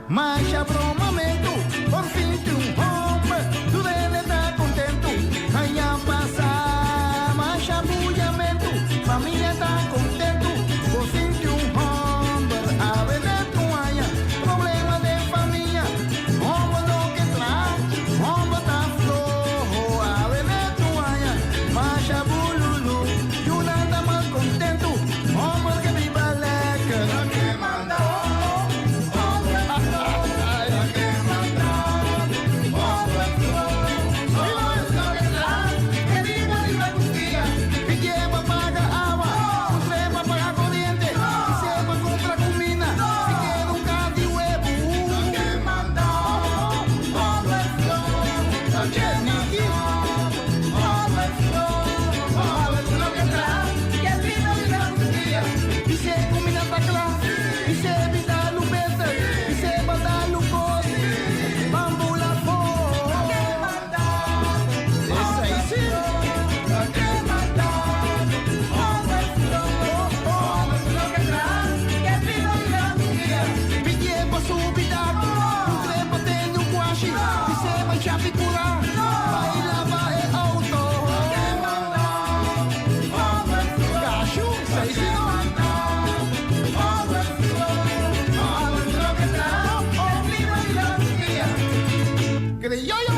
Masha bromamentu, por fin tin un homber, tur hende ta kontentu. Aña pasá, masha buyamentu, famia ta kontentu, por fin tin un homber. Awe net un aña, problema den famia, homber no ke traha, homber ta floho. Awe net un aña, masha bululu, yunan ta mal kontentu, homber ke biba lekker. Criollo.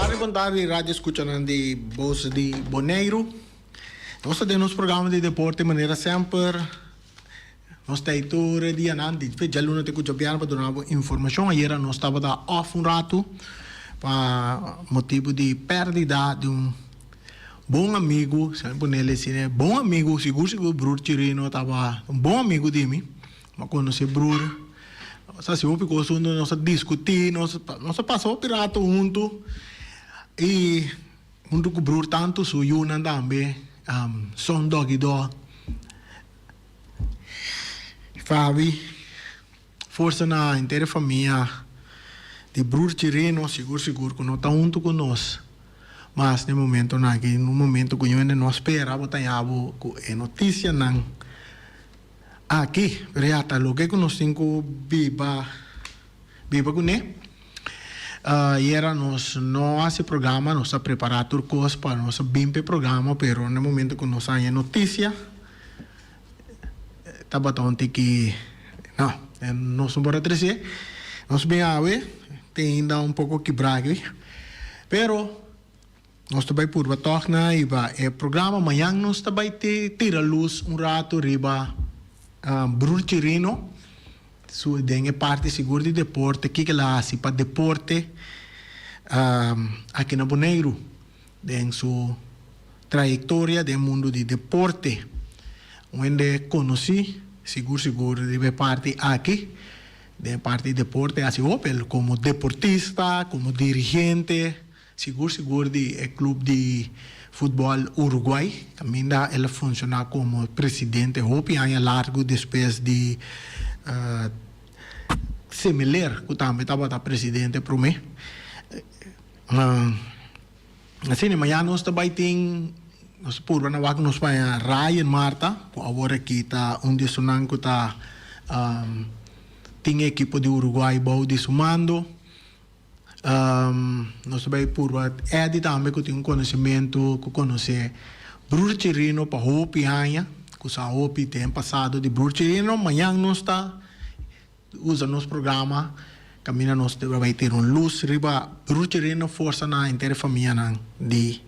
Tardi bon tardi radio escuchanan di Bos di Boneiru. Nos ta den nos programa di deporte manera semper. Nos ta ei tur e dianan di fe djaluna te ku djabièrnè pa duna bo informashon. Ayera nos tabata off un ratu pa motibu di pèrdida di un bon amigu, si mi pone el asina, bon amigu, sigur sigur brur Chirino tabata un bon amigu di mi. Mi a konosé brur, nos a hasi hopi kos huntu, nos a diskutí, nos a pasa hopi ratu huntu i huntu ku brur tantu su yunan tambe, Son Doggy Dog. Fabi, forsa na henter e famia di Broer Chirino, sigur sigur ku no ta huntu ku nos mas na e momentonan aki, un momento ku ñoende no a spera bo ta haña bo ku e notisianan aki, pero ya ta loke ku nos tin ku biba biba kuné. Ayera nos no hasi programa, nos a prepara tur kos pa nos a bin pa e programa, pero na e momento ku nos a haña e notisia tabata un tiki, no, nos no por a trese. Nos bin awe, te ainda un poko kibrá aki, pero nos ta bai purba tòg na riba e programa. Mañan nos ta bai tira lus un rato riba Broer Chirino. Su den e parti sigur di deporte, kiko el a hasi pa deporte aki na Boneiru den su trayektoria den mundu di deporte. Un hende konosí sigur sigur riba e parti aki, den e parti di deporte hasi hopi, el komo deportista, komo dirigente. Sigur sigur di e club di futbol Uruguay, caminda el a funciona como presidente hopi aña largo despues di Semeler cu tambe tabata presidente prome. Asina mañana nos ta bay tin, nos ta purba na wak nos paña Ryan Marta cu awor aki ta un di esunnan cu ta tin e ekipo di Uruguay bou di su mando. Nos ta bay purba Eddie tambe cu tin un conocimento cu conoce Broer Chirino pa hopi aña, cu sa hopi den pasado di Broer Chirino. Mañan nos ta usa nos programa caminda nos ta bay tira un luz riba Broer Chirino, forsa na henter e famianan di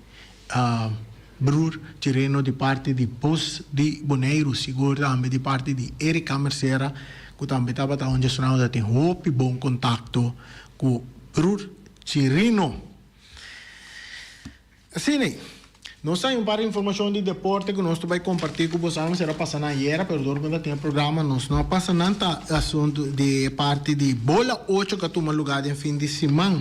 Broer Chirino di parti di Bos di Boneiru, sigur tambe di parti di Erika Mercera cu tambe tabata un djesnan cu ta tin hopi bon contacto cu Broer Chirino. Asina, nos hay un par di informacion di deporte cu nos ta bay comparti cu boso. Nos a pasa nan ayera, pero dor cu no ta tin e programa nos no a pasa nan. Ta asunto di e parti di bola ocho cu a tuma lugar den fin di siman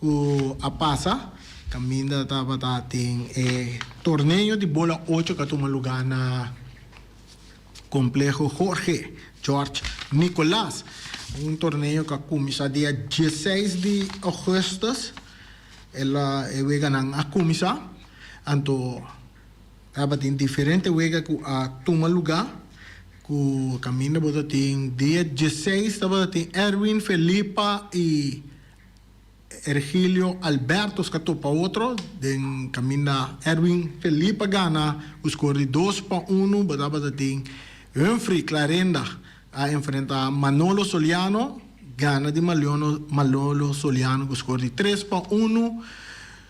Ku a pasa, kaminda tabata tin e torneo di bola ocho ku a tuma lugá na Kompleho Jorge George Nicolaas. Un torneo ku a kuminsá dia dieseis di ougùstùs. El a e weganan a kuminsá. Anto tabatin diferente wega ku a tuma lugá ku kaminda bo ta tin dia dieseis tabata tin Erwin Felipa i Ergilio Albertos ka topa otro den kaminda Erwin Felipe a gana ku skor di dos pa unu. Bo tabata tin Humphrey Clarenda a enfrenta Manolo Soliano, gana di Manolo Soliano ku skor di tres pa unu.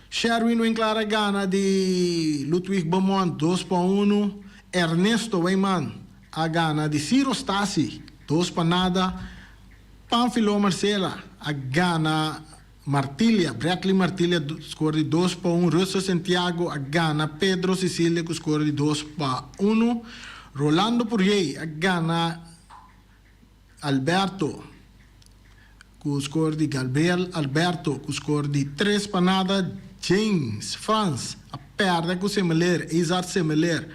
Sherwin Winklar a gana di Ludwig Beaumont dos pa unu. Ernesto Wijman a gana di Ciro Stasi dos pa nada. Panfilo Marcela a gana Martilia, Bradley Martilia skor di dos pa un, Russell Santiago a gana Pedro Cecilia ku skor di dos pa unu, Rolando Purjey a gana Alberto ku skor di Gabriel Alberto ku skor di tres pa nada. James Frans a pèrdè ku Semeler, Izard Semeler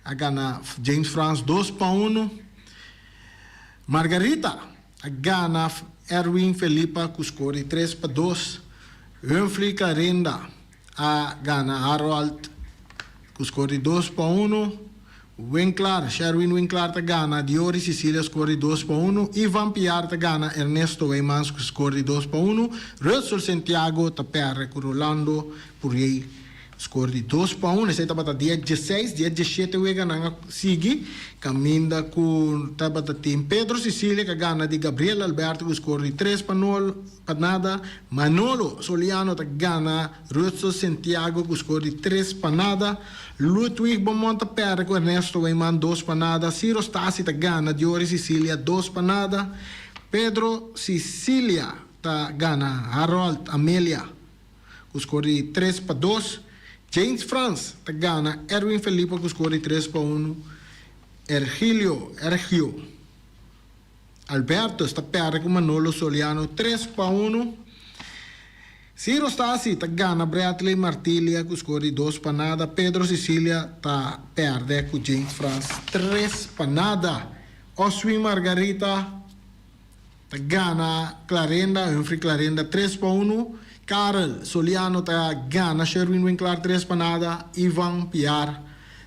a gana James Frans dos pa unu. Margarita a gana Erwin Felipa ku skor di tres pa dos. Humphrey Clarinda a gana Harold ku skor di dos pa unu. Winklaar, Sherwin Winklaar ta gana Diori Cicilia skor di dos pa unu. Ivan Piar ta gana Ernesto Weymans ku skor di dos pa unu. Rudsel Sentiago ta pèrdè ku Rolando Puriey skor di dos pa unu. Esei tabata dia dieseis. Dia diesshete weganan a sigui kaminda ku tabata tin Pedro Cicilia ku a gana di Gabriel Alberto ku skor di tres pa nol. Pa nada, Manolo Soliano ta gana Rudsel Sentiago ku skor di tres pa nada. Ludwig Beaumont ta pèrdè ku Ernesto Weyman dos pa nada. Ciro Stasi ta gana Diori Sicilia dos pa nada. Pedro Sicilia ta gana Harold Amelia ku skor di tres pa dos. James Frans ta gana Erwin Felipa ku skor di tres pa unu. Ergilio Ergio. Albertus ta pèrdè ku Manolo Soliano tres pa unu. Ciro Stasi ta gana Bradley Martilia ku skor di dos pa nada. Pedro Sicilia ta pèrdè ku James Frans tres pa nada. Oswin Margarita ta gana Clarenda, Humphrey Clarenda tres pa unu. Karel Soliano ta gana Sherwin Winklaar tres pa nada. Ivan Piar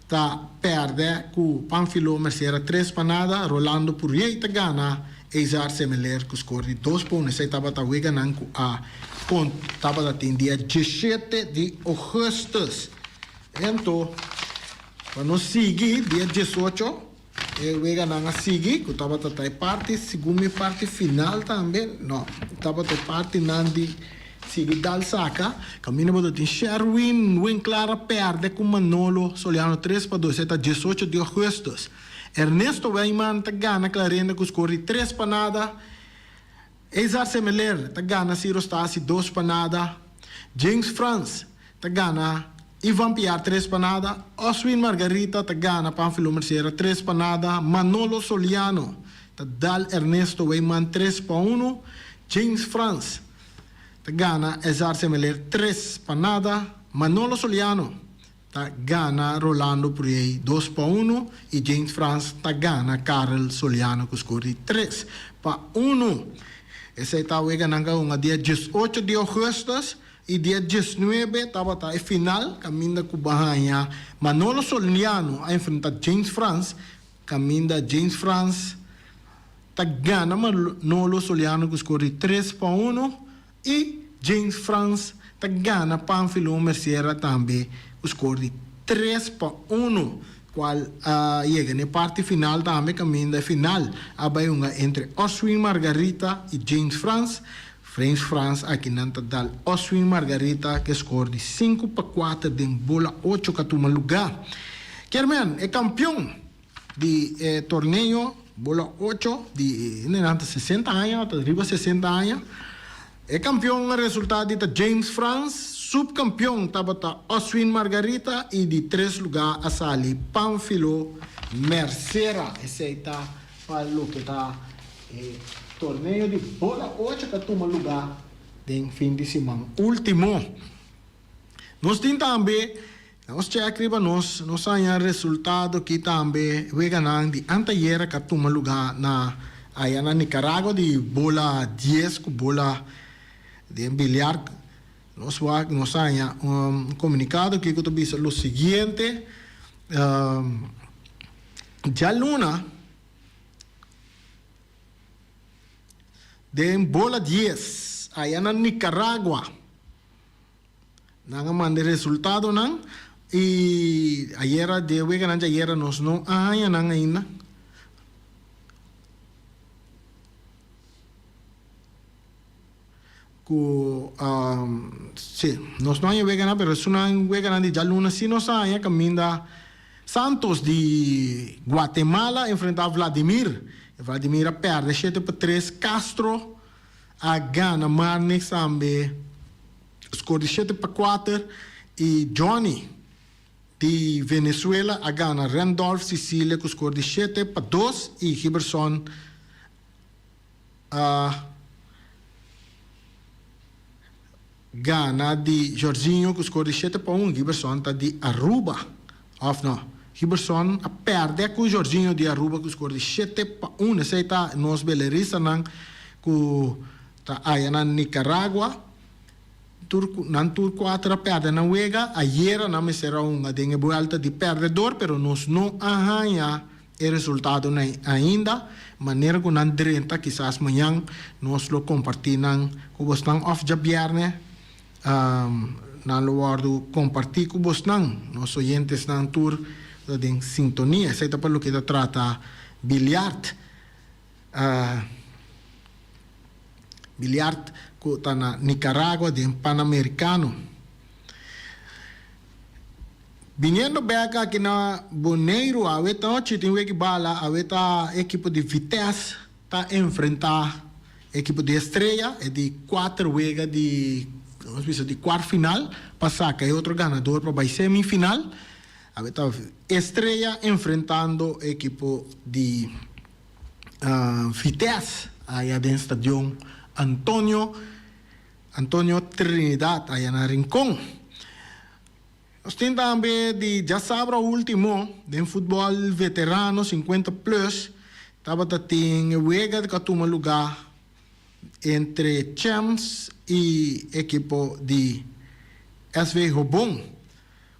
ta pèrdè ku Panfilo Mercera tres pa nada, Rolando Puriey ta gana Eizar Semeler ku skor di dos pa un. Esei tabata weganan ku a kont tabata tin dia diesshete di ougùstùs. Ento pa nos sigui dia diesocho e weganan a sigui ku tabata ta e parti segun mi parti final tambe no tabata e partinan di Sigui dal saka. Kaminda bo ta tin Sherwin Winklaar a pèrdè ku Manolo Soliano tres pa dos. E ta diesocho di ougùstùs. Ernesto Wijman ta gana Clarenda ku skor di tres pa nada. Ezar Semeler ta gana Ciro Stasi dos pa nada. James Frans ta gana Ivan Piar tres pa nada. Oswin Margarita ta gana Panfilo Mercera tres pa nada. Manolo Soliano ta dal Ernesto Wijman tres pa unu. James Frans ta gana Ezar Semeler tres pa nada, Manolo Soliano ta gana Rolando Puriey dos pa unu y James Frans ta gana Karel Soliano cu score di tres pa unu. Esey ta weganan ka hunga dia diesocho di augustus y dia diesnuebe tabata e final caminda cu bahaña Manolo Soliano a enfrenta James Frans caminda James Frans ta gana Manolo Soliano ku skor di tres pa uno i James Frans ta gana Panfilo Mercera tambe ku skor di tres pa uno kual a yega na e parti final tambe kaminda e final a bai hunga entre Oswin Margarita i James Frans. James Frans aki nan ta dal Oswin Margarita ku e skor di sinku pa kuater den bola ocho ku a tuma lugá. Kermen e kampion Di e torneo bola ocho di nan ta sesenta aña ta riba sesenta aña. E kampion a resulta di ta James Frans, subkampion tabata Oswin Margarita i di tres luga a sali Panfilo Mercera. Esei ta pa loke ta e torneo di bola ocho ta tuma luga den fin di siman ultimo. Nos tin tambe, nos check riba nos, nos haña resultado ki tambe weganan di antayera ka tuma luga na aya na Nicaragua di bola dies ku bola den biliar. Nos wak, nos haña un komunikado ki ku ta bisa lo siguiente, djaluna den bola dies aya na Nicaragua, Nan a manda e resultadonan y ayera di e weganan di ayera nos no a haña nan ainda. Cu si, nos no haña weganan pero esunnan weganan di djaluna si nos a haña caminda Santos di Guatemala enfrenta Vladimir. Vladimir a perde shete pa tres, Castro a gana Marnix tambe score di shete pa kuater y Johnny di Venezuela a gana Randolph Sicilia cu score di shete pa dos y Giberson. a gana di Jorginho ku skor di shete pa un. Giberson ta di Aruba òf no? Giberson a pèrdè ku Jorginho di Aruba ku skor di shete pa un. Esei ta nos beleristanan ku ta aya na Nicaragua. Tur nan tur kuater a pèrdè nan wega. Ayera nan mester a hunga den e buèlta di pèrdèdor pero nos no a haña e resultadonan ainda. Manera ku nan drenta kisas mañan nos lo kompartí nan ku bosnan òf djabièrnè nan lo wòrdu kompartí ku bosnan. Nos oyentesnan tur ta den sintonia. Esei ta pa loke ta trata biliart. Biliart ku ta na Nicaragua den Panamericano. Biniendo bek aki na Boneiru awe ta ochi tin weki bala awe ta ekipo di Vitesse ta enfrenta ekipo di Estrella e di kuater wega di nos bisa di kuart final pa saka e otro ganador pa bai semifinal awe ta Estrella enfrentando ekipo di Vitesse aya den stadion Antonio Antonio Trinidad aya na Rincon. Nos tin tambe di djasabra ultimo den futbol veterano 50 plus tabata tin e wega ku a tuma luga entre Champs i ekipo di SV Hobon.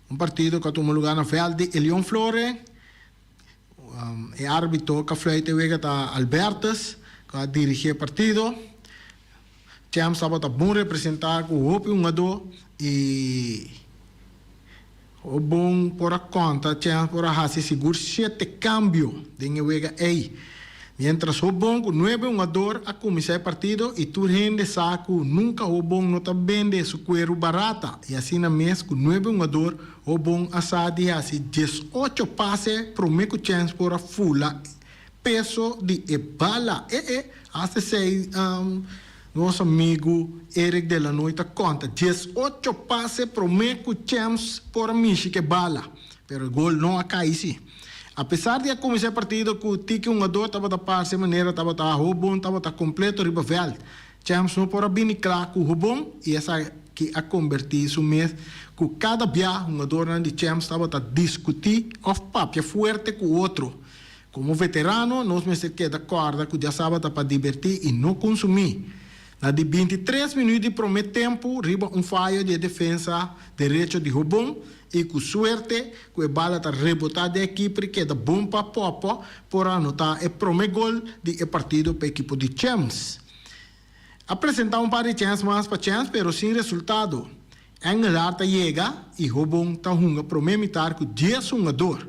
Un partido ku a tuma luga na vèlt di Elion Flore. E arbitro ku a fluit e wega ta Albertus ku a dirigí e partido. Champs tabata bon representá ku hopi hungadó i bon por a konta Champs por a hasi sigur shete kambio den e wega ei. Miéntras Hobon ku nuebe hungador a kuminsá e partido i tur hende sa ku nunka Hobon no ta bende su kueru barata i asina mes ku nuebe hungador Hobon a sa di hasi diesocho pase promé ku Champs por a fula Peso di e bala. E e, hasta esei nos amigu Eric Delanoy ta konta. 18 pase promé ku Champs por a mishi ku e bala. Pero e gol no a kai si. Apesar di a kuminsá e partido ku tiki hungadó tabata parse manera tabata Hobon tabata kompleto riba vèlt. Champs no por a bini kla ku Hobon i esaki a kombertí su mes ku kada bia hungadornan di Champs tabata diskutí òf papia fuerte ku otro. Komo veterano nos mester keda kòrda ku djasaba ta pa dibertí i no konsumí. Na di 23 minüt di promé tempu riba un fayo di e defensa derecho di Hobon i ku suerte ku e bala ta rebotá den e kiper i keda bon pa Popo por a anotá e promé gol di e partido pa ekipo di Champs. A presentá un par di chèns mas pa Champs pero sin resultado. Engelhard ta yega i Hobon ta hunga promé mitar ku dies hungador.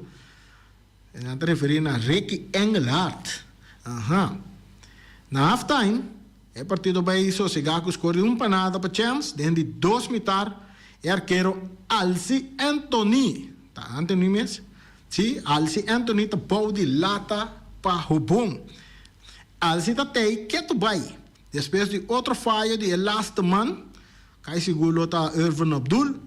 Nan ta referí na Ricky Engelhardt. Aha. Na halftime, e partido bai sosegá ku skor di un pa nada pa Champs. Den di dos mitar, e arkero Alcy Anthony, ta Anthony mes? Sí, Alcy Anthony ta bou di lata pa Hobon. Alcy ta tei ketu bai. Despues di otro fayo di e laste man, Kai sigur lo ta Irvin Abdul,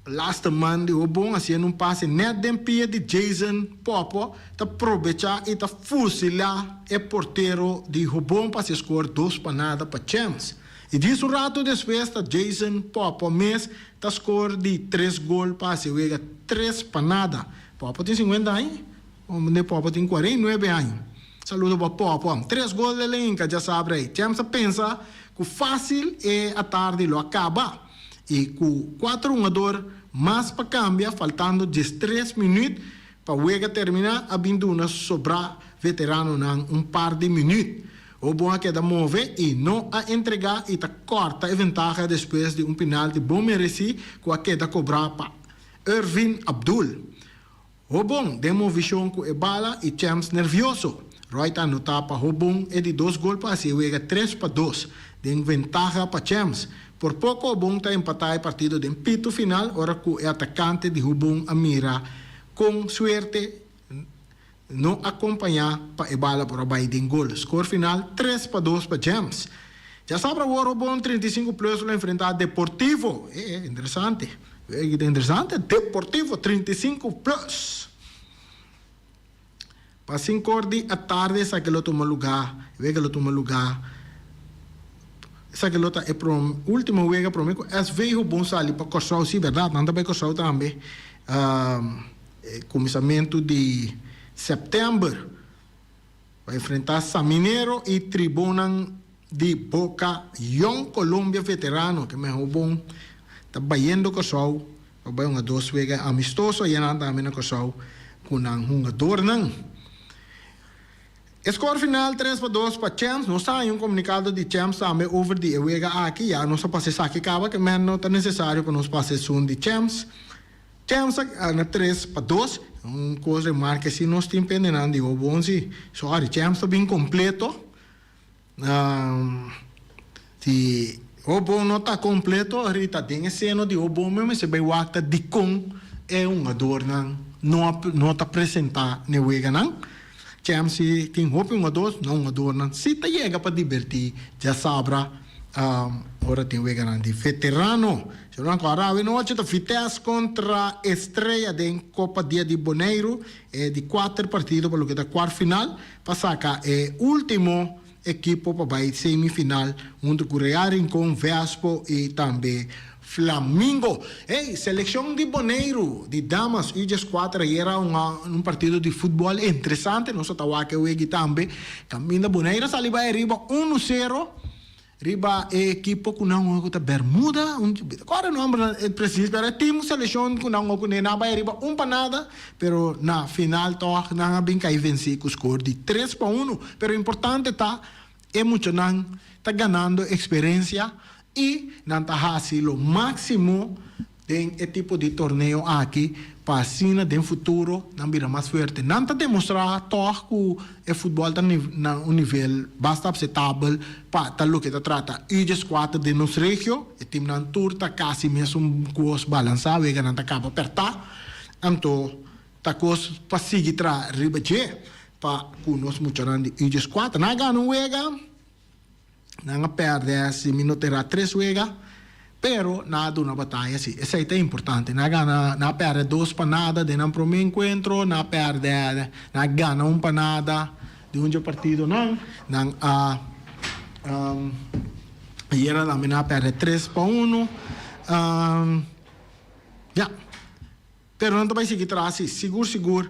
laste man di Hobon hasiendo un pase net den pia di Jason Popo ta probecha y ta fusila e portero di Hobon pa haci score dos pa nada pa Champs. Y djis un rato despues ta Jason Popo mes ta score di tres gol pa haci wega tres pa nada. Popo tin 50 aña? Hombre Popo tin 49 aña. Saludo pa Popo. Tres gol de Lenka djasabra ei. Champs a pensa ku fásil e atardi lo a kaba i ku kuater hungador mas pa kambia faltando 13 minüt pa wega terminá a bin duna sobrá veteranonan un par di minüt. Hobon a keda move i no a entregá i ta kòrta e ventaha despues di un pinalti bon meresí ku a keda kobrá pa Irvin Abdul. Hobon den movishon ku e bala i Champs nervioso. Roy ta anotá pa Hobon e di dos gol pa hasi e wega 3-2 den ventaha pa Champs. Por poko Hobon ta empatá e partido den pitu final ora ku e atakante di Hobon a mira kon suerte no a kompañá pa e bala por a bai den gol. Skor final 3-2 pa Champs. Djasabra awor Hobon 35 plus lo enfrentá Deportivo. E e interesante. Interesante. Deportivo 35 plus. Pa sinkor di atardi esaki lo tuma lugá, e wega lo tuma lugá. Esaki lo ta e prom ultimo wega prome ku SV Hobon sali pa Kòrsou. Sí, bèrdat, nan ta bai Kòrsou tambe e kuminsamentu di sèptèmber pa enfrentá Saminero i Tribonnan di Boca Jong Colombia Veterano ke men Hobon ta bayendo Kòrsou pa bai hunga dos wega amistoso ayer nan tambe na Kòrsou ku nan hungadornan. E skor final 3 pa 2 pa Champs. Nos ta haña un komunikado di Champs tambe over di e wega aki. Ya nos a pasa esaki kaba ke men no ta nesesario pa nos pasa esun di Champs. Champs a gana 3 pa 2. Un kos remarke si nos tin pendenan di Hobon si. Sorry, Champs ta bin kompleto. Si Hobon no ta kompleto ahorita den e seno di Hobon mi mester bai wak ta dikon e hungadornan no a no ta presenta n'e weganan. Champs si tin hopi hungador, no hungadornan si ta yega pa diberti djasabra ora tin weganan di veterano. Si nan kòrda awe nochi ta Vitesse kontra Estrella den Kopa Dia di Boneiru e di kuater partido pa loke ta kuart final. Pa saka e ultimo ekipo pa bai semifinal hunto ku Real Rincon, Vespo i tambe Flamingo. Hey, selekshon di Boneiru di damas U 14 ayera un un partido di futbòl interesante. Nos a ta wak e wegi tambe. Kaminda Boneiru a sali bai ariba 1-0. Riba e ekipo ku nan hunga ku ta Bermuda, un kòrda e nòmber presis pero e tim selekshon ku nan hunga kuné nan a bai riba un pa nada pero na final tòg nan a bin kai vensí ku skor di 3 pa 1. Pero importante ta e muchanan ta ganando eksperensia i nan ta hasi lo máksimo den e tipo di torneo aki pa asina den futuro nan bira mas fuerte. Nan ta demostrá tòg ku e futbòl ta na un nivel basta apsetabel pa ta loke ta trata U 14 den nos regio. E timnan tur ta kasi mesun kos balansá, weganan ta kaba pèrtá. Anto ta kos pa sigui traha riba dje pa ku nos muchanan di U 14. Nan a gana un wega. Nan a pèrdè si mi no ta erá tres wega, pero nan a duna bataya si. Esei ta importante. Nan a gana, nan a pèrdè dos pa nada den nan promé enkuentro, nan a pèrdè, nan a gana un pa nada di un dje partidonan. Nan a ayera tambe nan a pèrdè 3 pa 1. Ya. Pero nan ta bai sigui traha si, sigur sigur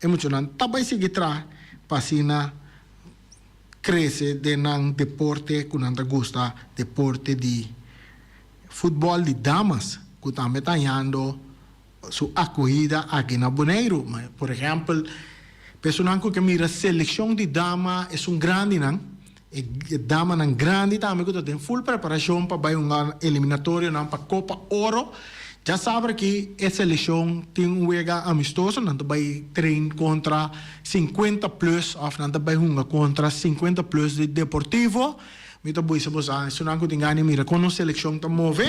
e muchanan ta bai sigui traha pa asina krese den nan deporte ku nan ta gusta, deporte di futbòl di damas ku tambe ta hañando su akohida aki na Boneiru. Por ehèmpel, personan ku ke mira selekshon di dama esun grandinan, e damanan grandi tambe ku ta den ful preparashon pa bai hunga eliminatorionan pa Kopa Oro. Djasabra aki e selekshon tin un wega amistoso, nan ta bai train kontra 50 plus òf nan ta bai hunga kontra 50 plus di Deportivo. Mi ta bisa boso esunnan ku tin gana di mira kon nos selekshon ta move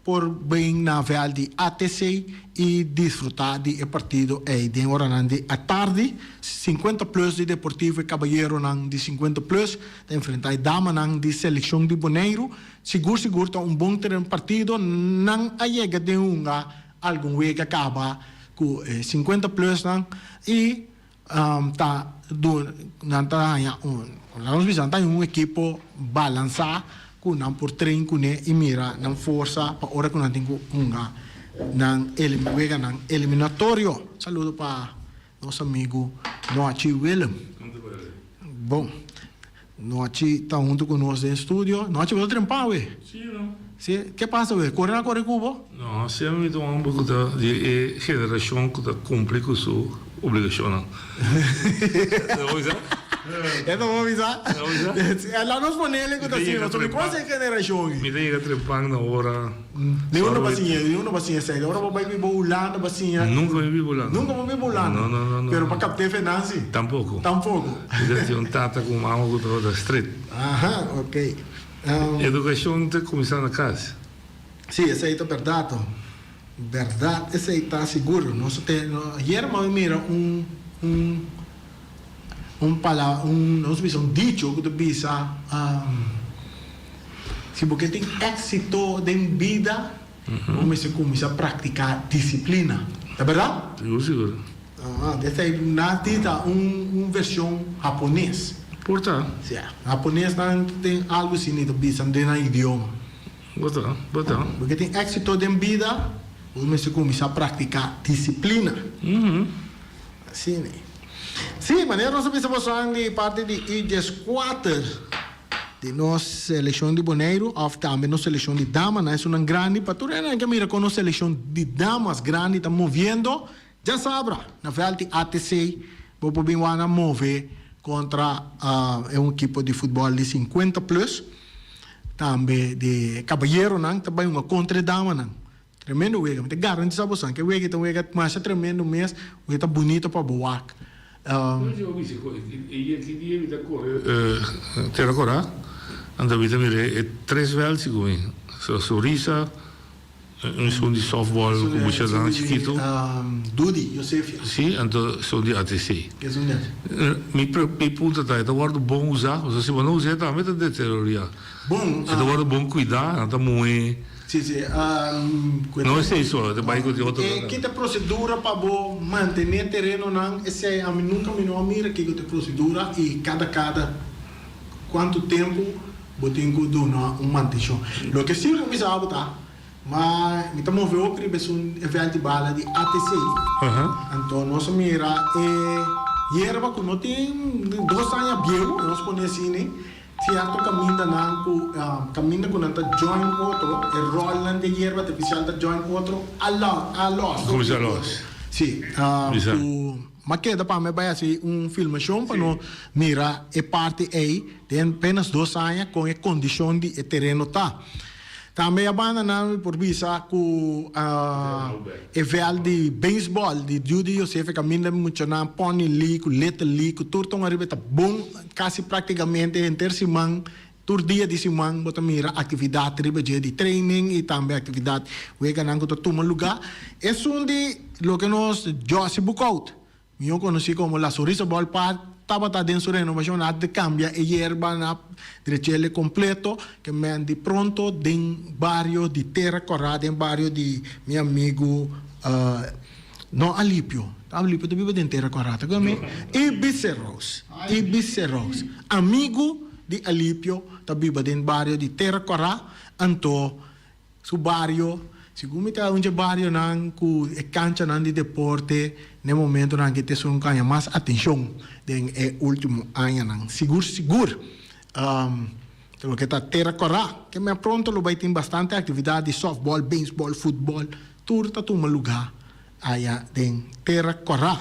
por bin na vèlt di ATC i disfrutá di e partido ei den oranan di atardi. 50 plus di Deportivo e kabayeronan di 50 plus ta enfrentá e damanan di selekshon di Boneiru. Sigur sigur ta un bon partido. Nan a yega den hunga algun wega kaba ku e 50 plusnan i ta nan ta haña un, laga nos bisa nan ta haña un ekipo balansá ku nan por train kuné i mira nan forsa pa ora ku nan tin ku hunga nan weganan eliminatorio. Saludo pa nos amigu Nochi Willem. Bon, Nochi ta huntu ku nos den studio. Nochi, bo ta trempa awe? Sí, no. Sí? Ke pasa awe? Kore na kore ku bo? No, siempre mi ta un homber ku ta di e generashon ku ta kumpli ku su obligashonnan. E ta bisa? E ta bo bisa? E ta bisa? La nos ponele ku ta asina, pasobra mi konose e generashon ei. Mi ta yega trempan na ora. Ni uno ba siña, ni uno ba siña esei. Ora bo bai biba Hulanda bo siña. Nunka mi biba Hulanda. Nunka bo biba Hulanda? No, no, no, no. Pero pa kapte Fenansi? Tampoco. Tampoco. Mi ta tin un tata ku un mama ku tabata stret. Aha, ok. Edukashon ta kuminsá na kas. Sí, esei ta bèrdat. Bèrdat esei ta sigur. Nos ta ten, ayer mi a mira un, un, un pala, un, nos bisa un dicho ku ta bisa, Si bo ke tin éksito den bida, bo mester kuminsá praktiká disiplina. Ta bèrdat? Sigur, sigur. Aha, esei nati ta un un version hapones. Por ta. Si, haponesnan tin algu asina ta bisa den nan idioma. Bo ta, bo ta. Bo ke tin éxito den bida, bo mester kuminsá praktiká disiplina. Asina. Si, manera nos a bisa bosonan di parti di U dieskuater di nos selekshon di Boneiru òf tambe nos selekshon di damanan, esunnan grandi, pa tur hende nan ke mira kon nos selekshon di damas grandi ta moviendo. Djasabra, na vèlt di ATC, bo por bin wak nan move kontra e un ekipo di futbòl di sinkuenta plus. Tambe di kabayeronan ta bai hunga kontra e damanan. Tremendo wega. Mi ta garantisa boso ku e wega ta un wega masha tremendo mes, wega ta bunito pa bo wak. Ki dia mi ta kore Tera Kora, anto mi ta mira e tres vèlt segun mi, Sonrisa, Esun di softball ku muchanan chikitu. Dudi Josefia. Si, anto esun di ATC. Esun di ATC. Mi mi punto ta, e ta wòrdu bon usá? Pasobra si bo no us'é tambe ta deterioriá. Bon. E ta wòrdu bon kuidá, nan ta muhé. Si, si. No esei so, e ta bai ku di otro. E ki ta prosedura pa bo mantené terenonan? Esei ami nunka mi no a mira kiko ta e prosedura i kada kada kuantu tempu Bo tin ku duna un mantenshon. Loke si mi bisa bo ta, ma mi ta move hopi riba esun event di bala di ATC. Anto nos a mira e yerba ku no tin dos aña bieu, nos pone asina, sierto kamindanan ku kaminda ku nan ta join otro, e rolnan di e yerba artifisial ta join otro a los. Kuminsá los. Si, ku. M'a keda pa mi bai hasi un filmashon pa no mira e parti ei den apenas dos aña kon e kondishon di e tereno ta. Tambe a banda nan mi por bisa ku e vèlt di beisbòl di Judy Josefa kaminda muchanan Pony League ku Little League ku tur ta un ariba e ta bon kasi praktikamente henter siman tur dia di siman bo ta mira aktividat riba dje di training i tambe aktividat weganan ku ta tuma lugá. Esun di loke nos Jossy Boekhoudt, mihó konosí komo La Sonrisa Ball Park, tabata den su renovashon a di kambia e yerba na drechele kompleto ke men di pronto den bario di Tera Kòrá den bario di mi amigu No Alipio, Alipio ta biba den Tera Kòrá ta koe mi? Ibice Rose, Ibice Rose, amigu di Alipio ta biba den bario di Tera Kòrá, anto su bario, segun mi ta un dje barionan ku e kanchanan di deporte n'e momentonan aki ta esun ku haña mas atenshon den e último añanan, sigur sigur. Loke ta Tera Kòrá, ke men pronto lo bai tin bastante aktividat di sòftbòl, beisbòl, futbòl, tur ta tuma lugá aya den Tera Kòrá.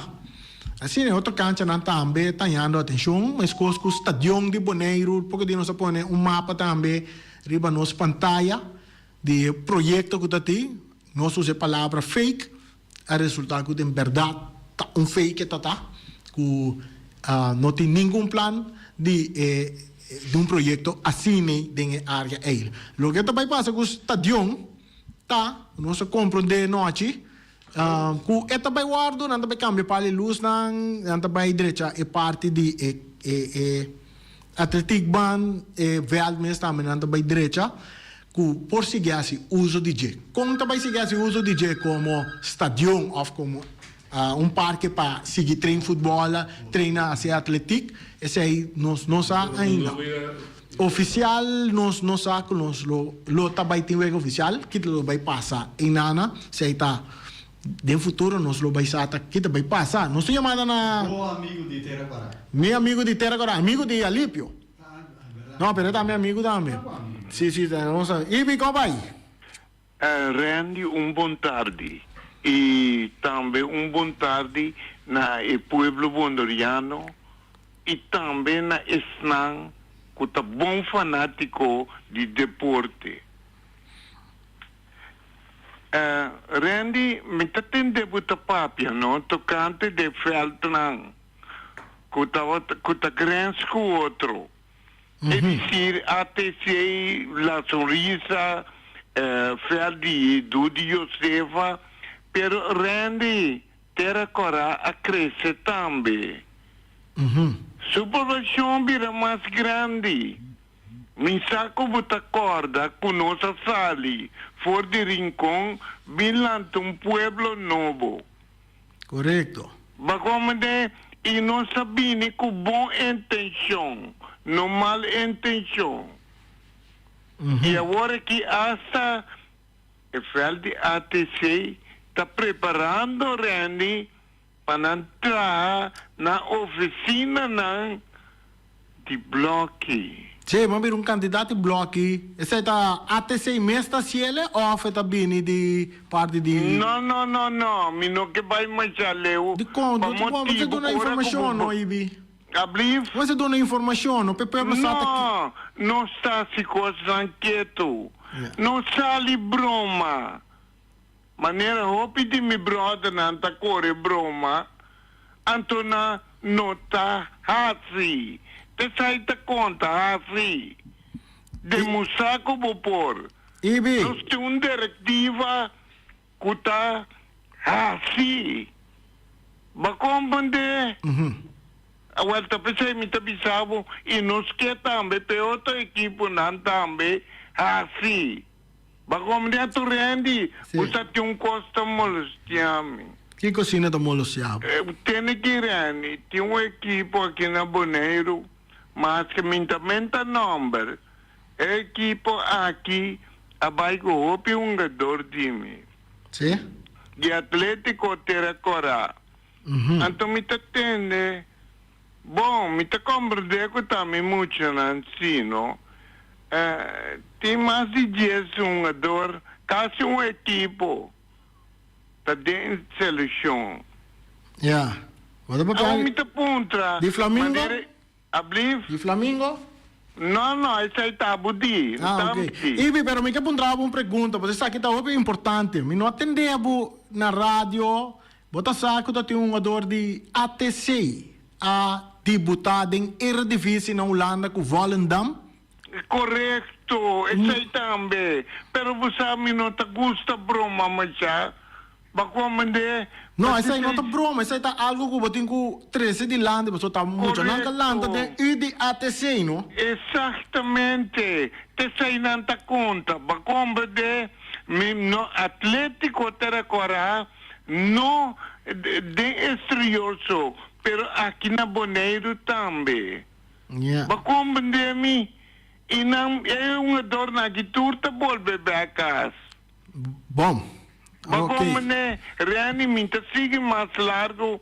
Asina e otro kanchanan tambe ta hañando atenshon, meskos ku stadion di Boneiru, poko di nos a pone un mapa tambe riba nos pantaya di e proyekto ku ta tin, nos usa e palabra fake, A resulta cu den berdad ta un fake ta ta, cu no tin ningun plan di e di un proyecto asina den e area ey. Loke ta bay pasa cu stadion ta, cu nos a comprende nochi, cu e ta bay wordo, nan ta bay cambia pal e luznan, nan ta bay drecha e parti di e e e atletiekbaan, e veld mes tambe nan ta bay drecha. Ku por sigui hasi uso di dje. Kon ta bai sigui hasi uso di dje komo stadion òf komo un parke pa sigui train futbòl, traina hasi atletik, esei nos no sa ainda. Ofisial nos no sa ku nos lo lo ta bai tin wega ofisial, kita lo bai pasa einana, esei ta den futuro nos lo bai sa ta kita bai pasa. Nos tin yamada na. Bo amigu di Tera Kòrá. Mi amigu di Tera Kòrá, amigu di Alipio. No, pero e ta mi amigu tambe. Si, si, nos a. Ibi, kon bai? Randy un bon tardi y tambe un bon tardi na e pueblo Bondoriano y tambe na esnan cu ta bon fanatico di deporte. Randy mi ta tende bo ta papia no tocante de veldnan. Ku tabata ku ta grens ku otro. E disir ATC, La Sonrisa, Ferdi i Dudi Josefa, pero Randy Tera Kòrá a krese tambe. Su poblashon bira mas grandi. Mi sa ku bo ta kòrda ku nos a sali for di Rincon bin lanta un pueblo nobo. Korekto. Bo komprendé? I nos a bini ku bon intenshon, no mal intenshon. I awor aki asta e vèlt di ATC ta preparando Randy pa nan traha na ofisinanan di blòki. Che, m'a bira un kantidat di blòki. Esei ta ATC mes ta hasiel òf e ta bini di parti di. No, no, no, no. Mi no ke bai masha leu Dikon? pa Bo ta motibu duna ku ora ku informashon, bo no, Ibi? Ablief? Bo ta duna informashon, no, pa e pueblo sa ta ki. No, nos ta hasi kosnan ketu. No sali broma. Manera hopi di mi bròdernan ta kore broma, anto nan no ta hasi. T'esai ta konta, hasi. Demostrá ku bo por. Ibi. Nos tin un direktiva ku ta hasi. Bo a komprendé? Awel ta p'esei mi ta bisa bo, i nos ke tambe p'e otro ekiponan tambe hasi. Ba komdia tur hende ku sa tin un kos ta molestia mi. Kiko asina ta molestia bo? Tene ki Randy, tin un ekipo aki na Boneiru, maske mi ta menta nomber, e ekipo aki a bai ku hopi hungador di mi. Si? Di Atletico Tera Kora. Anto mi ta tende. Bon, mi ta komprendé ku ta mi muchanan si, no? Tin mas di dies hungador, kasi un ekipo ta den selekshon. Ya. Bo ta papia Awor mi ta puntra, di Flamingo? manera Ablief? Di Flamingo? No, no, esei ta bo di, no Ah, ta ok. mi di. Ibi, pero mi ke puntra bo un pregunta, pasobra esaki ta hopi importante. Mi no a tende bo na radio Bo ta sa ku ta tin un hungador di ATC a debutá den Eredivisie na Hulanda ku Volendam? Korekto, esei tambe. Pero bo sa mi no ta gusta broma masha. Bo a komende? No, esei no ta broma, esei ta algu ku bo tin ku trese dilanti pasobra ta muchanan ta lanta den U di ATC, no? Esaktamente, t'esei nan ta konta. Bo a komprende? Mi no Atletico ta rekòrda No den exterior so, pero aki na Boneiru tambe. Bo comprende mi? I nan e hungadornan aki tur ta bolbe bek kas. Bon. Bo comprende? Renny, mi ta sigui mas largo,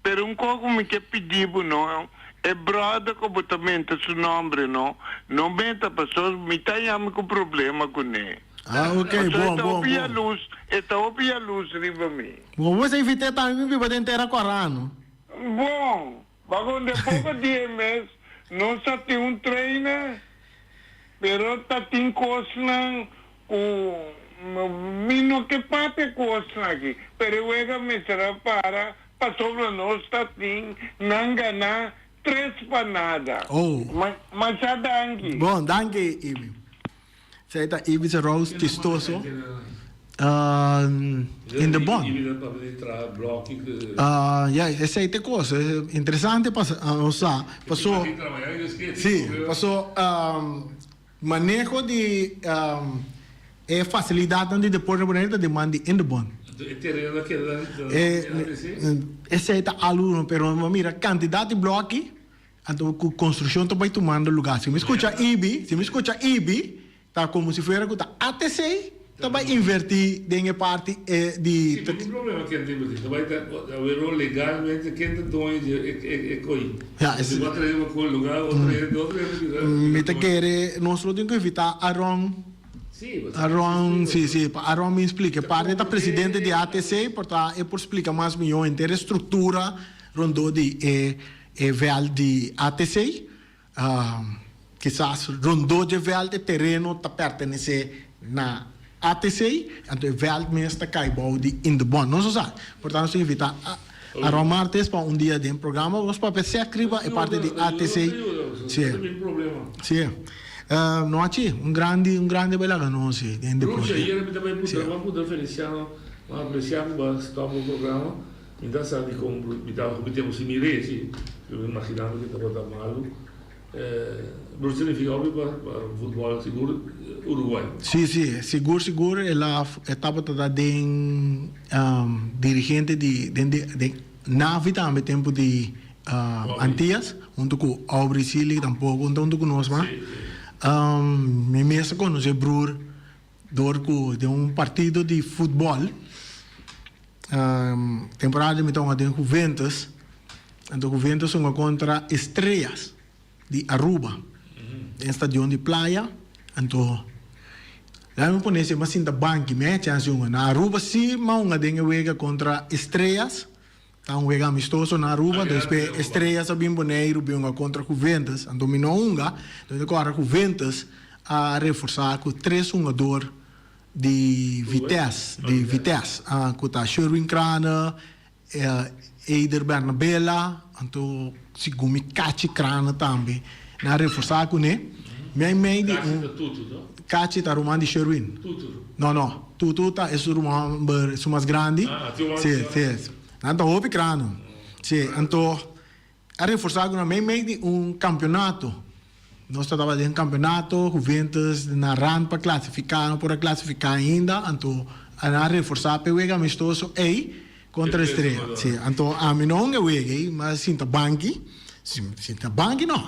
pero un kos ku mi ke pidi bo no, e brother ku bo ta menta su nombre no, no menta pasobra mi ta yami ku problema kuné. Ah, ok, Pasobra bon, e ta bon, hopi bon. yalus, e ta hopi yalus riba mi. Bo bo sa invité tambe mi biba den tera Kòrá, no? Bon, bagon de poko dia mes nos ta tin un trainer, pero ta tin kosnan ku mi no ke papia kosnan aki, pero e wega mester a para pasobra nos ta tin nan ganá tres pa nada. Oh. Masha danki. Bon, danki, Ibi. Esei ta Ibis Rose chistoso in de bon. Ya, esei ta e kos. Interesante pa nos sa. Paso, si, paso maneho di e fasilidatnan di deporte na Boneiru ta demanda di Indebon. Esei ta algu, pero mira kantidat di blòki. Anto ku konstrukshon ta bai tumando lugá. Si mi skucha Ibi, si mi skucha Ibi, ta komo si fuera ku ta ATC ta bai invertí den e parti di. Si, pero un problema ken ta invertí? Ta bai ta awero legalmente ken ta doño di e koi? Ja, Si bo a trae un koi lugá, otro hende, otro hende bira Mi ta doño. kere nos lo tin ku invitá Aron, Aron, si, si, pa Aron bin splika. E parti ta presidente di ATC, por ta e por splika mas mihó henter e struktura rondó di e. E vèlt di ATC, kisas rondó dje vèlt e tereno ta pertenesé na ATC, anto e vèlt mes ta kai bou di Indebon. Nos no sa. Por tanto nos ta invitá Aron Martes pa un dia den programa nos papia sèk riba e parti di ATC. Sí. Sí. No haci un grandi, un grandi bai laga nos sí den deporte. Ruchi, ayera mi ta bai puntra, mi a puntra Feliciano, mi a aprecia cu bo a stop bo programa. Mi ta sa dikon mi tabata hopi tempu sin mir'é, si. Pero mi imaginá mi ku tabata malu. Pero significa hopi pa futbòl, sigur Uruguay. Sí, sí, sigur sigur el a e tabata ta den dirigente di den den. Navi tambe tempu di Antias huntu ku Aubrey Sealy tampoko no ta huntu ku nos mas. Mi mes a konosé broer dor ku den un partido di futbòl temporada di mi ta hunga den Juventus anto Juventus hunga kontra Estrellas di Aruba den stadion di Playa anto laga mi pone si mi a sinta banki mi a haña chance di hunga na Aruba si mi a hunga den e wega kontra Estrellas ta un wega amistoso na Aruba despues Estrellas a bin Boneiru bin hunga kontra Juventus anto mi no a hunga mi ta kòrda Juventus a reforsa ku tres hungador di Vitesse di Vitesse ku ta Sherwin Craane Eider Bernabela, anto segun mi Kachi Krana tambe. Nan a reforsá kuné. Mi a mei di un. Kachi ta Tutu, no? Kachi ta ruman di Sherwin. Tutu. No, no. Tutu ta e su ruman homber, esun mas grandi. Ah, tin un Sí, sí. Nan ta hopi krana. Sí, anto a reforsá ku nan mei mei di un kampeonato. Nos ta tabata den kampeonato, Juventus na rand pa klasifiká, no por a klasifiká ainda, anto nan a reforsá p'e wega amistoso ei kontra Estrella. Sí, anto ami no hunga e wega ei, mi a sinta banki, sinta banki no,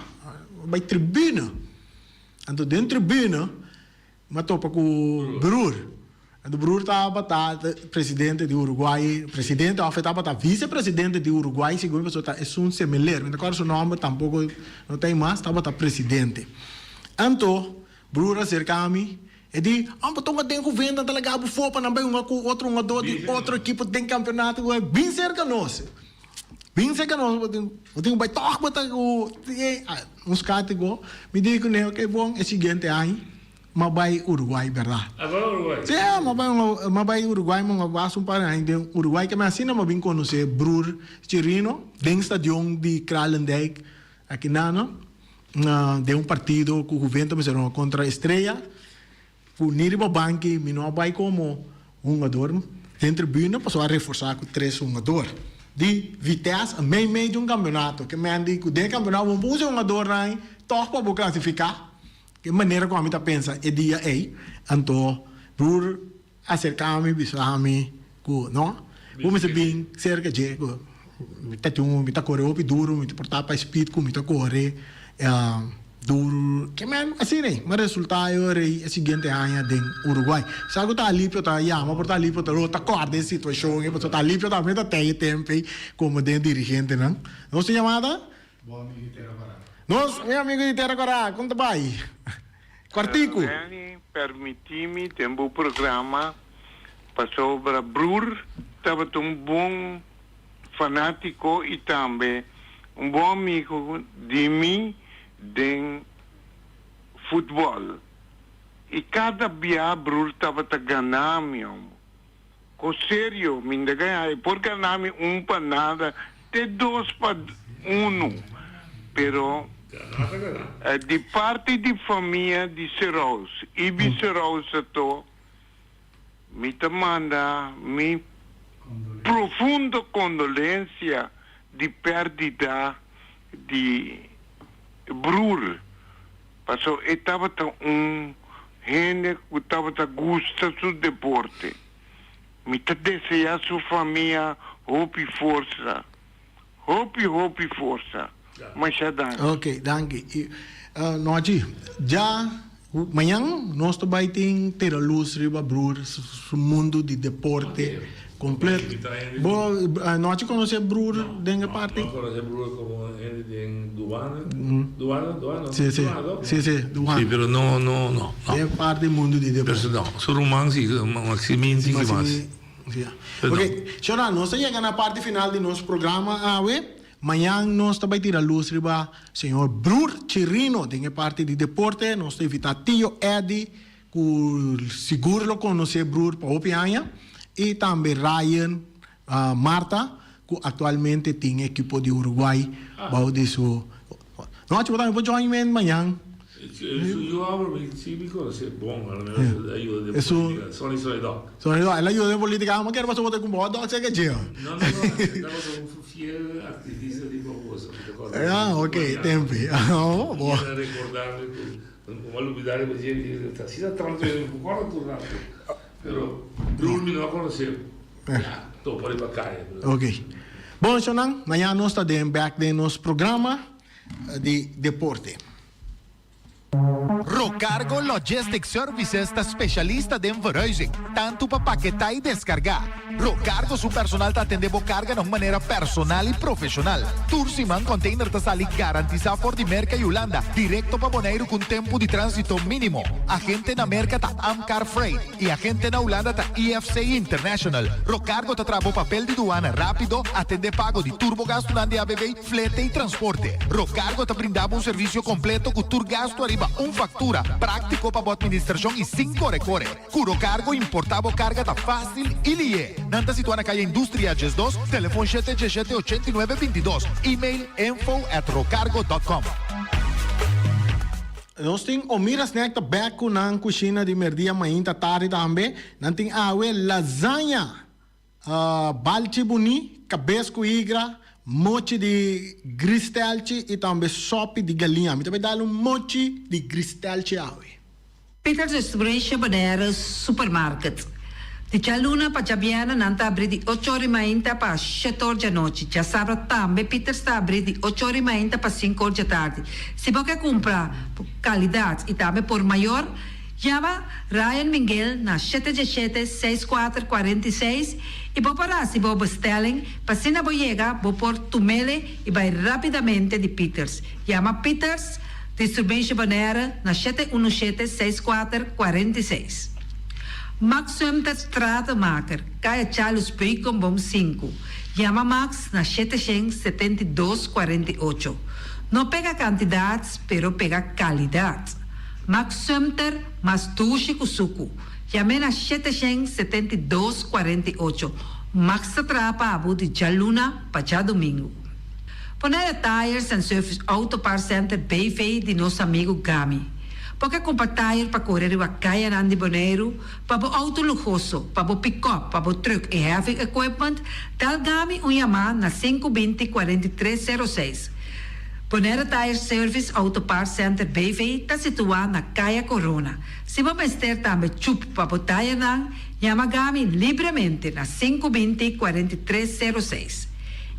bai tribuna. Anto den tribuna Mi a topa ku broer. Anto broer tabata presidente di Uruguay, presidente òf e tabata visepresidente di Uruguay segun mi pasobra ta esun Semeler, mi no ta kòrda su nòmber tampoko no ta ei mas, tabata presidente. Anto broer a serka mi, e di, Amo bo ta hunga den Juventus, nan ta laga bo for pa nan bai hunga ku otro hungadó di otro ekipo den kampeonato, bin serka nos. Bin serka nos, bo tin bo tin ku bai tòg bo ta ku un skátiko. Mi di kuné, ok bon, e siguiente aña m'a bai Uruguay bèrdat. A bai Uruguay? Sí, m'a bai m'a bai Uruguay, m'a basa un par di aña den Uruguay. Keme asina m'a bin konosé broer Chirino den stadion di Kralendijk aki nan den un partido ku Juventus mester hunga kontra Estrella. Ku ni riba banki mi no a bai komo hungador den tribuna pasobra a reforsá ku tres hungador di Vitesse a mei mei di un kampeonato. Ke men di ku den e kampeonato bo no por usa e hungadornan ei tòg pa bo klasifiká. E manera ku ami ta pensa e dia ei anto broer aserká mi bisa mi ku no bo mester bin serka dje ku mi ta tin un mi ta kore hopi duru mi ta por ta pa e speed ku mi ta kore duru ke men asina ei mi a resulta e ora ei e siguiente aña den Uruguay sa ku ta Alipio ta yama por ta Alipio ta lo ta kòrda e situashon ei pasobra ta Alipio tambe ta tei e tempu ei komo den dirigentenan nos tin yamada? Bo amigu di Tera Kòrá. Nos mi amigu di Tera Kòrá kon ta bai? Kòrtiku. Lenny, permití mi den bo programa pasobra broer tabata un bon fanátiko i tambe un bon amigu di mi den futbòl. I kada bia broer tabata gana mi omo. Ko serio mi n'ta gaña, e por gana mi un pa nada te dos pa unu, pero di parti di famia di Serous, Ibi Serous ato, mi ta manda mi profundo kondolensia di pèrdida di broer, paso e tabata un hende ku tabata gusta su deporte. Mi ta deseá su famia hopi forsa, hopi hopi forsa. Masha danki. Ok, danki. I Nochi, dja mañan nos ta bai tin tira lus riba broer su mundu di deporte completo. Bo Nochi conoce broer den e parti? No, conoce broer como hende den duana. Duana, duana. Si, si. Si, si, duana. Si, pero no, no, no. Den parti mundu di deporte. No, su ruman si, Maximin si mas. Ok, Shona, nos ta yega na parti final di nos programa awe. Mañan nos ta bai tira lus riba señor Broer Chirino den e parti di deporte. Nos ta invita Tio Eddy cu sigur lo conoce Broer pa hopi aña y tambe Ryan Marta cu actualmente tin ekipo di Uruguay bao di su. Nochi bo tambe por join men mañan. Su yu homber mi si mi conoce bon, a lo menos el ayuda den politica, Sonny Sonny Dog. Sonny Dog, el ayuda den politica, amo kere pasobra bo ta cu bo dog cerca dje. No, no, no, el tabata un fiel activista di Babosa, mi ta corda. Ah, ok, tempi. Oh, bo. Mi a recorda mi cu, mi a lubida riba dje, mi di, ta asina tanto, mi por corda tur rato. Pero Broer mi no a conoce, ya, topa riba caya. Ok. Bon shonnan, mañana nos ta den bek den nos programa di deporte. Rocargo Logistic Services ta specialista den verhuizing, tanto pa paketá y descargá. Rocargo su personal ta atendé bo carga na un manera personal y profesional. Tur siman container ta sali garantisa for di Merca y Hulanda directo pa Boneiru cu un tempo di transito minimo. Agente na Merca ta Amcar Freight. Y agente na Hulanda ta IFC International. Rocargo ta traha bo papel di duana rapido, atende pago di tur bo gastunan di ABV, flete y transporte. Rocargo ta brinda bo un servicio completo cu tur gastu ariba un factura, practico pa bo administracion y sin core core. Cu Rocargo importa bo carga ta facil y lihe. Nan ta situa na Calle Industria 12, telefon shete diesshete ochenta i nuebe bintidos, email info at rocargo dot com. Nos tin Omira Snack ta bek ku nan kushina di merdia mainta tardi tambe. Nan tin awe lasaña, balchi buni, kabes ku igra, mochi di gristelchi i tambe sopi di galiña. Mi ta bai dal un mochi di gristelchi awe. Peter Distribution Bonaire Supermarket. Di djaluna pa djabièrnè nan ta abrí di ocho or i mainta pa shete or djanochi. Djasabra tambe Peters ta abrí di ocho or i mainta pa sinku or djatardi. Si bo ke kumpra por kalidat i tambe por mayor, yama Ryan Minguel na shete djeshete, seis kuater, kuarenta i seis i bo por hasi bo bestelling pa asina bo yega bo por tumele i bai rápidamente di Peters. Yama Peters Distribution Bonaire na shete unu shete, seis kuater, kuarenta i seis. Max Sumter Stratenmaker, Kaya Charles Beukenboom sinku. Yama Max na 772 48. No pega kantidat, pero pega kalidat. Max Sumter mas dushi ku suku. Yam'é na 772 48. Max ta traha pa bo di djaluna pa djadumingu. Bonaire Tires and Service Auto Parts Center BV di nos amigu Gami. Bo ke kumpra tayer pa kore riba kayanan di Boneiru, pa bo outo luhoso, pa bo pikòp, pa bo trùk i heavy equipment, dal Gami un yamá na sinku binti 43 sero seis. Bonaire Tire Service Auto Parts Center BV ta situá na Kaya Corona. Si bo mester tambe chup pa bo tayernan, yama Gami libremente na sinku binti 43 sero seis.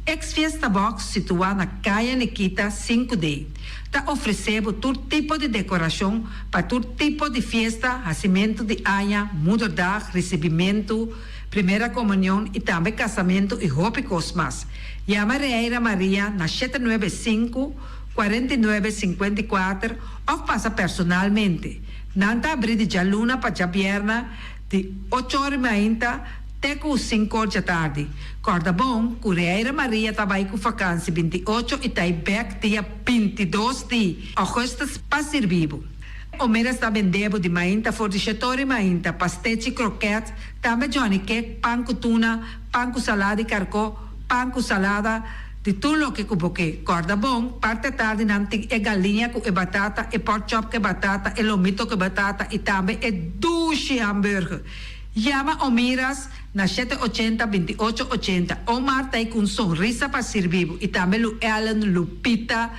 Ex Fiesta Box situá na Kaya Nikita sinku D ta ofresé bo tur tipo di dekorashon pa tur tipo di fiesta, hasimentu di aña, moederdag, risibimentu, primera komunion i tambe kasamentu i hopi kos mas. Yama Reira Maria na shete nuebe sinku, 49 54 òf pasa personalmente. Nan ta abrí di djaluna pa djabièrnè di ocho or i mainta te ku sinku or djatardi. Kòrda bon ku Reira Maria ta bai ku fakansi 28 i ta i bèk dia 22 di ògùstus pa sirbi bo. Omeras ta bende bo di mainta for di shetor i mainta, pastechi, krokèt, tambe johnny cake, pan ku tuna, pan ku salada di karkó, pan ku salada, di tur loke ku bo ke. Kòrda bon, parti atardi nan tin e galiña ku e batata, e pork chop ku e batata, e lomito ku e batata i tambe e dushi hamburger. Yama Omiras na shete ochenta, 28 ochenta. Omar ta ei ku un sonrisa pa sirbi bo i tambe Lu Ellen, Lupita,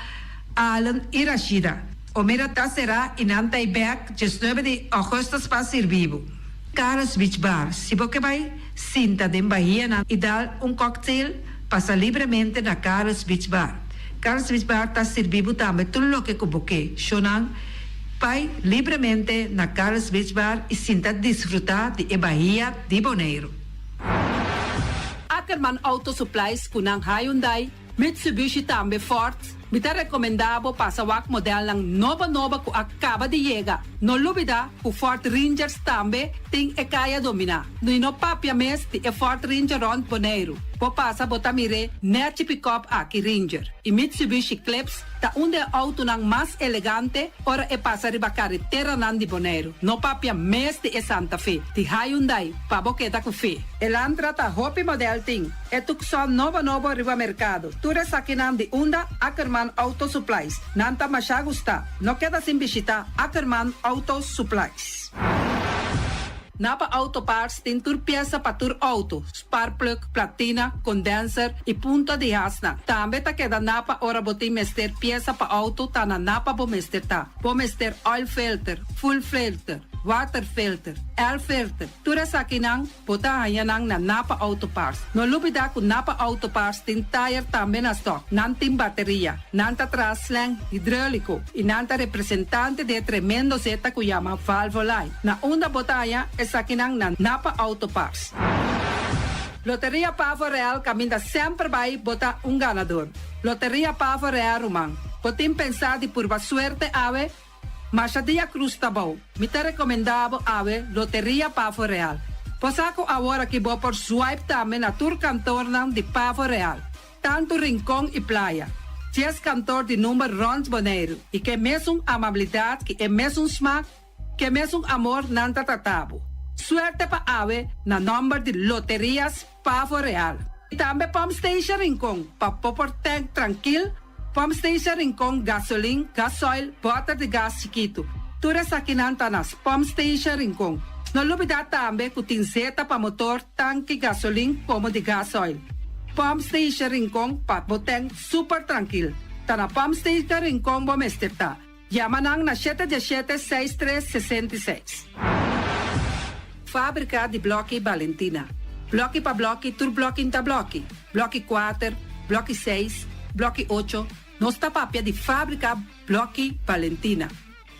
Allen i Rashida. Omira ta será i nan ta ei bèk 19 di ògùstus pa sirbi bo. Carlos Beach Bar, Si bo ke bai sinta den bahianan i dal un cocktail, pasa libremente na Carlos Beach Bar. Carlos Beach Bar ta sirbi bo tambe tur loke ku bo ke. Shownan bai libremente na Carlos Beach Bar i sinta disfrutá di e bahia di Boneiru. Ackerman Auto Supplies ku nan Hyundai, Mitsubishi tambe Ford. Mi ta rekomendá bo pasa wak modelnan nobo nobo ku a kaba di yega. No lubidá ku Ford Rangers tambe tin e kaya dominá. I no papia mes di e Ford Ranger rònt Boneiru. Bo pasa bo ta mir'é nèchi pikòp aki Ranger. I Mitsubishi Eclipse ta un di e outonan mas elegante ora e pasa riba kareteranan di Boneiru. No papia mes di e Santa Fe, di Hyundai, pa bo keda ku fe. Elantra ta hopi model tin. E Tucson nobo nobo riba merkado. Tur esakinan di unda Ackerman Auto Supplies. Nan ta masha gusta. No keda sin bishita Ackerman Auto Supplies. Napa Auto Parts tin tur piesa pa tur auto, sparkplug, platina, condenser y punta di hasnan. Tambe ta keda Napa ora bo tin mester piesa pa auto ta na Napa bo mester ta. Bo mester oil filter, fuel filter. Water filter, air filter, tur esakinan bo ta haña nan na Napa Auto Parts. No lubida ku Napa Auto Parts tin tayer tambe na stock. Nan tin bateria, nan ta traha slang hidroliko i nan ta representante di e tremendo zeta ku yama Valvoline. Na unda bo ta haña esakinan na Napa Auto Parts. Loteria Pavo Real kaminda semper bai bo ta un ganador. Loteria Pavo Real ruman, bo tin pensá di purba suerte awe? Masha dia cruz ta bou. Mi ta recomenda bo awe Loteria Pavo Real. Bo sa cu awor aki bo por swipe tambe na tur kantoornan di Pavo Real, tanto Rincon y Playa. Dies kantoor di number rond Boneiru y ke mesun amabilidad ki e mesun smaak, ke mesun amor nan ta trata bo. Suerte pa awe na nomber di Loterias Pavo Real. Y tambe Pump Station Rincon pa bo por tank trankil. Pump Station Rincon, gasolin, gasoil, bòter di gas chikitu. Tur esakinan ta na Pump Station Rincon. No lubidá tambe ku tin zeta pa motor, tanki, gasolin komo di gasoil. Pump Station Rincon pa bo tèn super trankil. Ta na Pump Station Rincon bo mester ta. Yama nan na shete diesshete seis tres 66. Fábrika di blòki Balentina. Blòki pa blòki tur blòki n'ta blòki. Blòki kuater, blòki seis, blòki ocho, nos ta papia di fábrika blòki Balentina.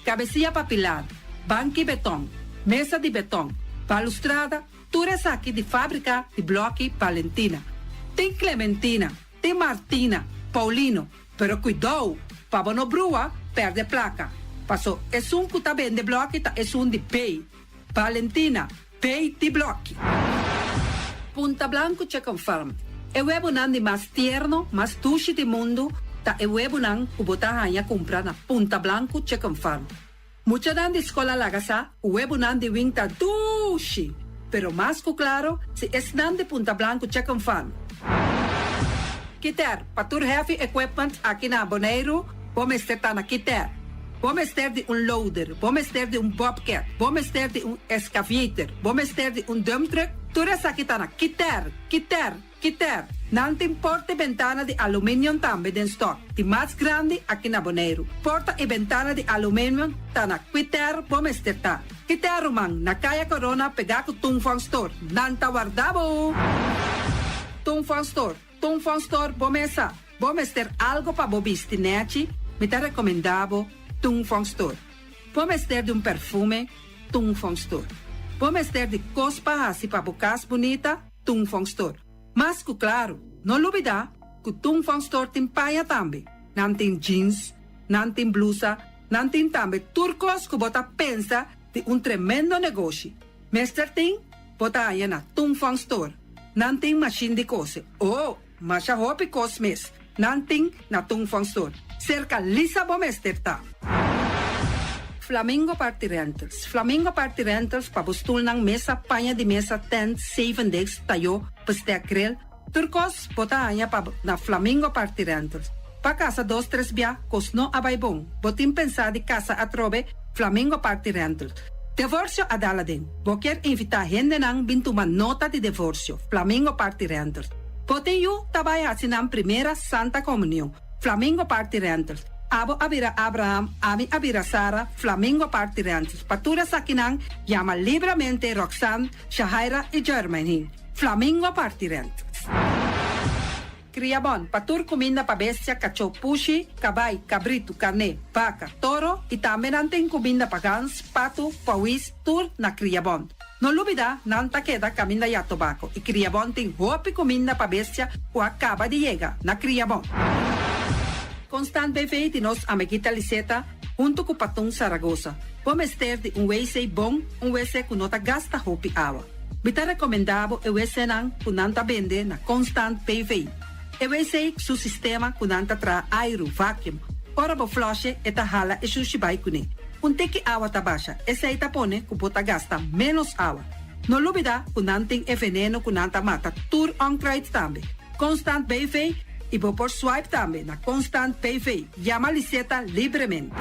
Kabesia pa pilar, banki betòn, mesa di betòn, balustrada, tur esaki di fábrika di blòki Balentina. Tin Clementina, tin Martina, Paulino, Pero kuidou, pa bo no brua, pèrdè plaka. Paso esun ku ta bende blòki ta esun di B. Valentina, B di blòki. Punta Blanco Chicken Farm, E webunan di mas tierno, mas dushi di mundu ta e webunan ku bo ta haña kumpra na Punta Blanco Chicken Farm. Muchanan di skol a laga sa ku webunan di wing ta dushi, pero mas ku klaro si esnan di Punta Blanco Chicken Farm. Kiter, pa tur heavy equipment aki na Boneiru, bo mester ta na Kiter. Bo mester di un loader, bo mester di un bobcat, bo mester di un excavator, bo mester di un dump truck, tur esaki ta na Kiter, Kiter, Kiter, nan tin porta i bentana di aluminium tambe den stock, di mas grandi aki na Boneiru. Porta i bentana di aluminium ta na Kiter bo mester ta. Kiter ruman, na Kaya Corona pegá ku Tung Fong Store. Nan ta warda bo! Tung Fong Store, Tung Fong Store bo mesa. Bo mester algo pa bo bisti nechi, mi ta rekomendá bo Tung Fong Store. Bo mester di un perfume, Tung Fong Store. Bo mester di kos pa hasi pa bo kas bunita, Tung Fong Store. Mas ku klaru, no lubidá ku Tung Fong Store tin paña tambe. Nan tin jeans, nan tin blusa, nan tin tambe tur kos ku bo ta pensa di un tremendo negoshi. Mester tin, bo ta haña na Tung Fong Store. Nan tin mashin di kose. Oh, masha hopi kos mes nan tin na Tung Fong Store. Serka Lisa bo mester ta. Flamingo Party Rentals Flamingo Party Rentals pa bo stulnan, mesa, paña di mesa, tent, zevendegs, tayó, bestek, grill, tur kos bo ta haña pa na Flamingo Party Rentals. Pa kasa dos tres bia kos no a bai bon, bo tin pensá di kasa atrobe, Flamingo Party Rentals. Devorsio a dal aden, bo kier invitá hendenan bin tuma nota di devorsio, Flamingo Party Rentals. Bo tin yu ta bai hasi nan primera Santa Komunion, Flamingo Party Rentals. Abo a bira Abraham, ami a bira Sara, Flamingo Party Rentals. Pa tur esakinan, yama libramente Roxanne, Shahaira i Jermaine. Flamingo Party Rentals. Kriabon, pa tur kuminda pa bestia, kachó, pushi, kabai, kabritu, karné, baka, toro i tambe nan tin kuminda pa gans, patu, pawis, tur na Kriabon. No lubida, nan ta keda kaminda ya tobako i Kriabon tin hopi kuminda pa bestia ku a kaba di yega na Kriabon. Constant BV di nos amiguita Liseta huntu ku Patun Saragosa. Bo mester di un wc bon, un wc ku no ta gasta hopi awa. Mi ta rekomendá bo e wcnan ku nan ta bende na Constant BV. E wc su sistema ku nan ta traha airu, vacuum. Ora bo flush'e e ta hala e shushi bai kuné. Un tiki awa ta basha, esei ta pone ku bo ta gasta ménos awa. No lubidá ku nan tin e veneno ku nan ta mata tur onkruid tambe. Constant BV i bo por swipe tambe na Constant BV. Yama Liseta libremente.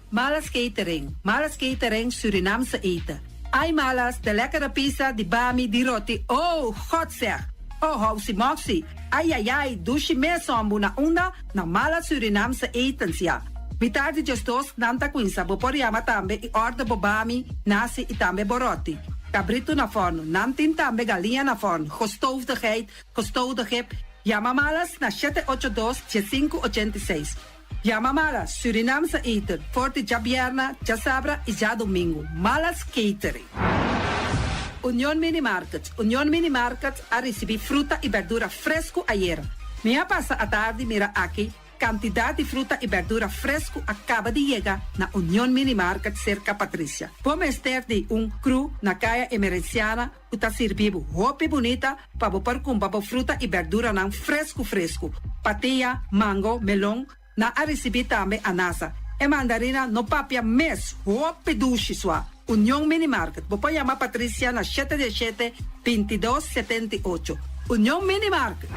Malas Catering, Malas Catering Surinaamse eten. Ai Malas, de lekkere pizza, di bami, di roti, oh, God zeg! Oh, housi moxi, ai ai ai, dushi mes hombu na unda? Na Malas Surinaamse etens, ja. Mitar di 12 nan ta kuminsá. Bo por yama tambe i order bo bami, nasi i tambe bo roti. Kabritu na fòrnu. Nan tin tambe galiña na fòrnu. Gestoofde geit, gestoofde kip. Yama Malas na 782 586. Yama Malas, Surinaamse eten. For di djabièrnè, djasabra i djadumingu. Malas Catering. Union Mini Market. Union Mini Market a risibí fruta i berdura fresku ayera. Mi a pasa atardi mira aki kantidat di fruta i berdura fresku a kaba di yega na Union Mini Market serka Patricia. Bo mester di un crew na Kaya Emerenciana ku ta sirbi bo hopi bunita pa bo por kumpra bo fruta i berduranan fresku fresku. Patia, mango, melon, nan a risibí tambe anasa. E mandarina no papia mes, hopi dushi sua. Union Mini Market. Bo por yama Patricia na 717 2278. Union Mini Market.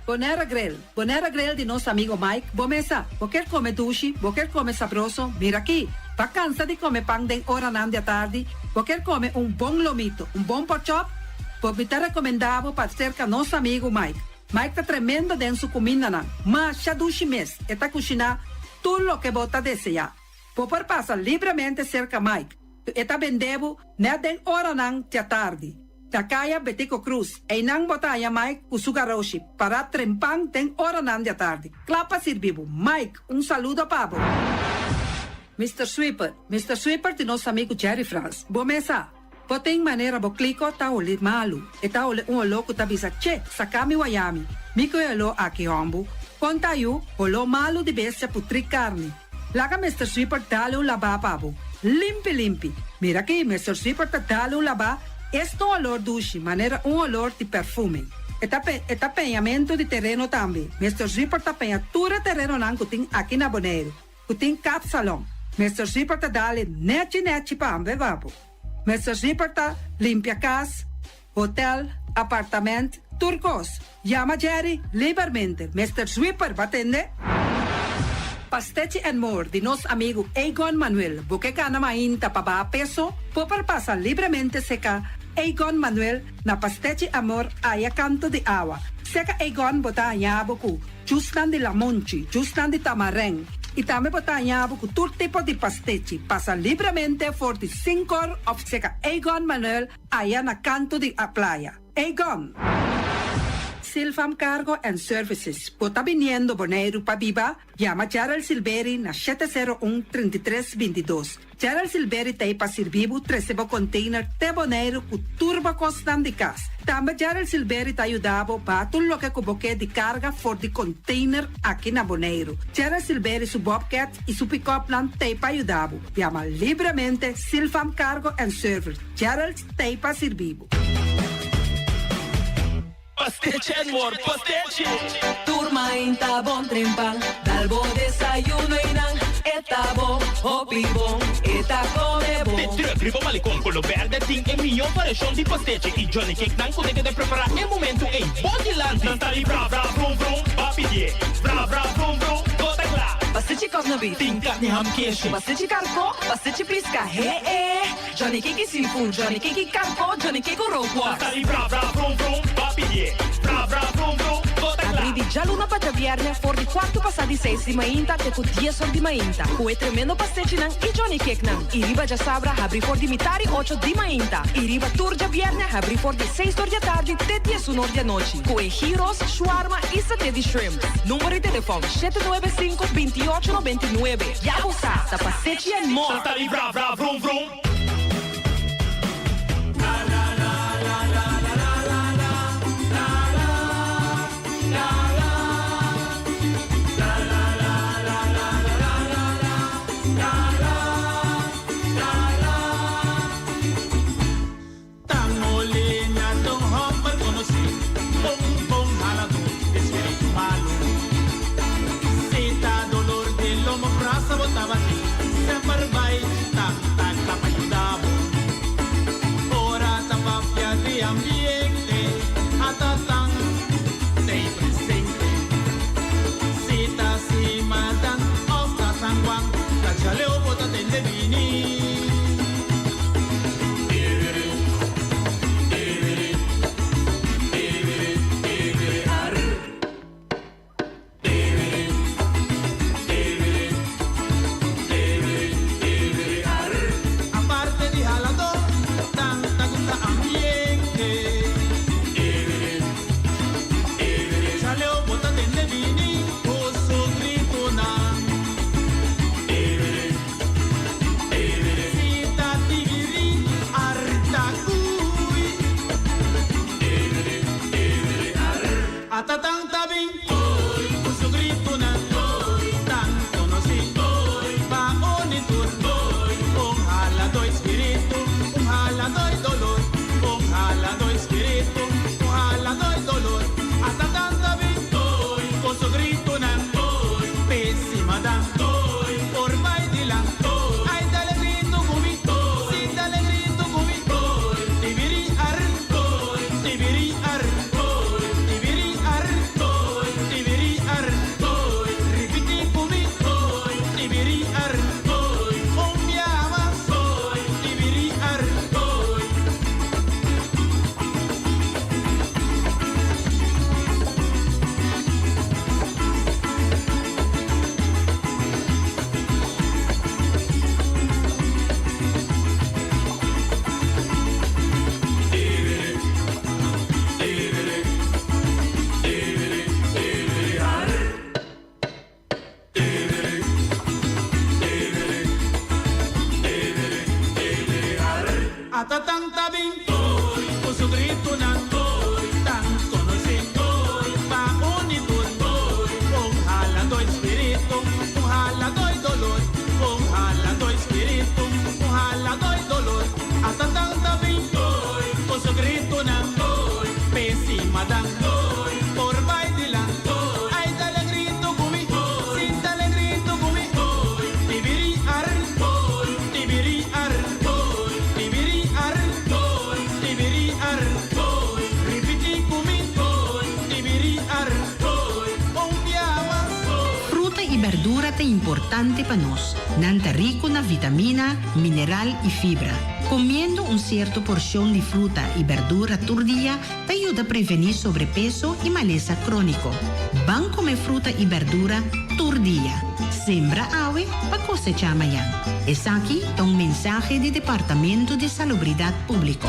Bonaire Grill. Bonaire Grill di nos amigu Mike. Bo mesa. Bo ke kome dushi, bo ke kome sabroso, mira aki. B'a kansa di kome pan den oranan di atardi, bo ke kome un bon lomito, un bon pork chop, bo mi ta rekomendá bo pa serka nos amigu Mike. Mike ta tremendo den su kumindanan. Masha dushi mes, e ta kushiná tur loke bo ta deseá. Bo por pasa libremente serka Mike. E ta bende bo nèt den oranan di atardi. Na Kaya Betico Croes, einan bo ta haña Mike ku su garoshi, para trempan den oranan di atardi. Kla pa sirbi bo. Mike, un saludo pa bo. Mr. Sweeper, Mr. Sweeper di nos amigu Jerry Frans. Bo mesa, bo tin manera bo kliko ta hole malu. E ta hole un oló ku ta bisa, che, saka mi wayami. Mi ku e oló aki hòmbu. Konta yu, oló malu di bestia putri karni. Laga Mr. Sweeper dal un labá pa bo. Limpi, limpi. Mira aki, Mr. Sweeper ta dal un labá. Esta un oló dushi, manera un oló di perfume. E ta peñamentu di tereno tambe. Mr. Sweeper ta peña tur e terenonan ku tin aki na Boneiru. Ku tin kapsalon. Mr. Sweeper ta dal e nèchi nèchi pa bo pa bo. Mr. Sweeper ta limpia kas, hotel, apartamento, tur kos. Yama Jerry liberamente. Mr. Sweeper, b'a tende? Pastechi and More di nos amigu Egon Manuel. Bo ke kana mainta pa baha peso, bo por pasa libremente serka Egon Manuel na Pastechi Amor aya kantu di awa. Serka Egon bo ta haña bo ku juicenan di lamunchi, juicenan di tamarijn. I tambe bo ta haña bo ku tur tipo di pastechi. Pasa libremente for di 5 òf serka Egon Manuel aya na kantu di playa. Egon. Silvam Cargo and Services. Bo ta biniendo Boneiru pa biba? Yama Gerald Silveri na 701-3322. Gerald Silveri t'ei pa sirbi bo trese bo container te Boneiru ku tur bo kosnan di kas. Tambe Gerald Silveri ta yuda bo baha tur loke ku bo ke di karga for di container aki na Boneiru. Gerald Silveri su Bobcat i su pick-up nan t'ei pa yuda bo. Yama libremente Silvam Cargo and Service. Gerald t'ei pa sirbi bo. Pastechi and more, pastechi. Tur mainta bon trempan, dal bo desayuno i nan, e ta bon, hopi bon, e ta kome bon. De truck riba malecon koló bèrdè tin e mihó variashon di pastechi i Johnny Cake nan ku ta prepará e momento ei bo dilanti. Nan ta di bra bra vrum vrum, b'a pidié. Bra bra vrum vrum, bo ta kla. Pastechi kòsna beef. Tin karni ham keshi. Pastechi karkó, pastechi piska, he eh. Johnny Cake seafood, Johnny Cake karkó, Johnny Cake rookworst. Nan ta di bra bra vrum vrum, b'a pidié. Bra bra vrum vrum, bo ta kla. Habrí di djaluna pa djabièrnè for di 6:15 di mainta te ku 10 or di mainta. Ku e tremendo pastechinan i Johnny Cake nan. I riba djasabra habrí for di 7:30 di mainta. I riba tur djabièrnè habrí for di 6 or di atardi te 11 or di anochi. Ku e gyros, shawarma i saté di shrimp. Number di telefòn 795 2899. Ya bo sa, ta Pastechi and More. Nan ta di bra bra vrum vrum. Tangolina ta un hòmber konosí, un bon haladó di spiritu malu. Si ta dolor di lomba, brasa bo tabatin, semper bai tanta kla pa yuda. haladó di spiritu, un haladó di doló. Un haladó di spiritu, un haladó di doló. Ata tanta bin, ku su gritonan, pésima dan, por bai dilanti. Ai dale grito ku mi, sí dale grito ku mi. Tibiri ar, tibiri ar, tibiri ar, tibiri ar. Ripití ku mi, tibiri ar, un biaha mas, tibiri ar. Ata tanta bin ku su gritonan tan konosí pa un i tur. Un haladó di spiritu, un haladó di doló. Un haladó di spiritu, un haladó di doló. Ata tanta bin ku su gritonan pésima dan por bai dilanti. Ai dale grito ku mi, sí dale grito ku mi. Tibiri ar, tibiri ar, tibiri ar, tibiri ar. Ripití ku mi, tibiri ar, un biaha mas. Fruta i berdura ta importante pa nos. Nan ta riku na vitamina, mineral i fibra. Komiendo un sierto porshon di fruta i berdura tur dia ta yuda prevení sobrepeso i malesa króniko. Ban kome fruta i berdura tur dia. Sembra awe pa kosechá mañan. Esaki ta un mensahe di Departamento di Salubridat Públiko.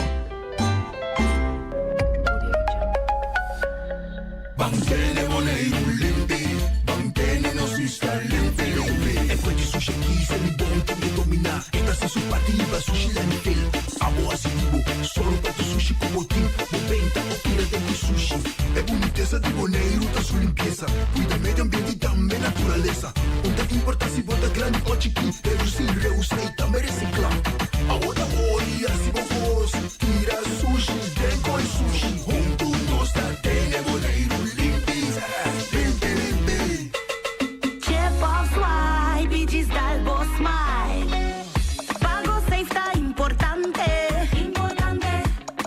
Ban tene Boneiru limpi, ban tene nos isla limpi limpi. E fuente sushi aki ser mi bon tin ke dominá. E ta hasi su parti liba sushi landfill. Abo hasi di bo, solo pa tu sushi ku bo tin. Bo benta o tira den ku sushi. E bunitesa di Boneiru ta su limpiesa. Kuida medio ambiente i tambe naturalesa. Un ta importá si bo ta grandi o chikí, redusí, reusá i tambe resiklá. Abo ta hori hasi bo kos, tira sushi den koi sushi. Huntu nos ta tene Boneiru limpi, limpi limpi. Chip of swipe i djis dal bo smile. Pago safe ta importante.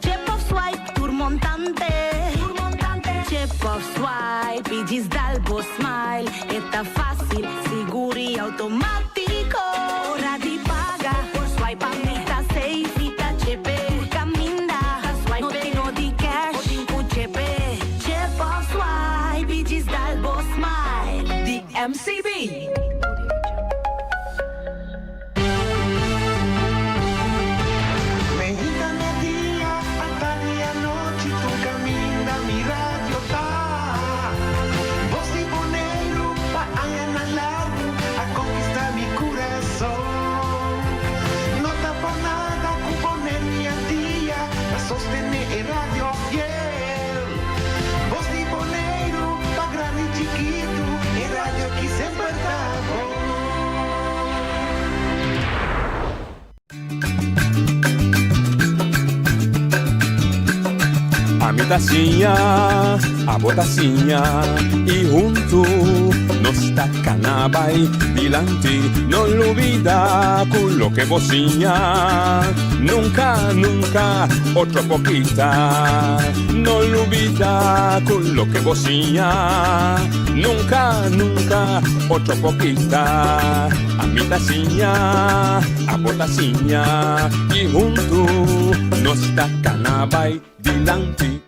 Chip of swipe tur montante. Chip of swipe i djis dal bo smile. E ta fásil, sigur i outomátiko. Ora di paga por swipe a mi ta safe. Mi ta chepe tur kaminda. No tin no di cash, bo tin ku chepe. Chip of swipe i djis dal bo smile. Di MCB. Meinta media, atardi anochi, tur kaminda mi radio ta. Bos di Boneiru pa añanan largu a konkistá mi kurason. No ta por nada ku Boneiru i Antia ta sostené e radio fiel. Bos di Boneiru pa grandi i chikitu, e radio ki semper ta bon. Ami ta siña, abo ta siña y huntu nos ta cana bay dilanti. No lubida cu loke bo siña nunca, nunca otro por kita. No lubida cu loke bo siña nunca, nunca otro por kita. Ami ta siña, abo ta siña i huntu nos ta kana bai dilanti.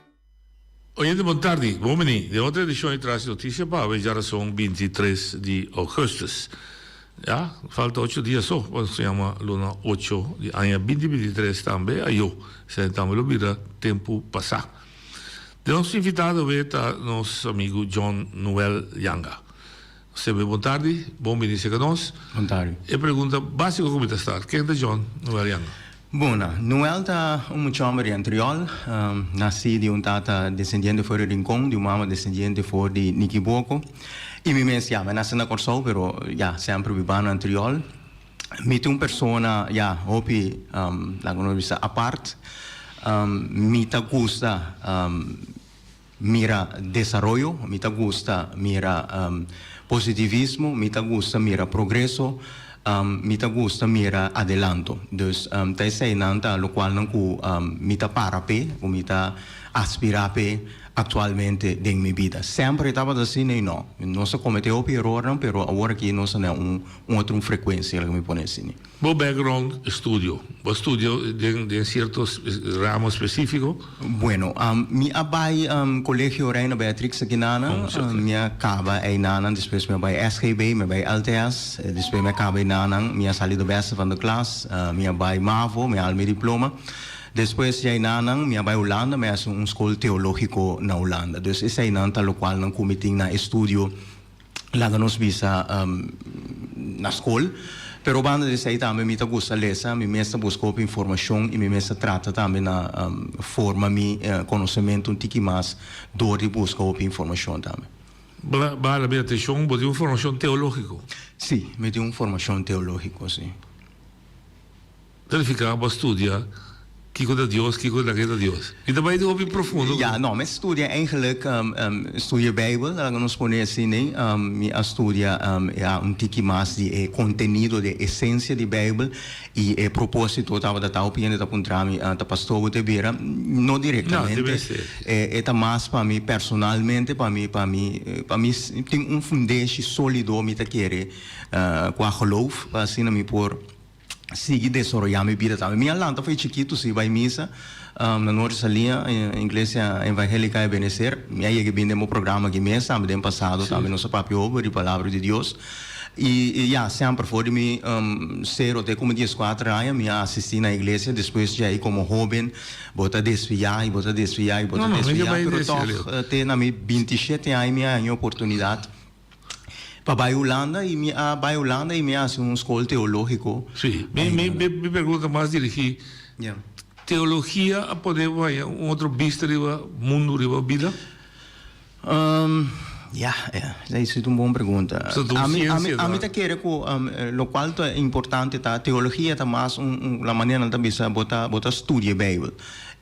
Oyente bon tardi, bon bini den otro edicion di Tras di Noticia pa awe djarason 23 di augustus. Ya, falta ocho dia so pa nos yama luna ocho di aña binti bintitres tambe ayo, esei tambe lo bira tempu pasá. Den nos invitado awe ta nos amigu John Noel Janga. Sebe bon tardi, bon bini serka nos. Bon tardi. E pregunta básiko ku mi ta start, ken ta John Noel Yanga? Bon, Noel ta un mucha hòmber di Antriol, nasí di un tata desendiente for di Rincon, di un mama desendiente for di Nikiboko. I mi mes, ya, mi a nase na Kòrsou, pero ya, semper bibá na Antriol. Mi ta un persona, ya, hopi, laga nos bisa apart. Mi ta gusta mira desaroyo, mi ta gusta mira positivismo, mi ta gusta mira progreso, mi ta gusta mira adelanto. Dus ta eseinan ta lokualnan ku mi ta para p'e, ku mi ta aspirá p'e Actualmente den mi bida. Semper e tabata asina y no. Nos a comete hopi erornan pero awor aki nos a na un un otro frecuencia laga mi pone asina. Bo background estudio, bo studia den den cierto ramo specifico? Bueno, mi a bay Colegio Reina Beatrix aki nanan, mi a caba eynanan, despues mi a bay SGB, mi a bay LTS, despues mi a caba eynanan, mi a sali de beste van de klas, mi a bay mavo, mi a haal mi diploma. Despues djai nanan mi a bai Hulanda, mi a hasi un skol teológiko na Hulanda. Dus eseinan ta lokualnan ku mi tin na estudio, laga nos bisa, na skol. Pero banda di esei tambe mi ta gusta lesa, mi mes ta buska hopi informashon i mi mes ta trata tambe na forma mi konosementu un tiki mas dor di buska hopi informashon tambe. Bo a hala mi atenshon, bo tin un formashon teológiko? Sí, mi tin un formashon teológiko, sí. Ta nifiká bo a studia kiko ta Dios, kiko ta ke ta Dios. Mi ta bai di hopi profundo. Ja, no, mi a studia eigenlijk, studia Bijbel, laga nos pone asina, mi a studia ja un tiki mas di e kontenido, di e esensia di Bijbel i e propósito tabata ta hopi hende ta puntra mi, ta pastor bo ta bira? No direktamente, e ta mas pa mi personalmente, pa mi, pa mi, pa mi tin un fundeshi sólido mi ta kere kua geloof, pa asina mi por sigui desaroyá mi bida tambe. Mi a lanta for chikitu si bai misa na Noord Salia, Iglesia Evangélica Ebenezer. Mi a yega bin den bo programa aki mes tambe den pasado tambe nos a papia hopi di palabra di Dios. I ya, semper for di mi sero te como dieskuater aña mi a asistí na iglesia. Despues djei como hóben bo ta desviá i bo ta desviá i bo ta desviá, pero tòg te na mi bintishete aña mi a haña oportunidat Pa bai Hulanda y mi a bai Hulanda y mi a haci un school teologico. Sí, mi mi mi pregunta mas dirigi, teologia a pone bo haya un otro bista riba mundo, riba bida? Ya, esey ta un bon pregunta. Ami ami ami ta kere cu locual ta importante ta teologia ta mas un un la manera nan ta bisa bo ta bo ta studia Bijbel.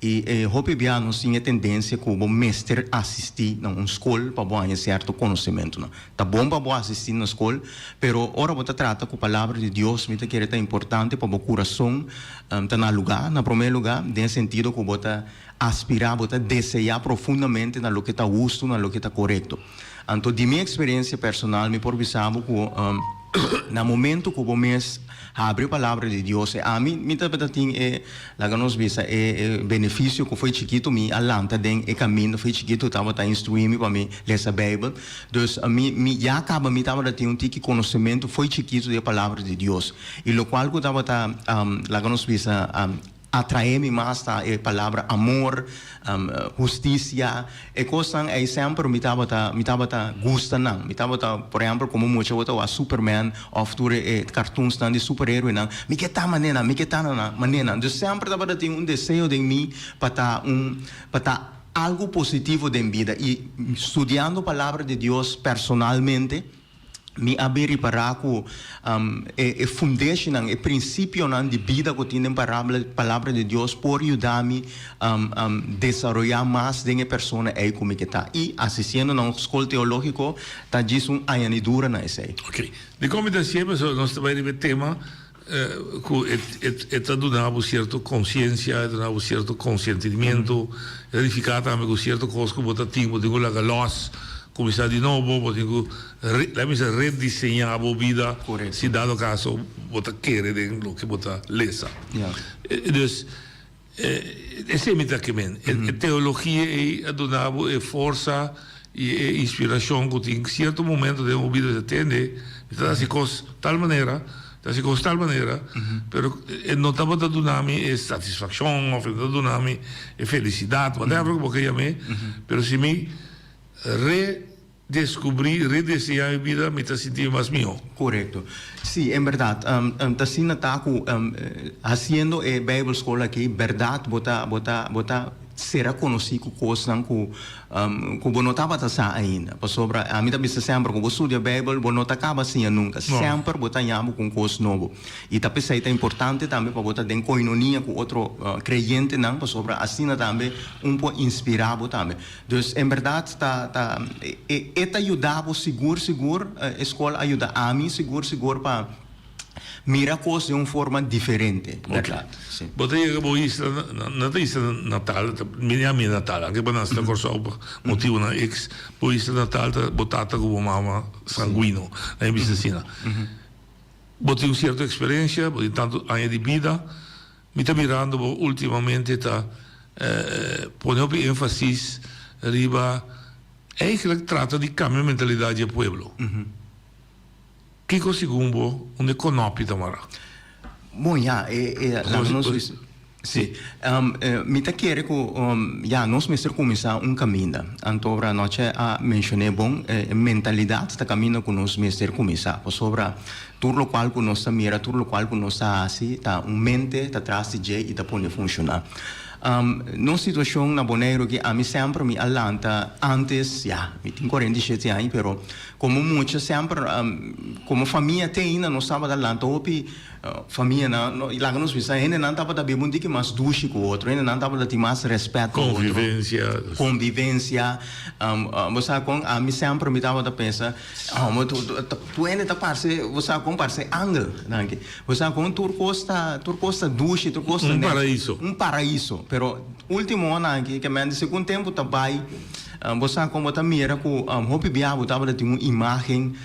I e hopi bia nos tin e tendensia ku bo mester asistí na un skol pa bo haña sierto konosementunan. Ta bon pa bo asistí na skol, pero ora bo ta trata ku Palabra di Dios mi ta kere ta importante pa bo kurason ta na lugá, na promé lugá, den e sentido ku bo ta aspirá, bo ta deseá profundamente na loke ta hustu, na loke ta korekto. Anto di mi eksperensia personal mi por bisa bo ku na momento ku bo mes habri palabra di Dios e ami mi tabata tin e laga nos bisa e e benefisio ku foi chikitu mi a lanta den e kaminda foi chikitu tabata instrui mi pa mi lesa beibel dus mi mi ya kaba mi tabata tin un tiki konosementu foi chikitu di e palabra di Dios i lokual ku tabata laga nos bisa Atraé mi mas ta e palabra amor, hustisia, e kosnan ei semper mi tabata mi tabata gusta nan. Mi tabata, por ehèmpel, komo mucha bo ta wak Superman òf tur e kartunsnan di superheroenan, mi ke ta manera, mi ke ta na manera. Dus semper tabata tin un deseo den mi pa ta un pa ta algu positivo den bida i studiando palabra di Dios personalmente, Mi a bin ripará ku e fundeshinan, e prinsipionan di bida ku tin den Palabra di Dios por yuda mi desaroyá mas den e persona ei ku mi ke ta. I asistiendo na un skol teológiko ta djis un añadidura na esei. Oké. Dikon mi ta hasié? Pasobra nos ta bai riba e tema Ku e ta duna bo sierto konsiensia, e ta duna bo sierto konsentimiento, e ta nifiká tambe ku sierto kos ku bo ta tin bo tin ku laga lòs, kuminsá di nobo, bo tin ku laga mi bisa rediseñá bo bida si dado kaso bo ta kere den loke bo ta lesa. Dus Esei mi ta ke men. E teologia ei a duna bo e forsa i e inspirashon ku tin sierto momento den bo bida ta tende, mi ta hasi kos tal manera, ta hasi kos tal manera, pero e no tabata duna mi e satisfakshon òf e no ta duna mi e felisidat, whatever ku bo ke yam'é, pero si mi re. Descubrí, redeseñá mi bida, mi ta sinti mi mas mihó. Korekto. Sí, en bèrdat. Ta asina ta ku hasiendo e Bijbelschool aki, bèrdat bo ta bo ta bo ta. sera konosí ku kosnan ku ku bo no tabata sa ainda. Pasobra ami ta bisa semper ku bo studia Beibel bo no ta kaba siña nunka. Semper bo ta haña bo ku un kos nobo. I ta p'esei ta importante tambe pa bo ta den koinonia ku otro kreyentenan pasobra asina tambe un por inspirá bo tambe. Dus en bèrdat ta ta e e ta yuda bo sigur sigur e skol a yuda ami sigur sigur pa mira kos den un forma diferente, bèrdat. Si. Bo ta yega bo isla no ta isla natal ta mi a mi natal anke bo nase na Kòrsou pa motibunan ex bo isla natal ta bo tata ku bo mama sanguino nan e bisa asina. Bo tin un cierto experiencia, bo tin tanto aña di bida. Mi ta mirando bo ultimamente ta pone hopi enfasis riba eigenlijk trata di cambia mentalidad di e pueblo. Kico segun bo unda e konopi ta mara? Bon ya, e e laga nos bisa. Sí, mi ta kere ku ya nos mester kuminsá un kaminda. Anto ora anochi a menshoné bon, e mentalidat ta kaminda ku nos mester kuminsá. Pasobra tur lokual ku nos ta mira, tur lokual ku nos ta hasi ta un mente ta tras di dje i ta pone funshoná. Nos situashon na Boneiru aki, ami semper mi a lanta ántes, ya, mi tin 47 aña, pero komo mucha semper, komo famia te ainda nos tabata lanta hopi. Famianan, no, laga nos bisa, hendenan tabata biba un tiki mas dushi ku otro, hendenan tabata tin mas rèspèt pa otro. Konvivensia. Konvivensia. Bo sa kon ami semper mi tabata pensa, homber, tur hende ta parse, bo sa kon, parse angel. Danki. Bo sa kon tur kos ta, tur kos ta dushi, tur kos ta Un paraiso. Un paraiso. Pero ultimo nan aki, ke men di segun tempu ta bai, bo sa kon bo ta mira ku hopi bia bo tabata tin un imagen.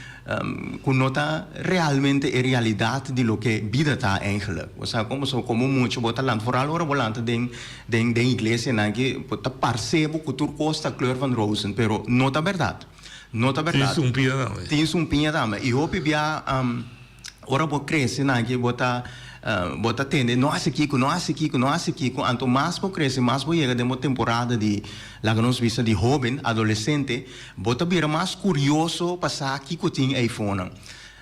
Ku no ta realmente e realidat di loke bida ta eigenlijk. Bo sa kon? Pasobra komo mucha bo ta lanta, foral ora bo lanta den den den iglesianan aki, bo ta parse bo ku tur kos ta kleur van rozen, pero no ta bèrdat. No ta bèrdat. Tin sumpiña tambe. Tin sumpiña tambe. I hopi bia ora bo krese nan aki bo ta bo ta tende no hasi kiko, no hasi kiko, no hasi kiko, anto mas bo krese mas bo yega den bo temporada di laga nos bisa di hoben, adolesente, Bo ta bira mas kurioso pa sa kiko tin eifonan.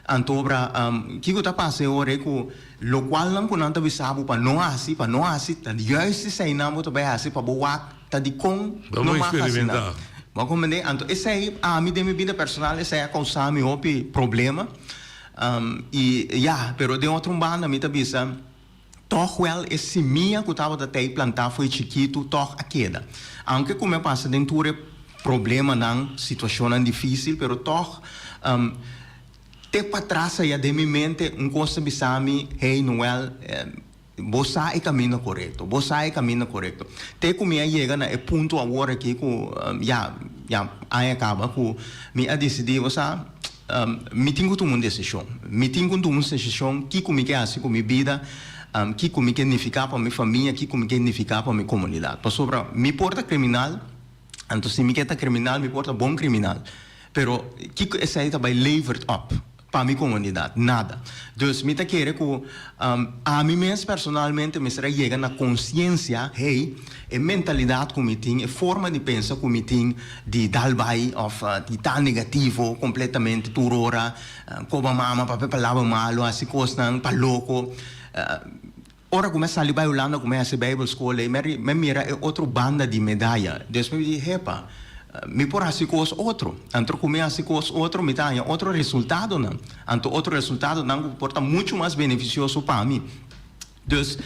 Antobra, kiko ta pasa e ora ei ku lokualnan ku nan ta bisa bo pa no hasi, pa no hasi, ta juist eseinan bo ta bai hasi pa bo wak ta dikon no mag hasi nan. Bo a komprendé? Anto esei ami den mi bida personal esei a kousa mi hopi problema. I ya, pero den otro un banda mi ta bisa. Tòg wèl e simia ku tabata tei plantá fo'i chikitu tòg a keda. Aunke ku mi a pasa den tur e problemanan, situashonnan difísil, pero tòg te patras aya den mi mente un kos ta bisa mi, Hey Noel, bo sa e kaminda korekto, bo sa e kaminda korekto. Te ku mi a yega na e punto awor aki ku ya, ya aña kaba ku mi a disidí, bo sa, Mi tin ku tuma un desishon. Mi tin ku tuma un desishon kiko mi ke hasi ku mi bida, kiko mi ke nifiká pa mi famia, kiko mi ke nifiká pa mi komunidat. Pasobra mi por ta kriminal, anto si mi ke ta kriminal mi por ta bon kriminal. Pero kiko esei ta bai levert op pa mi komunidat? Nada. Dus mi ta kere ku ami mes personalmente mester a yega na konsiensia, hey, E mentalidat ku mi tin, e forma di pensa ku mi tin di dal bai òf di ta negativo kompletamente tur ora, koba mama, papia palabra malu, hasi kosnan pa loko. Ora ku mi a sali bai Hulanda ku mi a hasi Bijbelschool ei, mi a mira e otro banda di medaya. Despues mi di, hepa, mi por hasi kos otro. Anto ku mi hasi kos otro mi ta haña otro resultadonan. Anto otro resultadonan ku por ta muchu mas benefisioso pa mi. Dus,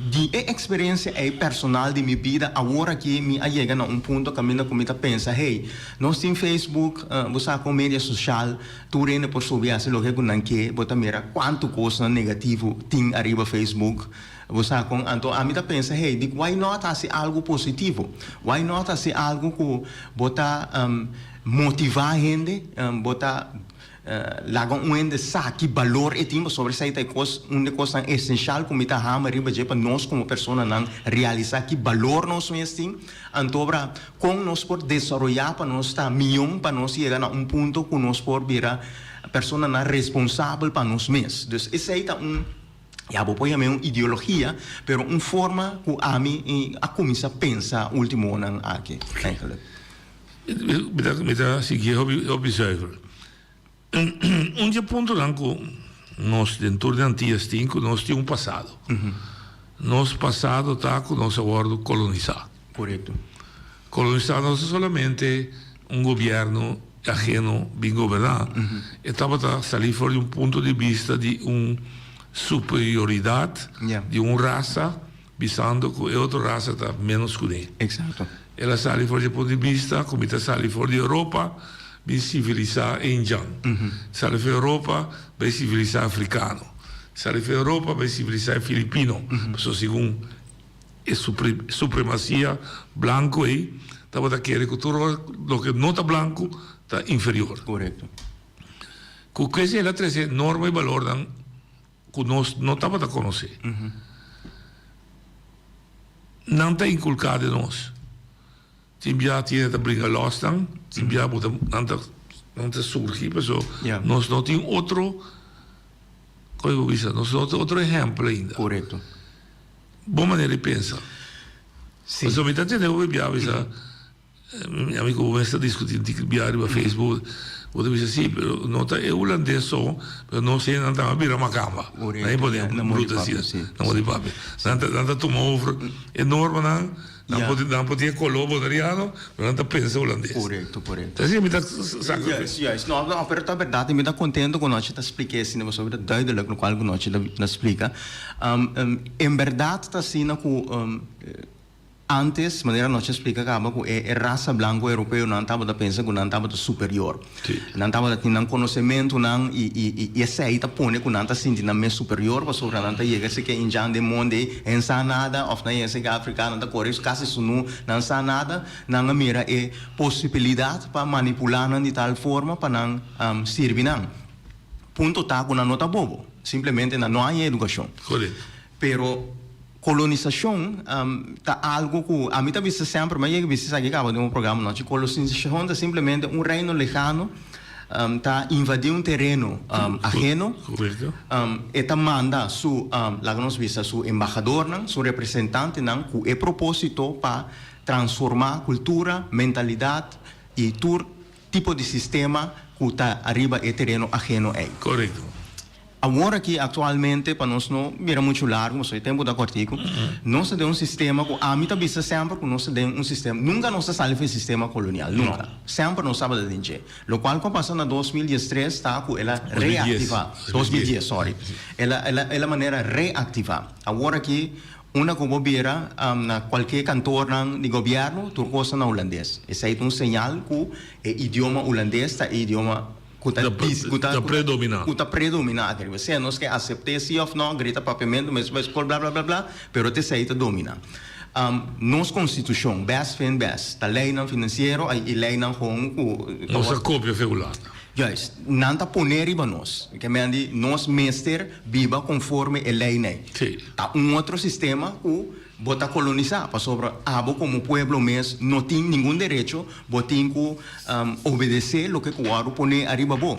di e eksperensia ei personal di mi bida, awor aki mi a yega na un punto kaminda ku mi ta pensa, hey, nos tin Facebook, bo sa kon media sosial, tur hende por subi hasi loke ku nan ke, bo ta mira kuantu kosnan negativo tin ariba Facebook, bo sa kon. Anto ami ta pensa, hey, di why not hasi algu positivo? Why not hasi algu ku bo ta motivá hende, bo ta. Laga un hende sa ki balor e tin pasobra esei ta e kos, un di e kosnan esenshal ku mi ta hama riba dje pa nos komo personanan realisá ki balor nos mes tin. Antobra, kon nos por desaroyá pa nos ta mion, pa nos yega na un punto ku nos por bira personanan responsabel pa nos mes. Dus esei ta un, ya bo por yam'é un ideologia, pero un forma ku ami a kuminsá pensa últimonan aki, eigenlijk. Mi ta sigui hopi hopi zuiver. Un di e puntonan ku nos den tur di Antias tin ku nos tin un pasado. Nos pasado ta ku nos a wòrdu kolonisá. Korekto. Kolonisá no ta solamente un gobièrnu aheno bin goberná, e tabata salí for di un punto di bista di un superioridat di un rasa bisando ku e otro rasa ta ménos kuné. Eksakto. El a sali for di e punto di bista ku mi ta sali for di Europa bin sivilisá e indjan, sali for di Europa bai sivilisá afrikano, sali for di Europa bai sivilisá e filipino, pasobra segun E supremacia blanco ei tabata kere cu tur loke no ta blanco ta inferior. Correcto. Cu kese el a trece norma y balornan cu nos no tabata conoce. Nan ta inculca den nos. Tin bia tin ta bringa los nan, tin bia bo ta nan ta nan ta surgi paso nos no tin otro, como bo bisa, nos no tin otro ehempel ainda. Correcto. Bon manera di pensa. Sí. Pasobra mi ta tende hopi bia bisa, mi ami ku bo mes ta diskutí un tiki bia riba Facebook, bo ta bisa sí, pero no ta e hulandes so, pero nos hendenan tambe a bira makamba. Correcto. Nan e pone Na modo di bruta papia, asina, sí. na modo di papia. Nan ta nan ta tuma over e normanan, nan por nan por tin e koló boneriano, pero nan ta pensa hulandes. Correcto, correcto. Asina mi ta saka. Juist, juist. No, no, pero ta berdad y mi ta contento cu nochi ta splica esina pasobra ta duidelijk locual cu nochi ta splica. En berdad ta asina cu antes, manera nochi a splica caba, cu e raza blanco europeo nan tabata pensa cu nan tabata superior. Nan tabata tin nan conocementonan y y y esey ta pone cu nan ta sinti nan mes superior pasobra nan ta yega esaki indjan den monde ey en sa nada of nan yega esaki Africa nan ta core casi sunu nan sa nada. Nan a mira e posibilidad pa manipula nan di tal forma pa nan sirbi nan. Punto ta cu nan no ta bobo, simplemente nan no haña educacion. Pero kolonisacion ta algo cu ami ta bisa semper, mi a yega bisa esaki caba den un programa anochi, kolonisacion ta simplemente un reino lejano ta invadi un tereno ajeno, e ta manda su, laga nos bisa, su embahadornan, su representantenan cu e proposito pa transforma cultura, mentalidad y tur tipo di sistema cu ta ariba e tereno ajeno ey. Correcto. Awor aki actualmente, pa nos no bira mucho largo, pasobra e tempo ta cortico, nos ta den un sistema cu ami ta bisa semper cu nos ta den un sistema, nunca nos ta sali for e sistema colonial, nunca. Semper nos tabata den dje. Locual cu a pasa na 2013 ta cu el a reactiva, 2010, sorry, el a, el a, el a manera reactiva. Awor aki Unda ku bo bira na kualke kantornan di gobièrnu, tur kos ta na hulandes. Esei ta un señal ku e idioma hulandes ta e idioma ku ta ku ta predominá. Ku ta predominá aki riba. Sea nos ke asept'é si òf nò, grita papiamentu, mes bai skol bla bla bla bla, pero ta esei ta dominá. Nos konstitushon, bes fin bes, ta leinan finansiero i leinan gewoon ku Nos a kopia fe Hulanda. Juist. Nan ta pone riba nos. Ke men di nos mester biba konforme e leinan. Sí. Ta un otro sistema ku bo ta kolonisá, pasobra abo komo pueblo mes no tin ningun derecho, bo tin ku obedesé loke ku wòrdu poné ariba bo.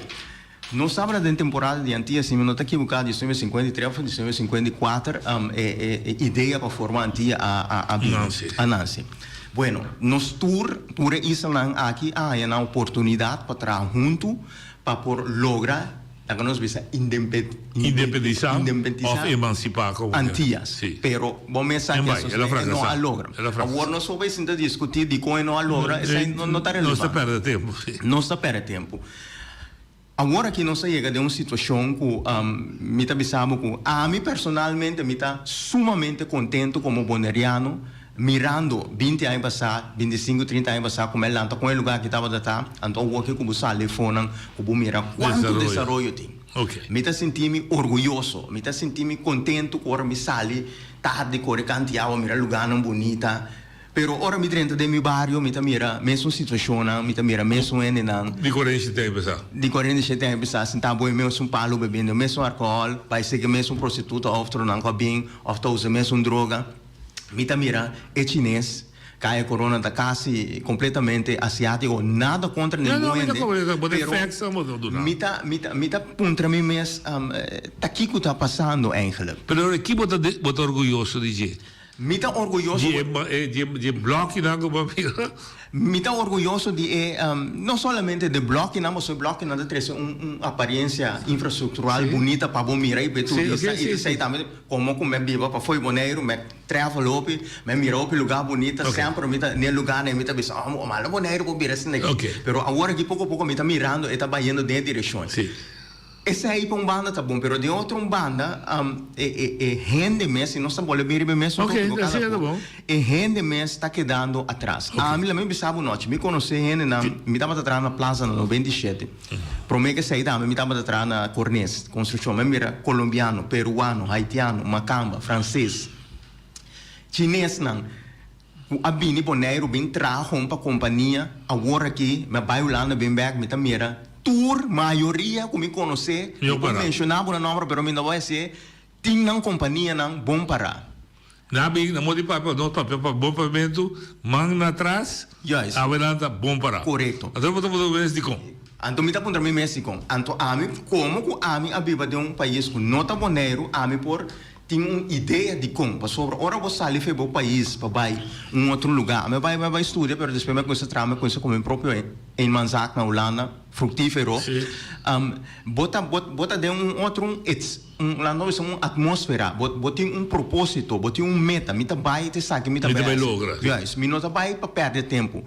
Nos tabata den temporada di Antia, si mi no ta kibuká, diesnuebe sinkuenta i tres òf diesnuebe sinkuenta i kuater, e idea pa forma Antia a a bini, a nase. Bueno, nos tur, tur e islanan aki a haña nan oportunidat pa traha huntu pa por logra, laga nos bisa, Independisá òf emansipá komo ke. Antias. Sí. Pero bo mes sa ke e no a logra. Awor nos por bay sinta diskutí dikon e no a logra, esei no ta relevante. Nos ta pèrdè tempu, sí. Nos ta pèrdè tempu. Awor aki nos a yega den un situacion cu mi ta bisa bo cu ami personalmente mi ta sumamente contento como Boneriano mirando binti aña pasa, binticinco, trinta aña pasa como e lanta con e lugar aki tabata ta, anto awor aki cu bo sali efonan cu bo mira cuanto desaroyo tin. Mi ta sinti mi orguyoso, mi ta sinti mi contento cu ora mi sali tardi core canti awa mira lugarnan bunita. Pero ora mi drenta den mi bario mi ta mira mesun situacionnan, mi ta mira mesun hendenan. Di 47 aña pasá. Di 47 aña pasá, sintá boe mesun palo bebiendo mesun alcohol, bai sigui mesun prostituta of otronan cu a bin of ta usa mesun droga. Mi ta mira e chines, Kaya Corona ta casi completamente asiatico, nada contra No, no, ningun mi ta hende, comprende, bo ta pero facts nan bo ta duna. mi ta, mi ta, mi ta puntra mi mes, ta kico ta pasando eigenlijk? Pero ki bo ta, bo ta orguyoso di dje? Mi ta orguyoso. Di e di e blòkinan ku bo a mira. Mi ta orguyoso di e no solamente de blòkinan, pasobra e blòkinan ta trese un un apariencia infrastructural bunita pa bo mira i pa e turista i ta esei tambe komo ku mi a biba pafó di Boneiru mi a travel hopi, mi a mira hopi lugá bunita, semper mi ta n'e lugánan mi ta bisa oh malo Boneiru por bira asina aki. Pero awor aki poko poko mi ta mirando e ta bayendo den e direkshon. Esei pa un banda ta bon, pero den otro un banda e e hende mes, si nos ta bolbe bin riba e mesun tópiko kada ku, e hende mes ta kedando atras. Ami la mi bisa bo nochi, mi konosé hendenan, mi tabata traha na Plaza na 97, promé ku esei tambe mi tabata traha na Cornes, konstrukshon, mi a mira kolombiano, peruano, haitiano, makamba, franses, chinesnan. Ku a bini Boneiru bin traha hon pa kompania, awor aki mi a bai Hulanda bin bek mi ta mira tur mayoria ku mi konosé, mi por menshoná bo nan nòmber pero mi no bai hasié, tin nan kompanianan bon pará. Nan a bin na moda di papia, nos papia pa bon papiamentu, man na tras, awe nan ta bon pará. Korekto. Anto bo ta puntra bo mes dikon? Anto mi ta puntra mi mes dikon. Anto ami, komo ku ami a biba den un pais ku no ta Boneiru, ami por Tin un idea dikon, pasobra ora bo sali for bo pais pa bai un otro luga, mi a bai mi a bai studia pero despues mi a kuminsa traha, mi a kuminsa ku mi propio eenmanszaak na Hulanda, fructifero, bo ta bo ta den un otro un ets un laat nos bisa un atmosfera, bo bo tin un proposito, bo tin un meta, mi ta bai ta esaki mi ta Mi ta bai bai hasi, logra. Juist, mi no ta bai pa perde tempu.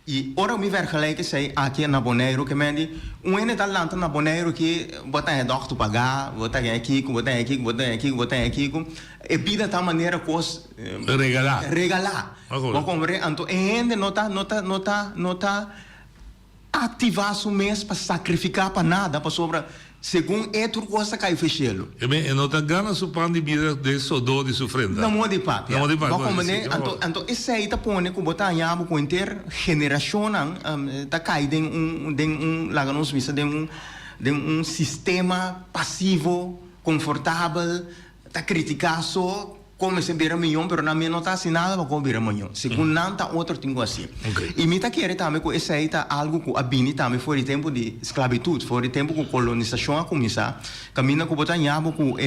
I ora mi vergelijk esei aki na Boneiru ke men di, un hende ta lanta na Boneiru ki bo ta haña dòkter pagá, bo ta haña kiko, bo ta haña kiko, bo ta haña kiko, bo ta haña kiko. E bida ta manera kos Regalá. regalá. Bo komprende? Anto e hende no ta no ta no ta no ta aktivá su mes pa sakrifiká pa nada pasobra Segun e tur kos ta kai fe shelu. E men e no ta gana su pan di bida den sodó di su frenta. Na moda di papia. Na moda di papia. Bo komprendé? Anto, anto esei ta pone ku bo ta haña bo ku henter generashonnan ta kai den un, den un, laga nos bisa, den un, den un sistema pasivo, konfortabel, ta kritiká so. Kon mester bira miyon pero nan mes no ta hasi nada pa kon bira miyon. Segun nan ta otro tin ku hasi. I mi ta kere tambe ku esei ta algu ku a bini tambe for di tempu di sklabitut, for di tempu ku kolonisashon a kuminsá, kaminda ku bo ta haña bo ku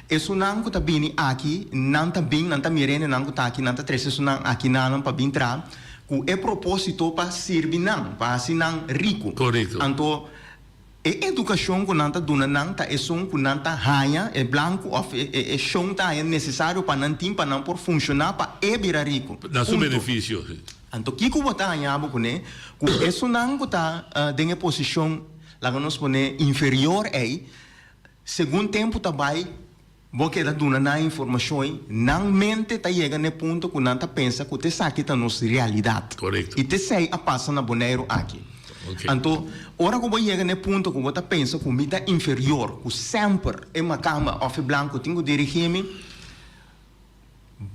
esunnan ku ta bini aki, nan ta bin, nan ta mira hendenan ku ta aki, nan ta trese esunnan aki nanan pa bin traha ku e propósito pa sirbi nan, pa hasi nan riku. Anto. E edukashon ku nan ta duna nan ta esun ku nan ta haña, e blanku òf e shon ta haña nesesario pa nan tin pa nan por funshoná pa e bira riku. Na su Punto. benefisio, si. Anto kiko bo ta haña bo kuné? Ku esunnan ku ta den e posishon, laga nos pone, inferior ei, segun tempu ta bai, Bo keda duna nan informashon ei, nan mente ta yega n'e punto ku nan ta pensa ku t'esaki ta nos realidat. Korekto. I t'esei a pasa na Boneiru aki. Anto, ora ku bo yega n'e punto ku bo ta pensa ku mi ta inferior, ku semper e makamba òf e blanku tin ku dirigí mi,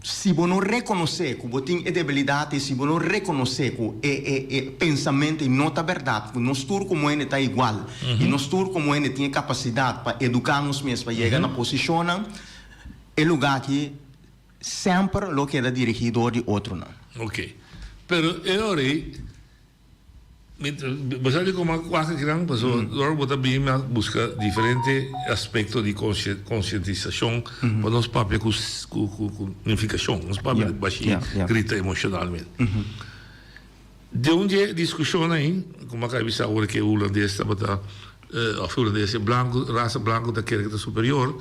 Si bo no rekonosé ku bo tin e debilidat ei, si bo no rekonosé ku e e e pensamentu ei no ta bèrdat, ku nos tur komo hende ta igual i nos tur komo hende tin e kapasidat pa eduká nos mes pa yega na posishonnan, e lugá aki semper lo keda dirigí dor di otronan. Oké. Pero e ora ei. Bo sa di como a wak akinan? Pasobra ora bo ta bini mi a busca diferente aspecto di concientisacion pa nos papia cu cu nificacion, nos papia bashi grita emocionalmente. Den un di e discusionnan ayi, como a caba bisa awor cu e hulandes tabata of hulandes e blanco, rasa blanco ta kere cu ta superior,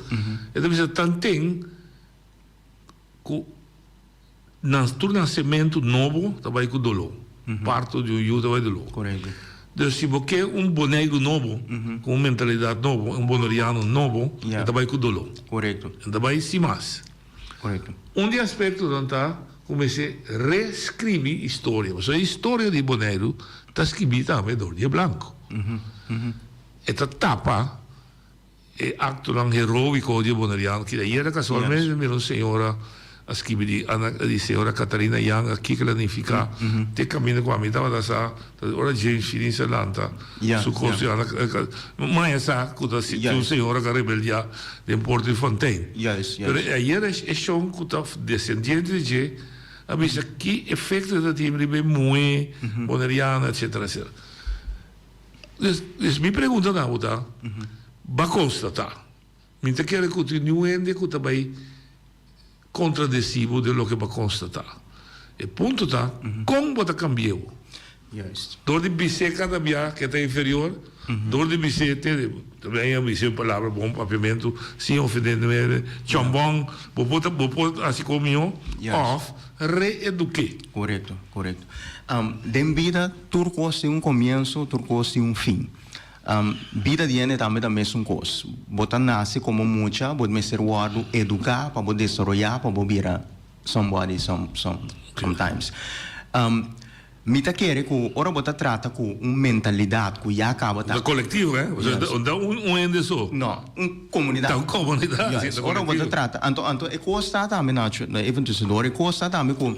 e ta bisa tanten cu Nan tur nasementu nobo ta bai ku doló. Parto di un yu ta bai doló. Dus si bo ke un Boneiru nobo, ku un mentalidat nobo, un Boneriano nobo, e ta bai ku doló. E ta bai sin mas. Un di e aspektonan ta ku mester reskribi historia. Pasobra e historia di Boneiru ta skibí tambe dor di e blanku. E ta tapa. E actonan heroico di e Boneriano keda ayera casualmente mira un señora a skibi di Ana di señora Catharina Janga kiko el a nifica te caminda cu ami tabata sa ta ora James Finis a lanta su cos di Ana maya sa cu ta tin un señora cu a rebeldia den Puerto di Fontein pero ayera e shon cu ta descendiente di dje a bisa ki efecto e ta tin riba e muhe Boneriano etcetera etcetera. Dus mi pregunta na bo ta, Bo a constata? Mi ta kere cu tin niun hende cu ta bay. kontradesí bo den loke bo a konstatá. E punto ta, kon bo ta kambi'é bo? Juist. Dor di bis'é kada bia ke ta inferior, dor di bis'é te, tambe a bis'é un palabra bon papiamentu sin ofendé niun, chòmbòn, bo por ta, bo por hasi kon mihó, òf reeduk'é. Korekto, korekto. Den bida tur kos tin un komienso, tur kos tin un fin. Bida di hende tambe ta mesun kos. Bo ta nase komo mucha, bo mester wòrdu eduká pa bo desaroyá, pa bo bira somebody some, some, sometimes. Mi ta kere ku ora bo ta trata ku un mentalidat ku ya kaba ta. Ta kolektivo, eh? Yes. No ta un hende so. No, un komunidat. Ta un komunidat, si, ta kolektivo. Ora bo ta trata, anto, anto e kos ta tambe, Nacho, even tussendoor, e kos ta tambe ku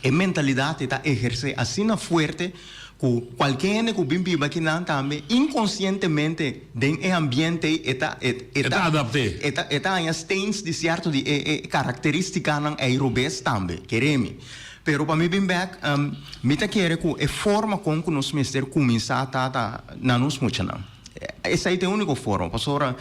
e mentalidat ei ta ehersé asina fuerte ku kualke hende ku bin biba akinan tambe inkonsientemente den e ambiente ei e ta, e, e ta. E ta adapt'é. E ta, e ta haña stains di sierto di e, e karakterístikanan ei robes tambe, kere mi. Pero pa mi bin bek, mi ta kere ku e forma kon ku nos mester kuminsá ta ta na nos muchanan. Esei ta e úniko forma, pasobra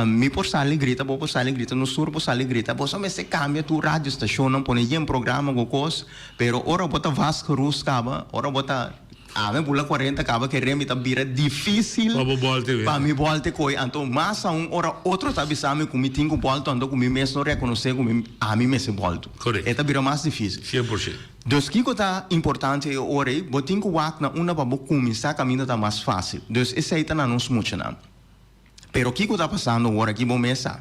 mi por sali grita, bo por sali grita, nos tur por sali grita, boso mester kambia tur radio stashonnan, pone yen programa ku kos, pero ora bo ta vastgeroest kaba, ora bo ta Ami bula cuarenta caba kere mi ta bira dificil Pa bo bolte pa mi bolte koe anto mas aun ora otro ta bisa mi cu mi tin cu bolto anto cu mi mes no reconoce cu mi ami mester bolto. Correcto. E ta bira mas dificil. Cien por cien. Dus kico ta importante e ora ey bo tin cu wak na unda pa bo cuminsa caminda ta mas facil. Dus esey ta na nos muchanan. Pero kico ta pasando awor aki bo mes sa.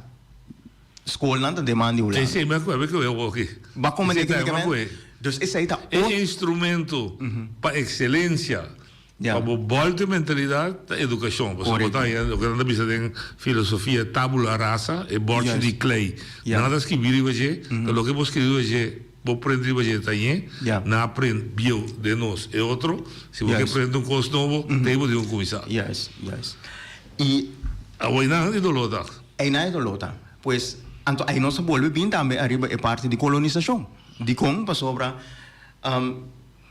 Skolnan ta demanda di Hulanda. Esei mi a koe koe awor aki. Bo a komende Esei ta kico mi a men? koe. Dus esei ta E instrumento pa excelencia, pa bo bolta e mentalidad ta educacion. Pasobra bo ta haña loke nan ta bisa den filosofia tabula rasa, e borchi di klei. Nan ta skibi riba dje, ta loke bo skibi riba dje, bo prende riba dje ta hañ'é. Nan a prende bieu den nos e otro. Si bo ke prende un kos nobo, ta ei bo tin ku kuminsá. Juist, juist. I. Awor einan e doló ta. Einan e doló ta. Pues, anto ei nos a bolbe bin tambe ariba e parti di kolonisashon. Dikon? Pasobra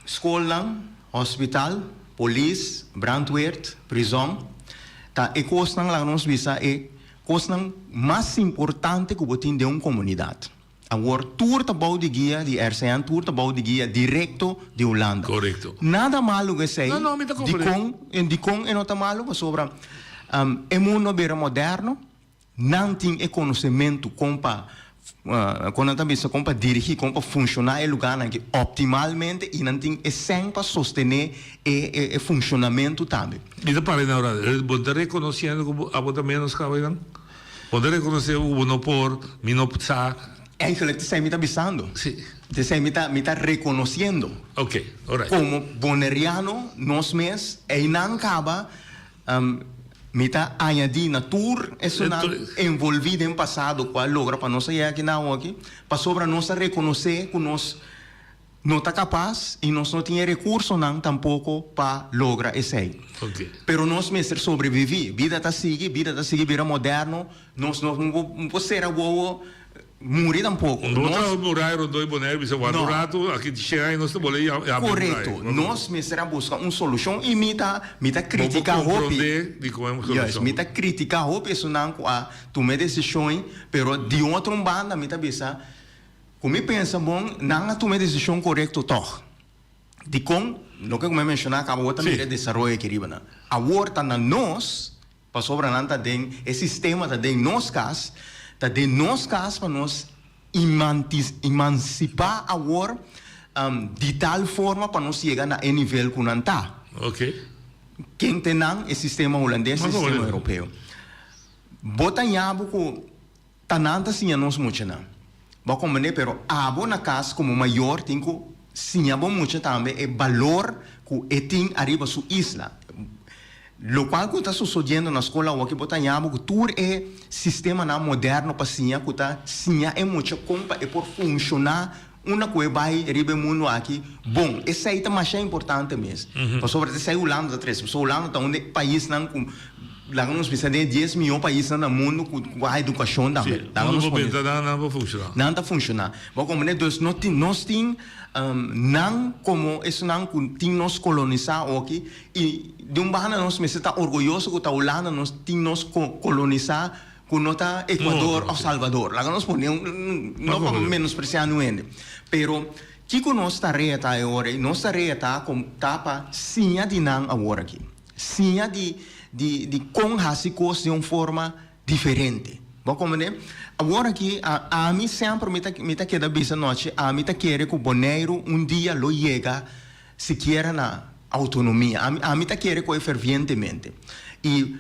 skolnan, hospital, polis, brandweer, prizòn, ta e kosnan, laga nos bisa, e kosnan mas importante ku bo tin den un komunidat. Awor tur ta bou di guia di RCN, tur ta bou di guia directo di Hulanda. Correcto. Nada malo cu esey. No, no, mi ta comprende. Dicon, dicon e no ta malo? Pasobra e mundo a bira moderno, nan tin e conocemento con pa, con nan ta bisa, con pa dirigi, con pa funciona e lugarnan aki optimalmente y nan tin e sèn pa sostene e e funcionamento tambe. Mi ta para na ora, bo ta reconociendo cu abo ta menos caba nan? Bo ta rekonosé ku bo no por, mi no sa. Eigenlijk t'esei mi ta bisando. Sí. T'esei mi ta, mi ta rekonosiendo. Oké, alright. Komo boneriano nos mes, einan kaba, mi ta añadí na tur esunnan envolví den pasado ku a logra pa nos a yega aki na awoki, pasobra nos ta rekonosé ku nos No ta kapas i nos no tin e rekursonan tampoko pa logra esei. Pero nos mester sobreviví. Bida ta sigui, bida ta sigui bira moderno. Nos no por sera wowo muri tampoko. No ta murai rondó i Bonaire bisa wak un ratu, aki shen aña nos ta bole i habri murai. Korekto. Nos mester a buska un solushon i mi ta mi ta kritiká hopi. Bo por komprondé di kon e solushon. Mi ta kritiká hopi esunnan ku a tuma e desishon, pero di otro un banda mi ta bisa. Ku mi pensa bon, nan a tuma e desishon korekto tòg. Dikon? Loke ku mi a menshoná kaba awor ta mira e desaroyo aki riba nan. Awor ta na nos, pasobra nan ta den, e sistema ta den nos kas, ta den nos kas pa nos emansipá awor di tal forma pa nos yega na e nivel ku nan ta. Ken ta nan? E sistema hulandes, e sistema europeo. Bo ta yabu ku. Ta nan ta siña nos muchanan. Bo a comprende pero abo na cas como mayor tin cu siña bo mucha tambe e balor cu e tin ariba su isla. Locual cu ta sucediendo na scol awoki bo ta haña bo cu tur e sistemanan moderno pa siña cu ta siña e mucha con pa e por funciona Unda ku e bai riba e mundu aki, bon, esei ta masha importante mes. Pasobra ta esei Hulanda ta trese. Pasobra Hulanda ta un di e paisnan ku, laga nos bisa den e dies mihó paisnan na mundu ku ku a edukashon tambe. Sí, Laga mundu nos por pone. benta nan, nan por funshoná. Nan ta funshoná. Bo a komprendé? Dus no tin, nos tin nan komo esunnan ku tin nos kolonisá oki i di un banda nos mester ta orguyoso ku ta Hulanda nos tin nos kolonisá. ku no ta Ecuador òf Salvador. Laga nos pone un, no pa menospresiá niun hende, pero kiko nos tarea ta e ora ei? Nos tarea ta ta pa siña di nan awor aki. Siña di di di kon hasi kos den un forma diferente. Bo a komprendé? Awor aki ami semper mi ta mi ta keda bisa nochi, ami ta kere ku Boneiru un dia lo yega sikiera na outonomia. Ami ami ta kere ku e fervientemente. I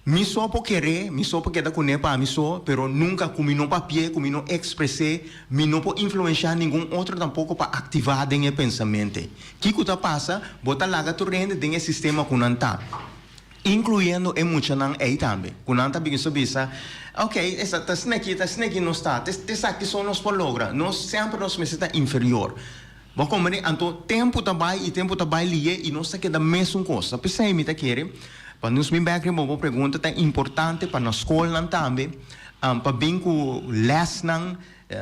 mi so por kere, mi so por keda kuné pa mi so, pero nunka ku mi no papi'é, ku mi no ekspres'é, mi no por influenshá ningun otro tampoko pa aktivá den e pensamente. Kiko ta pasa? Bo ta laga tur hende den e sistema ku nan ta. Incluyendo e muchanan ey tambe, cu nan ta bisa bisa, ok, esta ta sneki, ta sneki nos ta, te esaki so nos por logra, nos semper nos mester ta inferior. Bo a comprende? Anto tempo ta bay y tempo ta bay liye y nos ta keda mesun cos. Ta p'esey mi ta kere, pa nos bin bek riba bo pregunta, ta importante pa na scolnan tambe, pa bin cu lesnan,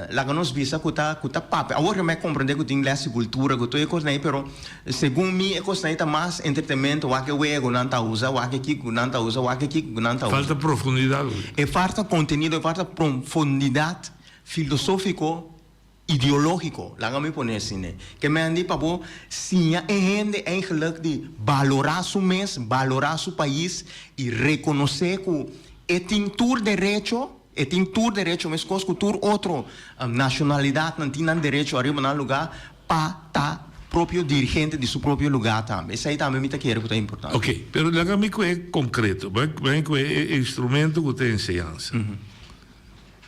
Laga nos bisa ku ta ku ta papia. Awor mi a komprendé ku tin lès di kultura ku tur e kosnan ei, pero segun mi e kosnan ei ta mas entretenmento, wak e wega ku nan ta usa, wak e kiko ku nan ta usa, wak e kiko ku nan ta usa. Falta profundidat. E falta kontenido, e falta profundidat filosófiko, ideológiko, laga mi pone asina. Ke men di pa bo siña e hende eigenlijk di balorá su mes, balorá su pais i rekonosé ku e tin tur derecho. E tin tur derecho meskos ku tur otro nashonalidatnan tin nan derecho ariba nan lugá pa ta propio dirigente di su propio lugá tambe. Esei tambe mi ta kere ku ta importante. Ok, pero laga mi ku e konkreto, bai ku e instrumento ku ta enseñansa.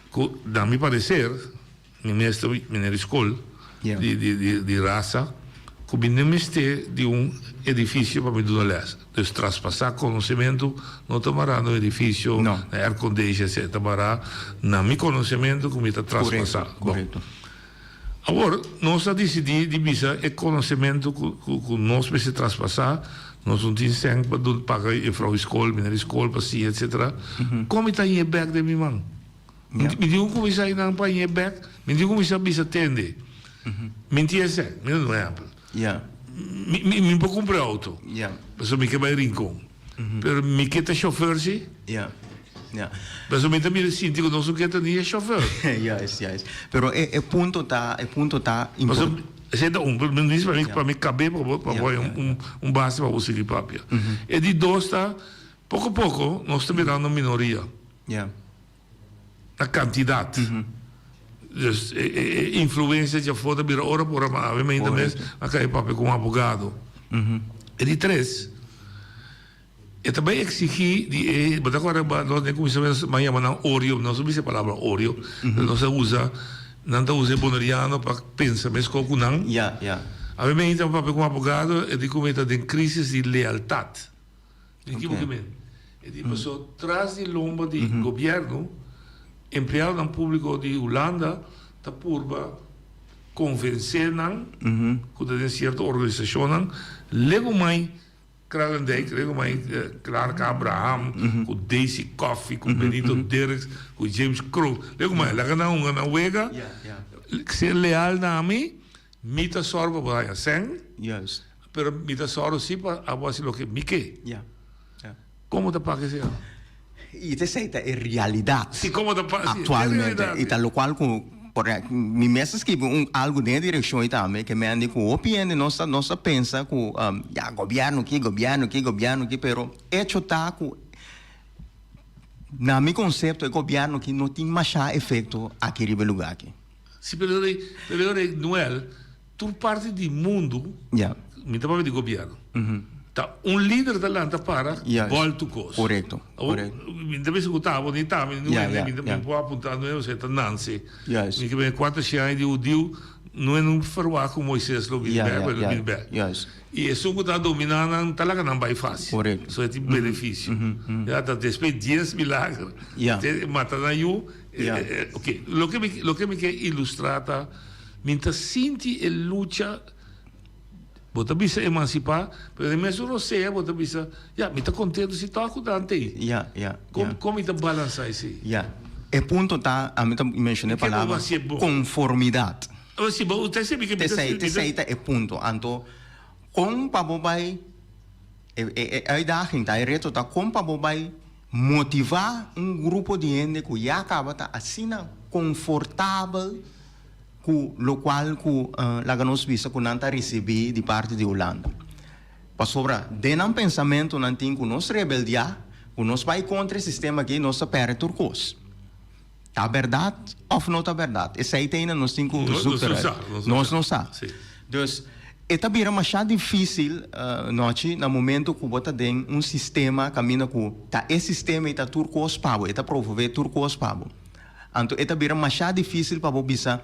Ku na mi pareser. Mi mes ta meneer di skol di rasa ku mi no mester di un edifisio pa mi duna lès. Dus traspasá konosementu no ta mará na un edifisio, na aircondition etcetera. Ta mará na mi konosementu ku mi ta traspasá. Bon. Awor nos a disidí di bisa e konosementu ku nos mester traspasá, nos no tin sèn pa paga jefrou di skol, meneer di skol pa siña etcetera. Kon mi ta hañ'é bèk den mi man? Mi tin ku kuminsá einan pa hañ'é bèk, mi tin ku kuminsá bisa tende. Mi tin esei, mi ta duna un ehèmpel. Mi mi por kumpra outo, pasobra mi ke bai Rincon, pero mi ke ta shofèr si. Pasobra mi ta mira sinti ku nos no ke ta ni e shofèr. Juist, juist. Pero e e punto ta, e punto ta Pasobra esei ta un, mi dici pa mi pa mi kab'é pa bo pa bo haña un un base pa bo sigui papia. E di dos ta, poko poko nos ta mirando minoria. Na kantidat. Dus e influensia dje afó ta bira ora por ora, ma awe mainta mes a kai papia ku un abogado. E di tres, e ta bai eksigí di e, bo ta kòrda ba nos den kuminsamentu nos a yama nan orio, nos no bisa e palabra orio, pero nos a usa, nan ta usa e boneriano pa pensa meskos ku nan. Awe mainta mi papia ku un abogado, e di ku mi ta den krisis di lealtat. Di ki bo ke men? E di paso tras di lomba di gobierno, empleadonan publico di Hulanda ta purba convence nan cu ta den cierto organisacionnan, lego mai Kralendijk, lego mai Clark Abraham, cu Daisy Coffie, cu Benito Dirks, cu James Kroon, lego mai laga nan hunga nan wega, ser leal na mi, mi ta sòru pa bo haña sèn. Pero mi ta sòru si pa abo hasi loke mi ke. Ya, ya. Komo ta pasa esei? I ta esei ta e realidat. Si, komo ta pasa? Aktualmente. I ta lokual ku por mi mes a skibi un algu den e direkshon ei tambe ke men di ku hopi hende nos ta nos ta pensa ku ya gobièrnu ki, gobièrnu ki, gobièrnu ki, pero echo ta ku na mi konsepto e gobièrnu ki no tin masha efekto aki riba e lugá aki. Si, pero pero Noel. Tur parti di mundu, mi ta papia di gobièrnu, ta un lider ta lanta para bòltu kos. Korekto. Mi ta bisa ku ta abo ni ta mi, ni mi mi por apuntá no e ta Nancy. Mi ke bini kuater shen aña di hudiu, no e nun ferwagt ku Moises lo bini bèk, pero lo bini bèk. I esun ku ta dominá nan ta laga nan bai fásil. So e tin benefisio. Ya ta despues dies milager, te mata nan yu. Oke, loke mi loke mi ke ilustrá ta. Mi ta sinti e lucha, bo ta bisa emansipá, pero den mesun rosea bo ta bisa, ya, mi ta kontento si tòg ku nan t'ei. Ya, ya, Kon, kon mi ta balansá esei? Ya. E punto ta, ami ta menshoná e palabra konformidat. Si, bo ta sibi ke mi ta T'esei, t'esei ta e punto. Anto, kon pa bo bai, e, e, e uitdaging ta, e reto ta kon pa bo bai. Motivá un grupo di hende ku ya kaba ta asina konfortabel ku lokual ku laga nos bisa ku nan ta risibí di parti di Hulanda. Pasobra den nan pensamentu nan tin ku nos rebeldiá, ku nos bai kontra e sistema aki, nos ta pèrdè tur kos. Ta bèrdat òf no ta bèrdat? Esei ta ainda nos tin ku zoek eruit. Nos no sa. Dus, e ta bira masha difísil, Nochi, na momento ku bo ta den un sistema kaminda ku ta e sistema ei ta tur kos pa bo, e ta provee tur kos pa bo. Anto e ta bira masha difísil pa bo bisa,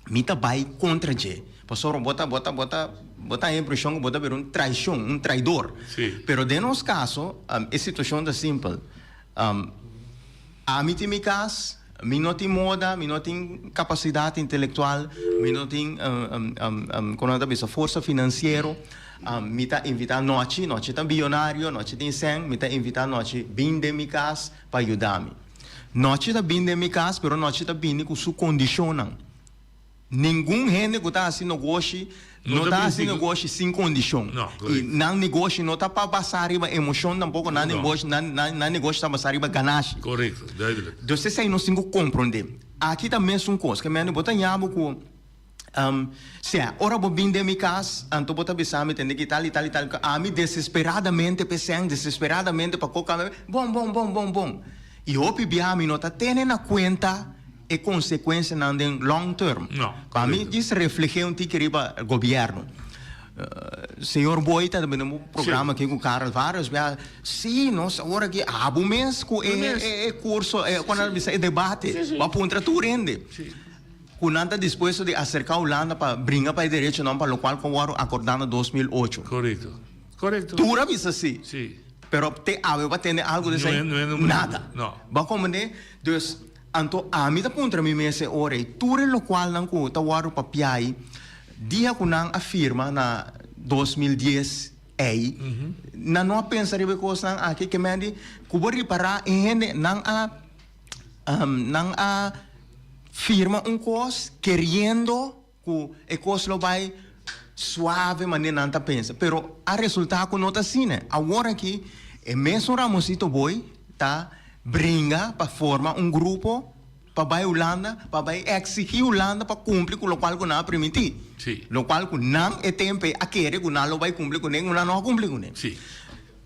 Mi ta bai kontra dje. Pasobra bo ta, bo ta, bo ta, bo ta haña impreshon ku bo ta bira un traishon, un traidor. Pero den nos kaso, e situashon ta simpel. Ami tin mi kas, mi no tin moda, mi no tin kapasidat intelektual, mi no tin, kon nan ta bisa, forsa finansiero. Mi ta invitá Nochi, Nochi ta biyonario, Nochi tin sèn, mi ta invitá Nochi bin den mi kas pa yuda mi. Nochi ta bin den mi kas, pero Nochi ta bini ku su kondishonnan. Ningun hende ku ta hasi negoshi no ta hasi negoshi sin kondishon. I nan negoshi no ta pa basá riba emoshon tampoko, nan negoshi nan nan negoshi ta basá riba ganashi. Korekto, duidelijk. Dus esei nos tin ku komprondé. Aki ta mesun kos. Ke mende bo ta ña bo ku sea ora bo bin den mi kas anto bo ta bisa mi tende ki tal i tal i tal ami desesperadamente p'esei desesperadamente pa koka mi bon bon bon bon bon i hopi bia mi no ta tene na kuenta e konsekuensianan den long term. Pa mi djis reflehé un tiki riba gobièrnu. Señor Boy ta bini un programa aki ku Karel varios bia, sí nos awor aki abo mes ku e e kurso e kon nan bisa e debate bo a puntra tur hende ku nan ta dispuesto di aserká Hulanda pa bringa pa e derechonan pa lokual ku a wòrdu akordá na 2008. Korekto. Korekto. Tur a bisa sí. Sí. Pero te awe bo a tende algu di esei? Nada. Bo a komprendé? Dus. Anto ami ta puntra mi mes e ora ei, tur e lokualnan ku ta wòrdu papiá ei, dia ku nan a firma na 2010 ei, nan no a pensa riba e kosnan aki? Ke men di ku bo ripará e hende nan a nan a firma un kos keriendo Ku e kos lo bai suave manera nan ta pensa, pero a resultá ku no ta asina. Awor aki e mesun Ramosito Boy ta bringa pa forma un grupo pa bai Hulanda, pa bai eksigí Hulanda pa kumpli ku lokual ku nan a primintí. Lokual ku nan e tempu ei a kere ku nan lo bai kumpli kuné, ku nan no a kumpli kuné.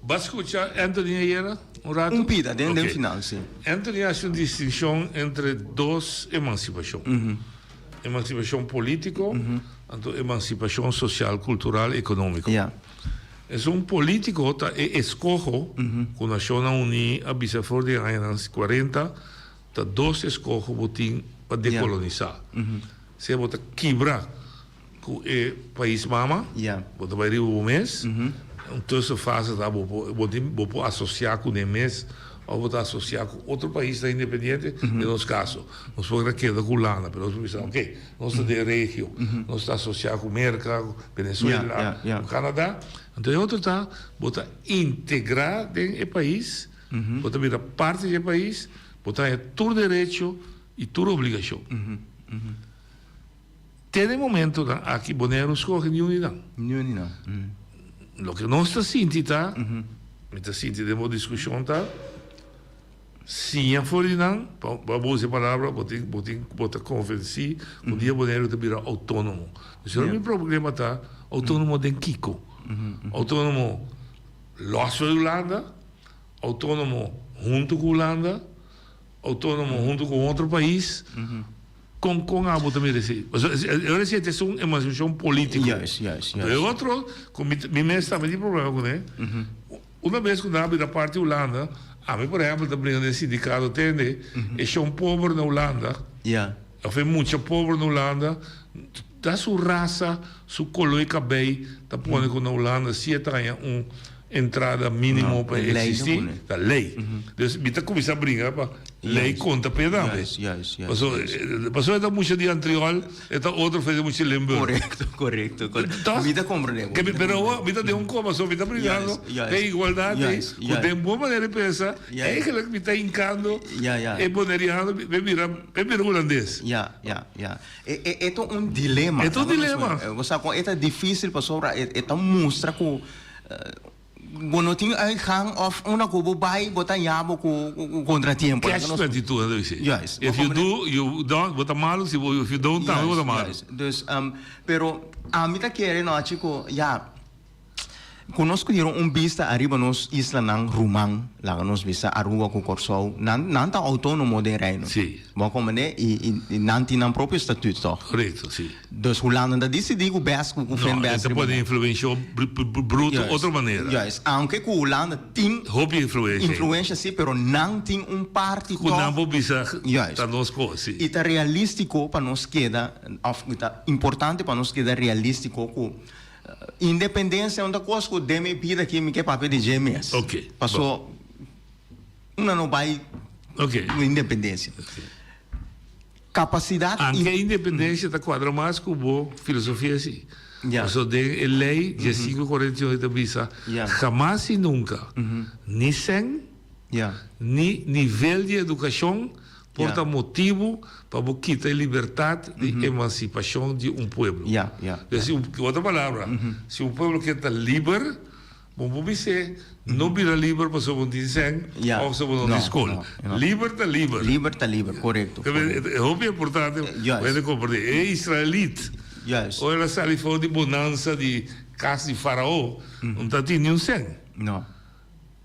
Bo a skucha Anthony ayera un ratu? Un pida, den den final, si. Anthony a hasi un distinshon entre dos emansipashon. Emansipashon polítiko anto emansipashon sosial, kultural, ekonómiko. Esun polítiko ta e eskoho ku Nashonnan Uní a bisa for di e añanan kuarenta ta dos eskoho bo tin pa dekolonisá. Sea bo ta kibra Ku e pais mama, bo ta bai riba bo mes. Un tussenfase ta bo por bo tin bo por asosiá ku den mes òf bo ta asosiá ku otro paisnan independiente. Den nos kaso nos por a keda ku Hulanda pero nos por bisa oke nos ta den regio, nos ta asosiá ku Merka, ku Venezuela, ku Canada. Anto e otro ta bo ta integrá den e pais, bo ta bira parti di e pais, bo ta haña tur derecho i tur obligashon. Te den momentonan aki Boneiru skohe niun di nan. Niun di nan. Loke nos ta sinti ta, mi ta sinti den bo diskushon ta, siña for di nan, pa bo usa e palabra, bo tin, bo tin, bo ta konvensí ku dia Boneiru ta bira outónomo. Sino mi problema ta, outónomo den kiko? Outónomo lòs for di Hulanda? Outónomo huntu ku Hulanda? Outónomo huntu ku un otro pais? Kon kon abo ta mira esei? Pasobra e ora esei ta esun emansipashon polítiko. Juist, juist, Anto e juist. otro, ku mi mi mes tambe tin problema kuné, una bes ku nan a bira parti Hulanda, ami por ehèmpel ta bringa den sindikato tende e shon pober na Hulanda, Ja. òf e mucha pober na Hulanda, ta su rasa, su koló e kabei ta pone ku na Hulanda si e ta haña un entrada mínimo No, pa e lei ta eksistí, pone. ta lei. Dus mi ta kuminsá bringa pa Lei konta p'e tambe. Juist, juist, juist, Paso, juist. paso e ta mucha di Antriol, e ta otro fe di mucha di Limburg. Korekto, korekto, korekto. Toch? Mi ta komprendé bo, Ke mi mi, ta pero komprendé. mi ta den un koma, so mi ta brigando Juist, juist, p'e igualdat ei, juist, ku juist. den bo manera di pensa, Juist. eigenlijk mi ta hinkando Ja, ja. e boneriano p'e bira, p'e bira hulandes. Ja, ja, ja. E, e, e ta un dilema. E ta un dilema. Bo sa kon e ta difísil pasobra e, e ta mustra ku. Bo no tin uitgang of unda ku bo bai bo ta haña bo ku kontratiempo. Catch 22 nan ta bisa. Juist. If you do, you don't, bo ta malu, si bo if you don't tambe bo ta malu. Juist, dus pero ami ta kere nochi ku ya ku nos ku dieron un bista ariba nos islanan ruman, laga nos bisa Aruba ku Kòrsou, nan nan ta outónomo den Reino. Si. Bo a komprendé? I i nan tin nan propio statuut tòg? Korekto, si. Dus Hulanda ta disidí ku bes ku ku fen No, bes e ta riba pone nan. influensha bruto Juist, otro manera. juist. Aunke ku Hulanda tin Hopi influensha. influensha si, pero nan tin un parti Ku nan tòg. por bisa Juist. ta nos kos, si. I ta realístiko pa nos keda, òf ta importante pa nos keda realístiko ku independensia no ta kos ku den mi bida aki mi ke papia di dje mes. Oké, Paso una no bai Oké. ku independensia. Kapasidat i. Anke independensia ta kuadra mas ku bo filosofia si. Ja. Pasobra den e lei diesinku kuarenta i ocho ta bisa, Ja. hamas i nunka ni sèn, Ja. ni nivel di edukashon por Ja. ta motibu pa bo kita e libertat di emansipashon di un pueblo. Ja, ja, Dus ja. ku otro palabra, si un pueblo ke ta liber, Bo por bis'é, no bira liber pasobra bo no tin sèn Ya. òf pasobra bo no No, tin skol. no, no. Liber ta liber. Liber ta liber, korekto, korekto. E hopi importante Juist. pa hende komprendé. E israelit, Juist. ora el a sali for di bonansa di kas di Farao, no ta tin niun sèn. No.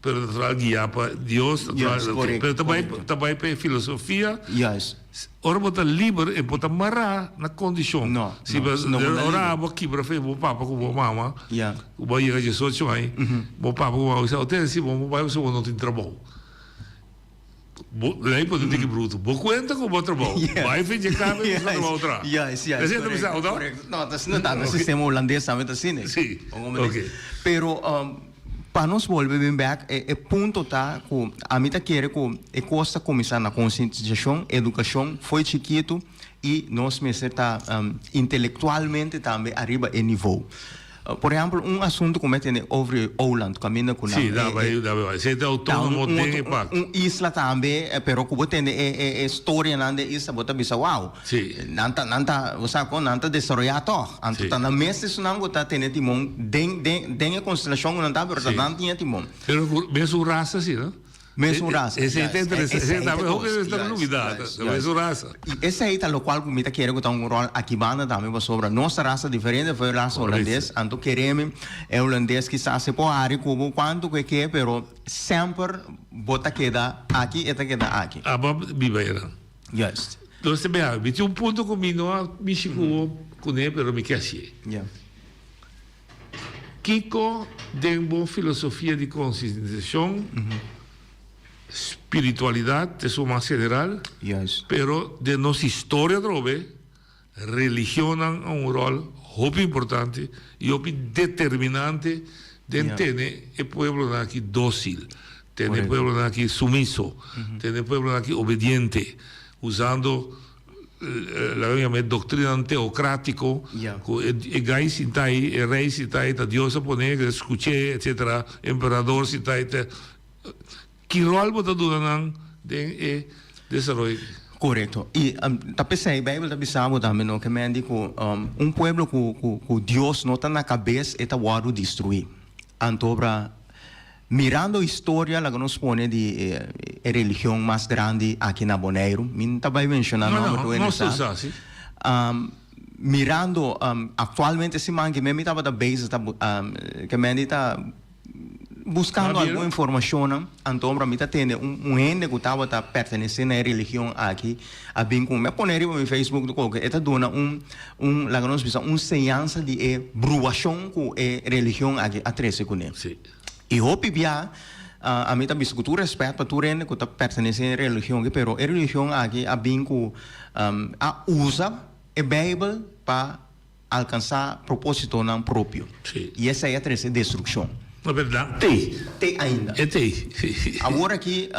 Pero natural guiá pa Dios, natural, Juist, ok. korekto, Pero ta bai, korekto. ta bai pa e filosofia. Juist. Ora bo ta liber e bo ta mará na kondishon. No, Si no, bo, no bo ta ora liber. bo kibra fe bo papa ku bo mama, Ja. ku bo a yega diesocho aña, bo papa ku mama bisa, Otene si bo bai pasobra bo no tin trabou. Bo, lei por ta tiki brutu. Bo kuenta ku bo trabou. Yes. Bai fin dje kaba i buska trabou tra. Juist, juist, Esei ta bisa, korekto, no? korekto. No, ta asina ta, Ok. sistema hulandes tambe ta asina. Si, Bo comprende? ok. Pero, Pa nos bolbe bin bek, e e punto ta ku ami ta kere ku e kos ta kuminsá na konsientisashon, edukashon fo'i chikitu i nos mester ta intelektualmente tambe ariba e nivou. Por ehèmpel un asuntu ku mi a tende over Åland kaminda ku nan Sí, da bai, da bai. Esei ta outónomo den e pakto. Un isla tambe, pero ku bo tende e e e storianan den isla bo ta bisa wou. Sí. Nan ta, nan ta, bo sa kon, nan ta desaroyá tòg. Anto Sí. ta nan mes esunnan ku ta tene timon den, den, den e konstelashon ku nan ta, pero ta Sí. nan tin e timon. Pero ku mesun rasa sí, no? Mesun rasa, Esei ta juist. interesante. Esei Esei ta ta hopi kos, ta juist, lubidá, juist, ta juist. mesun rasa. I esei ta lokual ku mi ta kere ku ta un ròl aki banda tambe pasobra nos ta rasa diferente for e rasa Correcto. hulandes, anto keremi e hulandes kisas e por hari ku bo kuantu ku e ke, pero semper bo ta keda aki, e ta keda aki. Abo biba einan. Juist. Nos ta bia, mi tin un punto ku mi no a mishi ku bo kuné, pero mi ke hasié. Ja. Kiko den bo filosofia di konsientisashon, spiritualidat, esun mas general, Juist. pero den nos historia atrobe, Religionnan a un ròl hopi importante i hopi determinante den Ja. tene e pueblonan aki dósil, tene e Correcto. pueblonan aki sumiso, tene e pueblonan aki obediente, usando laga mi yama e doktrinanan teokrátiko Ja. ku e e gai sintá ei, e rei sintá ei ta Dios a pone, skuch'é, etsetera, emperador sintá ei ta. Ki ròl bo ta duna nan den e desaroyo aki? Korekto. I ta p'esei Beibel ta bisa bo tambe no ke men di ku un pueblo ku ku Dios no ta na kabes e ta wòrdu destruí. Antobra mirando historia laga nos pone di e religion mas grandi aki na Boneiru, mi no ta bai menshoná nòmber tur hende sa. Mirando aktualmente siman ke men mi tabata bezig ta ke men di ta Buscando algun informacionnan, anto ora mi ta tende un un hende cu tabata pertenece na e religion aki a bin cu mi a pone riba mi Facebook di koke e ta duna un un laga nos bisa un señansa di e bruacion cu e religion aki a trece cune. Y hopi bia ami ta bisa cu tur respet pa tur hende cu ta pertenece na e religion aki pero e religion aki a bin cu a usa e Bijbel pa Alkansá propósitonan propio. I esei a trese destrukshon. Na bèrdat, t'ei. T'ei ainda. E t'ei. Awor aki,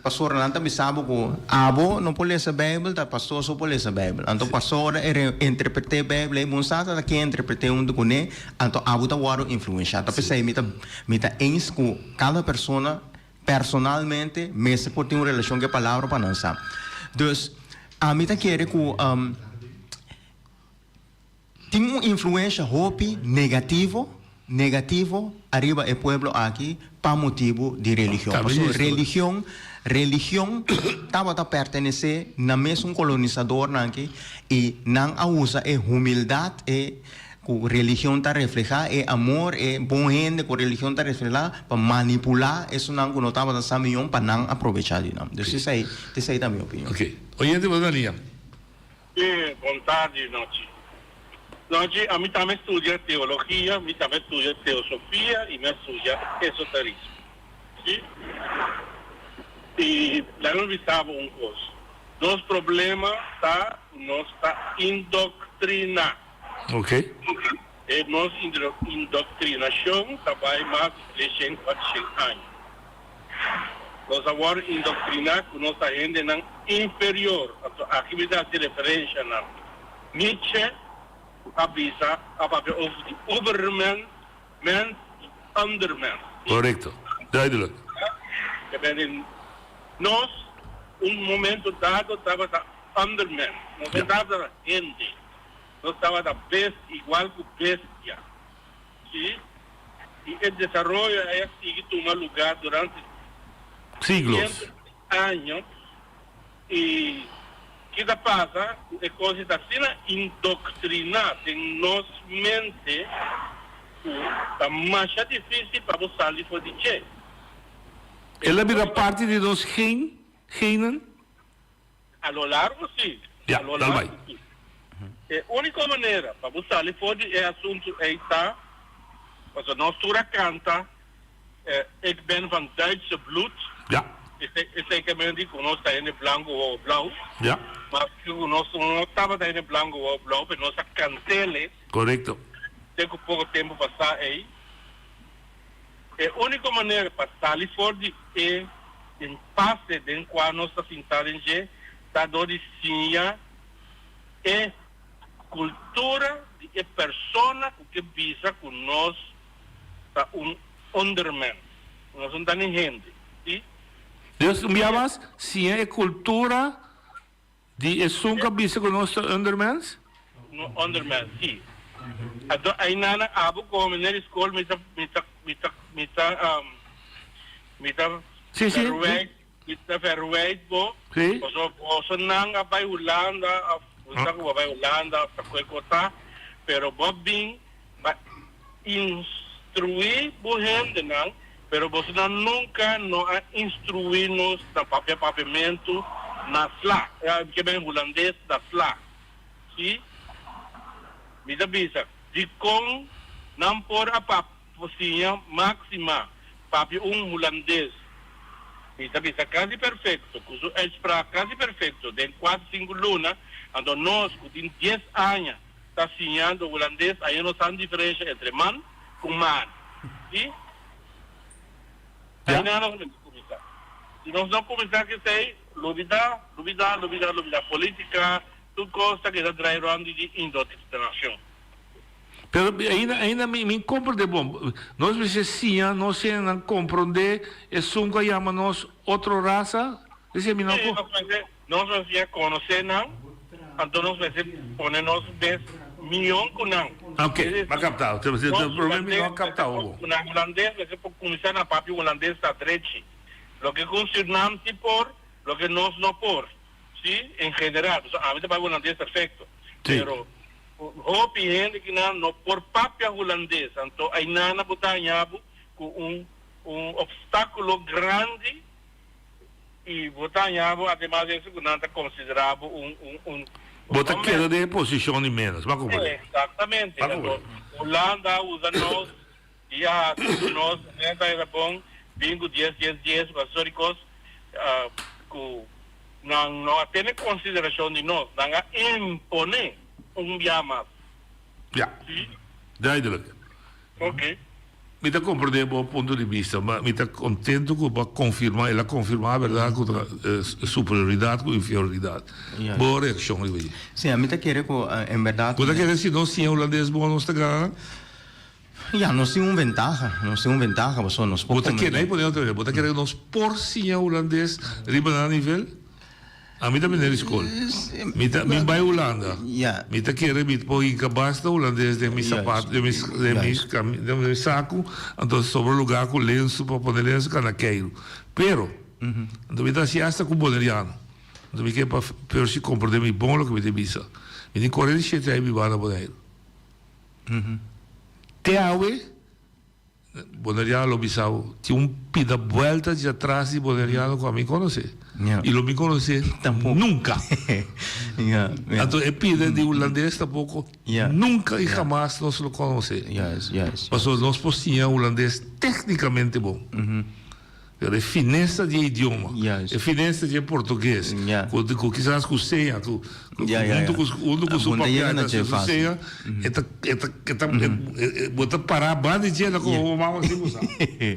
pastor nan ta bisa bo ku abo no por lesa Beibel, ta pastor so por lesa Beibel. Anto pastor a interpret'é Beibel ei, bon sa ta ken interpret'é huntu kuné, anto abo ta wòrdu influenshá. Ta p'esei mi ta mi ta eens ku kada persona personalmente mester por tin un relashon ku e palabra pa nan sa. Dus, ami ta kere ku. Tin un influensha hopi negativo. negativo ariba e pueblo aki pa motibu di religion. Pasobra religion, religion tabata pertenesé na mesun kolonisadornan aki i nan a usa e humildat e ku religion ta reflehá, e amor, e bon hende ku religion ta reflehá pa manipulá esunnan ku no tabata sa mion pa nan aprovechá di nan. Dus esei, esei ta mi opinion. Oké. Oyente bo ta lia. Sí, bon tardi Nochi. Nochi, ami tambe studia teologia, mi tambe studia teosofia y mi a studia esoterismo. Sí. Y laga mi bisa bo un cos, nos problema ta cu nos ta indoctrina. Ok. E nos indoctrinacion ta bay mas di treshen, cuatroshen aña. Nos a wòrdu indoktriná ku nos ta hendenan inferior. Anto aki mi ta hasi referensha na Nietzsche ku a bisa, a papia over di Übermen, mens i Undermens. Korekto. Duidelijk. Ke men di nos un momento dado tabata Undermens. Nos no tabata hende. Nos tabata bes igual ku bestia. Sí, i e desaroyo ei a sigui tuma lugá durante Siglos. cientos di aña. I ki ta pasa? Ku e kos ei ta asina indoktriná den nos mente ku ta masha difísil pa bo sali for di dje. El a bira parti di nos gen, genen. A lo largo sí. Ja, A lo dal bai. largo sí. E úniko manera pa bo sali for di e asuntu ei ta, pasobra nos tur a kanta Ik ben van Duitse bloed. Ja. Esei ke men di ku nos ta hende blanku wou blou. Ja. Maske ku nos no tabata hende blanku wou blou, pero nos a kant'ele. Korekto. Te ku poko tempu pasá ei. E úniko manera pa sali for di e impase den kua nos ta sintá den dje ta dor di siña e kultura di e persona ku ke bisa ku nos ta un ondermens, nos no ta ni hende, si? Dus un bia mas, siña e kultura Di esun ku a bisa ku nos ta undermens? No undermens, si. Anto ainana abo komo meneer di skol mi ta mi ta mi ta mi ta mi ta Si, si. verwijt mi ta verwijt bo Si. pasobra boso nan a bai Hulanda of bo sa ku bo a bai Hulanda of ta koe ku ta pero bo a bin pa instruí bo hendenan, pero bosonan nunka no a instruí nos na papia papiamentu na sla, ke men hulandes na sla. Sí, mi ta bisa, dikon nan por a siña Maxima papia un hulandes, mi ta bisa kasi perfekto, ku su uitspraak kasi perfekto, den kuater sinku luna, anto nos ku tin dies aña ta siñando hulandes aña no san diferencia entre man cu maan. Si? Ja. Aña nos mester cuminsa. Si nos no cuminsa cu esey, lubida, lubida, lubida, lubida. Politica, tur cos ta keda draai rond di indoctrinacion. Pero ainda, ainda mi, mi comprende bon. Nos mester siña nos hendenan comprende esun cu a yama nos otro raza? Esey mi no Sí, nos mester, Nos mester konosé nan, anto nos mester pone nos mes mion ku nan. Ok, m'a kaptá. E problema mi no a kaptá hobo. Ku nan hulandes mester por kuminsá na papia hulandes ta drechi. Loke ku Sürnam si por, loke nos no por. Si, en general. Pasobra ami ta papia hulandes perfekto. Pero hopi hende ki nan no por papia hulandes. Anto ainana bo ta haña bo ku un un opstákulo grandi. I bo ta haña bo ademas di eso ku nan ta konsiderá bo un un un Bo ta keda den e posishon di ménos. Bo a komprendé? Eksaktamente. Bo a komprendé. Anto Hulanda a usa nos i a hasi ku nos nèt a era bon bin ku dies dies dies ku asesor di kos ku nan no a tene konsiderashon di nos. Nan a imponé un bia mas. Ja. Duidelijk. Oké. Mi ta comprende bo punto di bista, ma mi ta contento cu bo a confirma, el a confirma berdad cu ta superioridad cu inferioridad. Bo reaccion riba dje? Sí, ami ta kere cu en berdad. Bo ta kere si nos siña hulandes bon nos ta gana? Ja, nos tin un ventaha, nos tin un ventaha pasobra nos por. Bo ta kere, ahí pone otro vez, bo ta kere cu nos por siña hulandes riba nan nivel? Ami ta meneer di skol. Mi ta mi bai Hulanda. Mi ta kere mi por hinka basta hulandes den mi sapato, den mi den mi kami den mi saku, anto sobra lugar ku lensu pa pone lensu kana keiru. Pero, anto mi ta hasi asta ku boneriano. Anto mi ke pa Percy komprende mi bon loke mi ta bisa. Mi tin 47 aña biba na Boneiru. Te awe. Boneriano lo bisa bo, tin un pida buelta dje atras di Boneriano ku ami konosé. I lo mi konosé nunka. Anto e pida di hulandes tampoko nunka i hamas nos lo konosé. Pasobra nos por siña hulandes téknikamente bon. Pero e finesa di e idioma, e finesa di e portugues, ku ku kisas ku seña, ku huntu ku huntu ku su papia ta hasi su seña, e ta e ta e ta bo ta pará banda di dje ta komo bo mama si bo sa. Eh?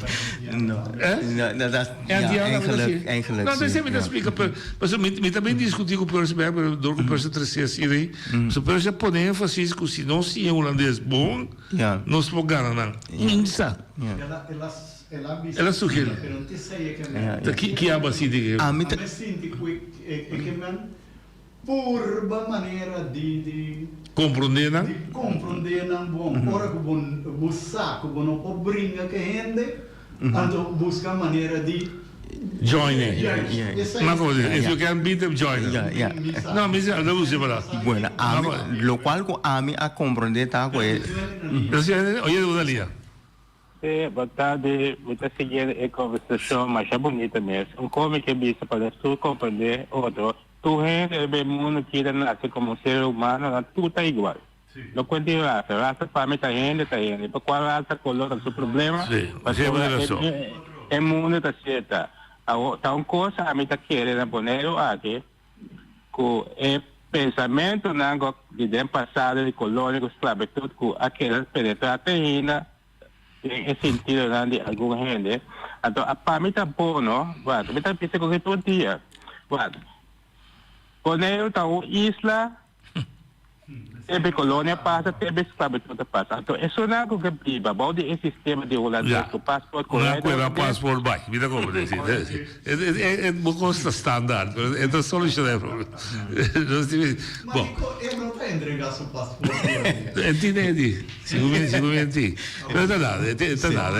Eigenlijk, eigenlijk. No, esei mi ta splika, pero pasobra mi mi ta bin diskutí ku Percy bek, pero dor ku Percy trese asina ei, so Percy a pone énfasis ku si nos siña hulandes bon, nos por gana nan. Mi sa. El a bisa El a sugeri. Pero no te sei e ke men. Ta ki ki abo a sinti ke. Ami ta. Ami a sinti ku e e ke men purba manera di di. Komprondé nan. Di komprondé nan bon. Ora ku bo bo sa ku bo no por bringa ku e hende, anto buska manera di. Join e. Juist. Esei. Ma komo di, if you can beat them, join them. Ja, ja. No, mi sa, no usa e palabra. Bueno, ami, lokual ku ami a komprondé ta ku e. Oye, una lia. Sí, bo ta di, mi ta siguiendo e conversacion masha bunita mes. Un come ke bisa pa nos tur comprende otro, tur hende riba e mundo ki ta nace como un ser humano, nan tur ta igual. No cuenta di raza, raza pa mi ta hende ta hende, pa cual raza, color ta su problema, Sí, pasobra siempre razón. e e mundo ta cierta. Awo, ta un cosa ami ta kere na Boneiru aki, ku e pensamentonan ku di den pasado di kolonia ku sklabitut ku a keda penetrá te ainda den e sentidonan di algun hende. Anto a pa mi ta bono, wak, mi ta bisa ku tur dia, wak, Boneiru ta un isla Tebe kolonia pasa, tebe sklabitut ta pasa. Anto esunnan ku ke biba bou di e sistema di hulandes ku pasport ku Nan kuera pasport bai. Mi ta komprende si. E bo kos ta standaard, pero e ta solushoná e problema. Nos tin Bon. Mariko e no ta entrega su pasport todavia. E tin e di. Siguramente tin. Pero ta nada, e ta nada.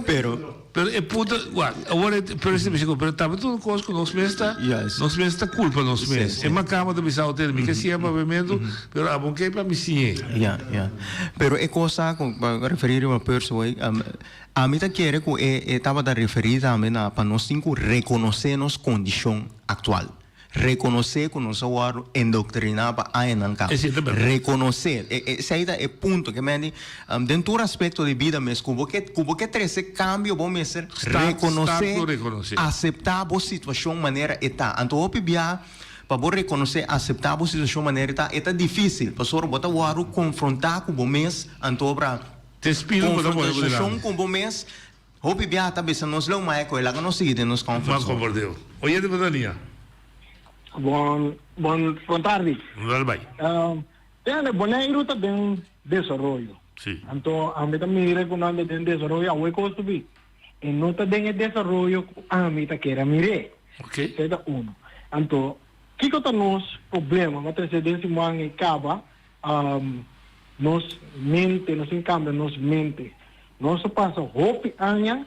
Pero. Pero e punto, wak, awor e pero esei bisa ku, pero tambe tur un kos ku nos mes ta, nos mes ta kulpa nos mes. E makamba ta bisa hotel, mi ke siña papiamentu, pero abo ke pa mi siñ'é. Ya, ya. Pero e kos ta ku pa referí riba Percy hoy, ami ta kere ku e e tabata referí tambe na pa nos tin ku rekonosé nos kondishon aktual. Rekonosé ku nos a wòrdu endoktriná pa añanan kaba. Esei ta bèrdat. Rekonosé. Esei ta e punto. Ke men di, den tur aspekto di bida mes, ku bo ke, ku bo ke trese kambio bo mester rekonosé, aseptá bo situashon manera e ta. Anto hopi bia pa bo rekonosé, aseptá bo situashon manera e ta, e ta difísil. Pasobra bo ta wòrdu konfrontá ku bo mes, anto obra Te spiritu bo ta pone bo dilanti. konfrontashon ku bo mes. Hopi biaha ta bisa nos leu maya koe laga nos sigui den nos comfort Mas zone. comfortable. Oyente pa ta liña. Bon bon bon tardi. Dale bai. Tende Boneiru ta den desaroyo. Si. Anto ami ta mira ku nan ta den desaroyo awe kos ta bi. E no ta den e desaroyo ku ami ta kere a mir'é. Ok. Esei ta uno. Anto kiko ta nos problema? Mi a trese den siman e kaba Nos mente, nos tin cambia nos mente. Nos a pasa hopi aña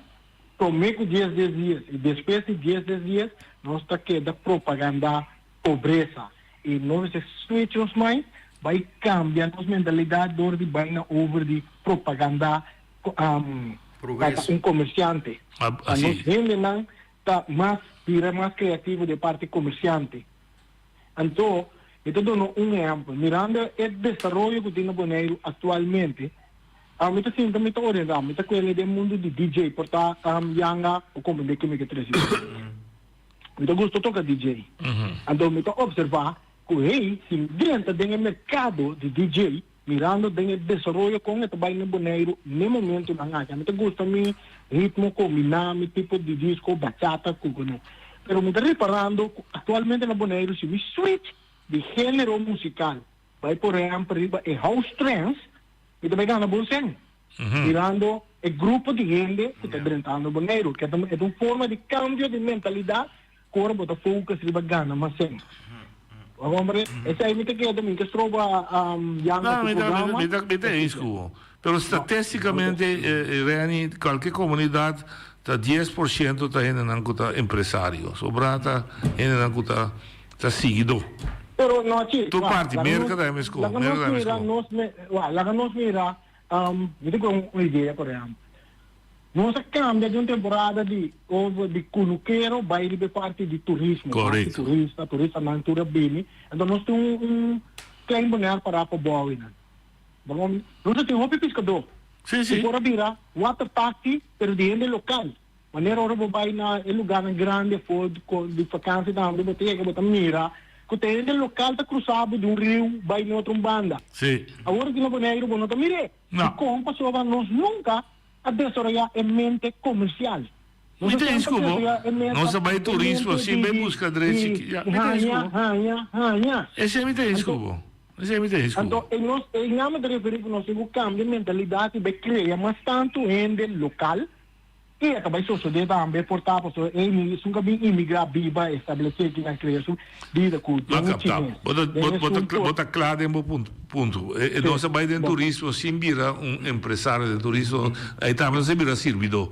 prome cu dies dies dies y despues di dies dies dies nos ta keda propaganda pobresa y nos mester switch nos mind bay cambia nos mentalidad door di bay na over di propaganda pa ta un comerciante. Pa nos hendenan ta mas bira mas creativo den parti comerciante. Anto, mi ta duna un ehèmpel. Mirando e desaroyo ku tin na Boneiru aktualmente, mi ta sinta mi ta orientá, mi ta kuele den mundu di DJ, por ta yanga o komprendé ke mi ke trese. Mi ta gusta toka DJ. Anto mi ta opservá ku hey, si mi drenta den e merkado di DJ, mirando den e desaroyo kon e ta bai na Boneiru n'e momentunan aki. Mi ta gusta mi ritmo kombiná, mi tipo di disko, bachata ku kuné. Pero mi ta riparando ku aktualmente na Boneiru si mi switch di género musikal bai por ehèmpel riba e house trance, mi ta bai gana bon sèn. Mirando e grupo di hende ku ta drentando Boneiru. Ke ta e ta un forma di kambio di mentalidat. ku ora bo ta focus riba gana mas sèn. Bo a komprende? Esei mi ta keda, mi ke stroba Jan No, ku mi ta, programa. mi ta, mi ta eens ku bo. Pero statisticamente, Renny, kualke komunidat ta 10% ta hendenan ku ta empresario. Sobrá ta hendenan ku ta ta siguidó. Pero no chi, Tur wak, parti, laga Merka nos, ta mesco, laga Merka nos ta mira mesco. nos me, wak, laga nos mira, mi ta ku un idea por ehempel. Nos a cambia di un temporada di over di cunukero bay riba e parti di turismo, parti Correcto. turista, turistanan tur a bini, enton nos tin un un klein bonaire para pa bou einan. Bo nos a tin hopi piscador Sí, sí. cu por a bira water taxi pero di hende local. Manera ora bo bai na e lugarnan grandi afó di vakansi tambe bo ta yega bo ta mira ku ta hende lokal ta krusa bo di un riu bai na otro un banda. Sí. Awor aki na Boneiru bo no ta mir'é. No. Dikon? Pasobra nos nunka a desaroyá e mente komersial. Nos Mi a ta semper ku bo. desaroyá e meta Nos a bai e turismo mente sin di bai di buska drechi di ki. Ya, mi ta eens ku haña bo. haña haña. Esei mi ta eens ku Anto bo. Esei mi ta eens ku bo. Anto e nos e nan mi ta referí ku nos tin ku kambia mentalidat i bai krea mas tantu hende lokal I e ta bai sosodé tambe por ta pasobra e esun ka bin imigrá biba establesé aki nan krea su bida ku Bo den e kapta. chines Bo ta den bo bo esun ta por bo ta kla den bo punto punto. E e Sí, nos a bai den bo. turismo sin bira un empresario den turismo ei tambe nos a bira sirbidó.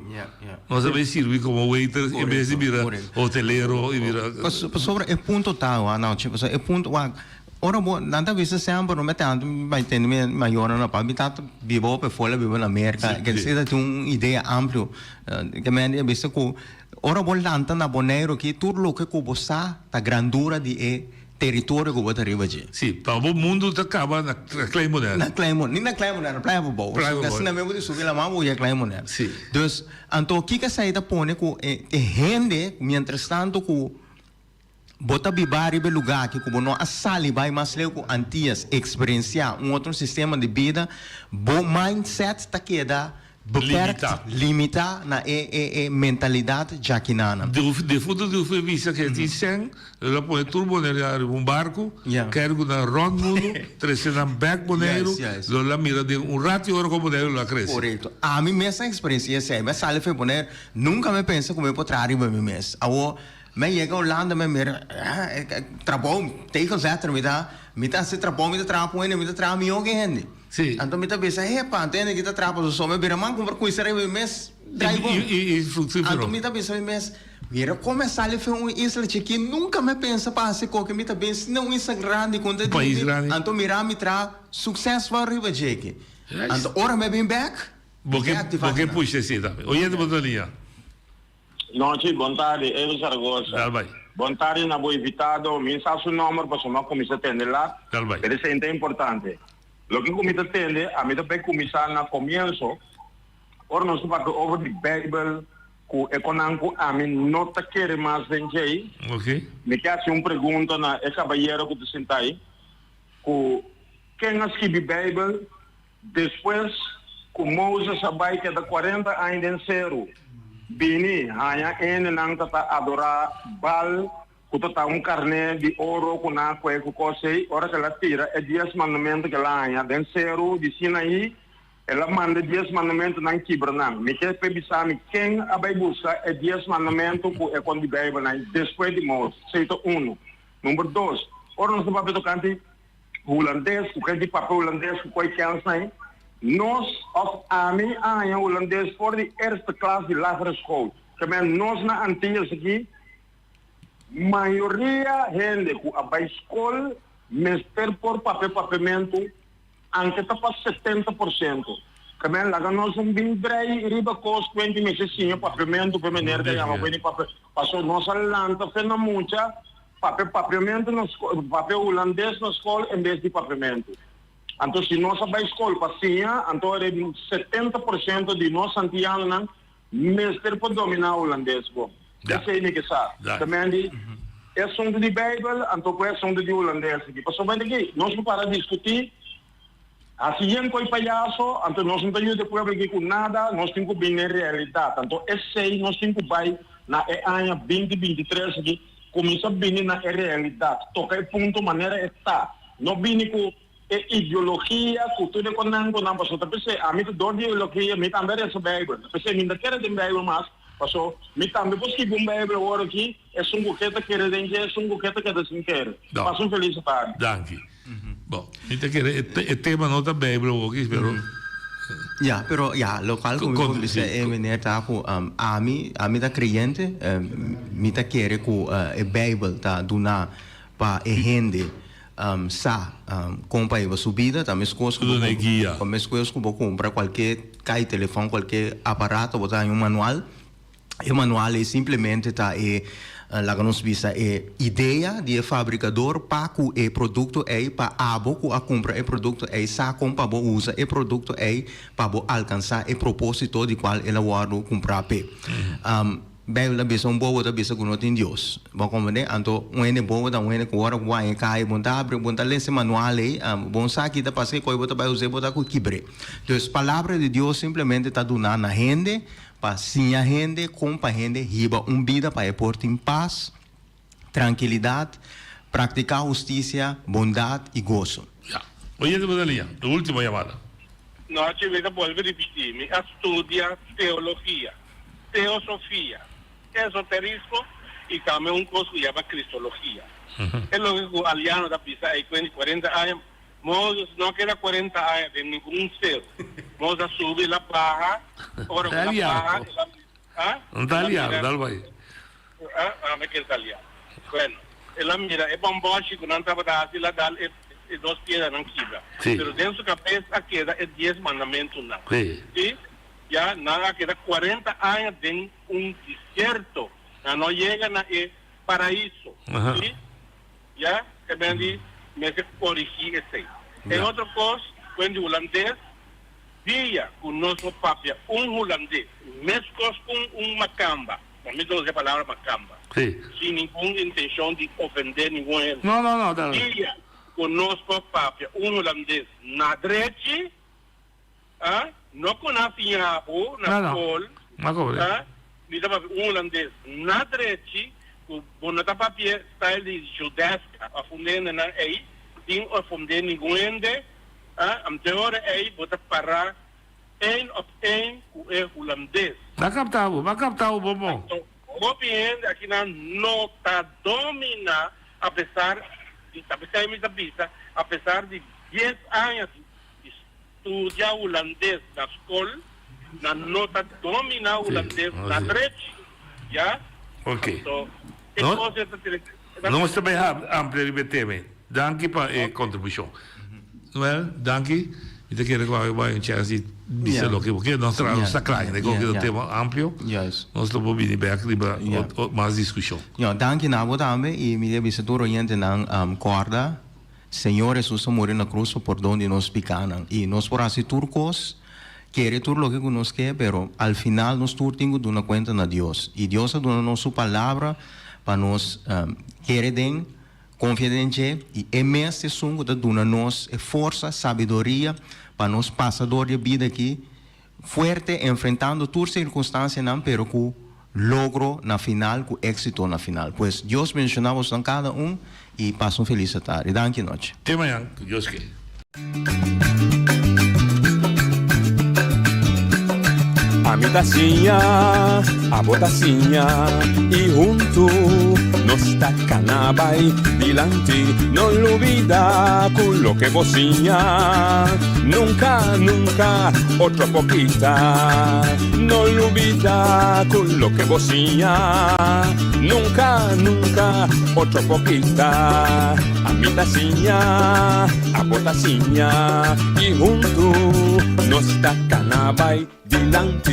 Nos a Sí. bai sirbi komo waiter en bes di Korekto, bira korekto. hotelero i bira Pas pasobra e punto ta wak nou che pasobra e punto wak Ora bo, nan ta bisa semper, no mete anto mi bai tende mi mayornan apa, mi tata biba op e fola, biba na Merka, ke si ta tin un idea amplio. Ke men a bisa ku ora bo lanta na Boneiru aki, tur loke ku bo sa ta grandura di e teritorio ku bo ta riba dje. Si, pa bo mundu ta kaba na Klein Bonaire. Na Klein Bonaire, ni na Klein Bonaire, na Playa Pabou. Playa Pabou. Asina mi bo di subi laman bo yega Klein Bonaire. Si. Dus, anto kiko esei ta pone ku e hende, mientrastanto ku. Bo ta biba riba e lugá aki ku bo no a sali bai mas leu ku Antias, eksperensiá un otro sistema di bida, bo mindset ta keda beperkt, limitá na e e e mentalidat djakinana. Defuntu di Ufé bisa ke tin sèn, lo a pone tur Boneiru riba un barku, kèr ku nan rònt mundu, trese nan bèk Boneiru, lo la mira den un ratu i ora kon Boneiru lo a krese. Korekto. Ami mes a eksperensiá esei. Mi a sali for Boneiru, nunka mi a pensa ku mi por traha riba mi mes. Awor. Mi a yega Hulanda mi a mira trabou tegelzetter mi ta mi ta hasi trabou mi ta traha ku hende mi ta traha mihó ku hende anto mi ta bisa hepa anto hende aki ta traha pasobra so mi a bira man kumpra kuisa riba mi mes drai bon anto mi ta bisa mi mes mira kon mi a sali for un isla chikí nunka mi a pensa pa hasi koke mi ta bin na un isla grandi kon ta di anto mira mi traha suksesful riba djeki anto ora mi a bin bek Bo ke bo ke pusha esei tambe. Oyente bo ta liña. Nochi, bon tardi, Evo Zaragoza. Dal bai. Bon tardi na bo invitado, mi sa su nomber pasobra mi a cuminsa tende lat, Dal bai. pero esey ta importante. Loke cu mi ta tende, ami ta bay cuminsa na comienso, ora nos ta papia over di Bijbel cu e conan cu ami no ta kere mas den djey, Ok. mi ke haci un pregunta na e cabayero cu ta sinta ayi, cu ken a skibi Bijbel Despues ku Moses a bai keda kuarenta aña den seru, bini haña hendenan ta ta adorá Baal, ku ta ta un karné di oro ku nan a kue ku kos ei. Ora ku el a tira e dies mandamentu ku el a haña den seru di Sinaí, el a manda e dies mandamentunan kibra nan. Mi ke p'e bisa mi ken a bai buska e dies mandamentu ku e kon di Beibelnan despues di Moses. Esei ta unu. Number dos, ora nos ta papia tokante Hulandes ku kende papia hulandes ku koi kens nan, nos of ami a haña hulandes for di eerste klas di lagere school. Ke men nos na Antillas aki mayoria hende ku a bai skol mester por papia papiamentu anke ta pa 70%. Ke men laga nos un bin drei riba kos ku hende mester siña papiamentu pa e meneer ta yama ku hende papia paso nos a lanta fe na mucha. Papia papiamentu na skol, papia hulandes na skol en bes di papiamentu. Anto si nos a bai skol pa siña, anto e 70% di nos antianonan mester por dominá hulandes bon. Esei mi ke sa. Ta men di e asuntu di Beibel anto ku e asuntu di hulandes aki. Pasobra di ki nos por para diskutí. Hasi yen ko'i payaso, anto nos no ta yuda e pueblo aki ku nada, nos tin ku bin den realidat. Anto esei nos tin ku bai na e aña binti 23 aki, kuminsá bini na e realidat, toka e punto manera e ta, no bini ku e ideologia ku tur e konan ku nan, pasobra ta p'esei ami ta dor di ideologia, mi tambe a resa Beibel, ta p'esei mi no ta kere den Beibel mas. Paso, mi tambe por skibi un Bijbel awor aki, esun ku ke ta kere den dje, esun ku ke ta keda sin kere. No. Pasa un felis tardi. Danki. Bon, mi ta kere e tema no ta Bijbel awor aki, pero. Ya, pero ya, lokual ku mi por bisa e meneer ta ku ami, ami ta kreyente, mi ta kere ku e Bijbel ta duna pa e hende sa kon pa hiba su bida, ta meskos ku bo kumpra, meskos ku bo kumpra kualke kai telefòn, kualke aparato bo ta haña un manual. E manual ei simplemente ta e, laga nos bisa, e idea di e fabrikador pa ku e produkto ei, pa abo ku a kumpra e produkto ei sa kon pa bo usa e produkto ei pa bo alkansá e propósito di kual el a wòrdu kumprá p'e. Beibel ta bisa un bobo ta bisa ku no tin Dios. Bo a komprendé? Anto un hende bobo ta un hende ku ora ku bo haña kai bo no ta abri, bo no ta lesa e manual ei, bo no sa ki ta pasa, ki kos bo ta bai us'é, bo ta ku kibr'é. Dus palabra di Dios simplemente ta duná na hende Pa siña hende kon pa hende hiba un bida pa e por tin pas, trankilidat, praktiká hustisia, bondat i goso. Ya. Oyente bo ta liña. E ultimo yamada. Nochi mi ta bolbe ripití, mi a studia teologia, teosofia, esoterismo i tambe un kos ku yama kristologia. E loke ku Aliano ta bisa ei kuenti kuarenta aña Moses no a keda cuarenta aña den ningun cero. Moses a subi, el a baha, ora cu el a baha, el a, ah? No ta aliado, dal bai. Ah, ah, me kere ta aliado. Bueno, el a mira e bomboshi cu nan tabata haci, el a dal e, e dos piedranan kibra. Sí. Pero den su cabes a keda e dies mandamentunan. Sí. Sí? Ya, nan a keda cuarenta aña den un desierto. Nan no yega na e paraiso. Aha. Sí? Ya, e ben di mester corigi esey. E otro cos, cuen di hulandes, dia cu nos por papia un hulandes mescos cu un macamba, pa mi ta usa e palabra macamba, sin ningun intencion di ofende ningun hende, No, no, no, ta. dia cu nos por papia un hulandes na drechi, ah, no cu nan siña bo na No, no. scol, Ma cobre. ah, mi ta papia un hulandes na drechi, cu bo no ta papia style di Judeska of un hendenan ey, sin ofende ningun hende, ah, am te ora ey bo ta para een op een cu e hulandes. M'a capta bo, m'a capta bo bon bon. Anto hopi hende akinan no ta domina apesar di, apesar mi ta bisa, apesar di dies aña di. Studia hulandes na skol, nan no ta domina hulandes na drechi, ya. Ok. Anto, e No, kos e ta tene, e ta nos ta bai amplia riba e tema ei. Danki pa e kontribushon. Noel, danki. Mi ta kere ku awe bo hay un chèns di bisa loke bo ke. Nos tra, nos ta kla ainda, koke ta un tema amplio. Nos lo por bini bèk riba mas diskushon. Ya, danki na bo tambe i mi ta bisa tur oyentenan kòrda Señor Hesus a muri na cruz pa pordon di nos picanan y nos por haci tur cos, kere tur loke cu nos ke, pero al final nos tur tin cu duna cuenta na Dios y Dios a duna nos su palabra pa nos kere den, confia den dje y e mes ta esun cu ta duna nos e forsa, sabiduria pa nos pasa door di e bida aki fuerte enfrentando tur circunstancianan pero cu logro na final cu exito na final. Pues Dios bendiciona bosonan cada un y pasa un feliz atardi. Danki nochi. Te mañan cu Dios ke. Ami ta siña, abo ta siña y huntu nos ta cana bay dilanti. No lubida cu loke bo siña nunca, nunca otro por kita. No lubida cu loke bo siña nunca, nunca otro por kita. Ami ta siña, abo ta siña y huntu nos ta cana bay dilanti.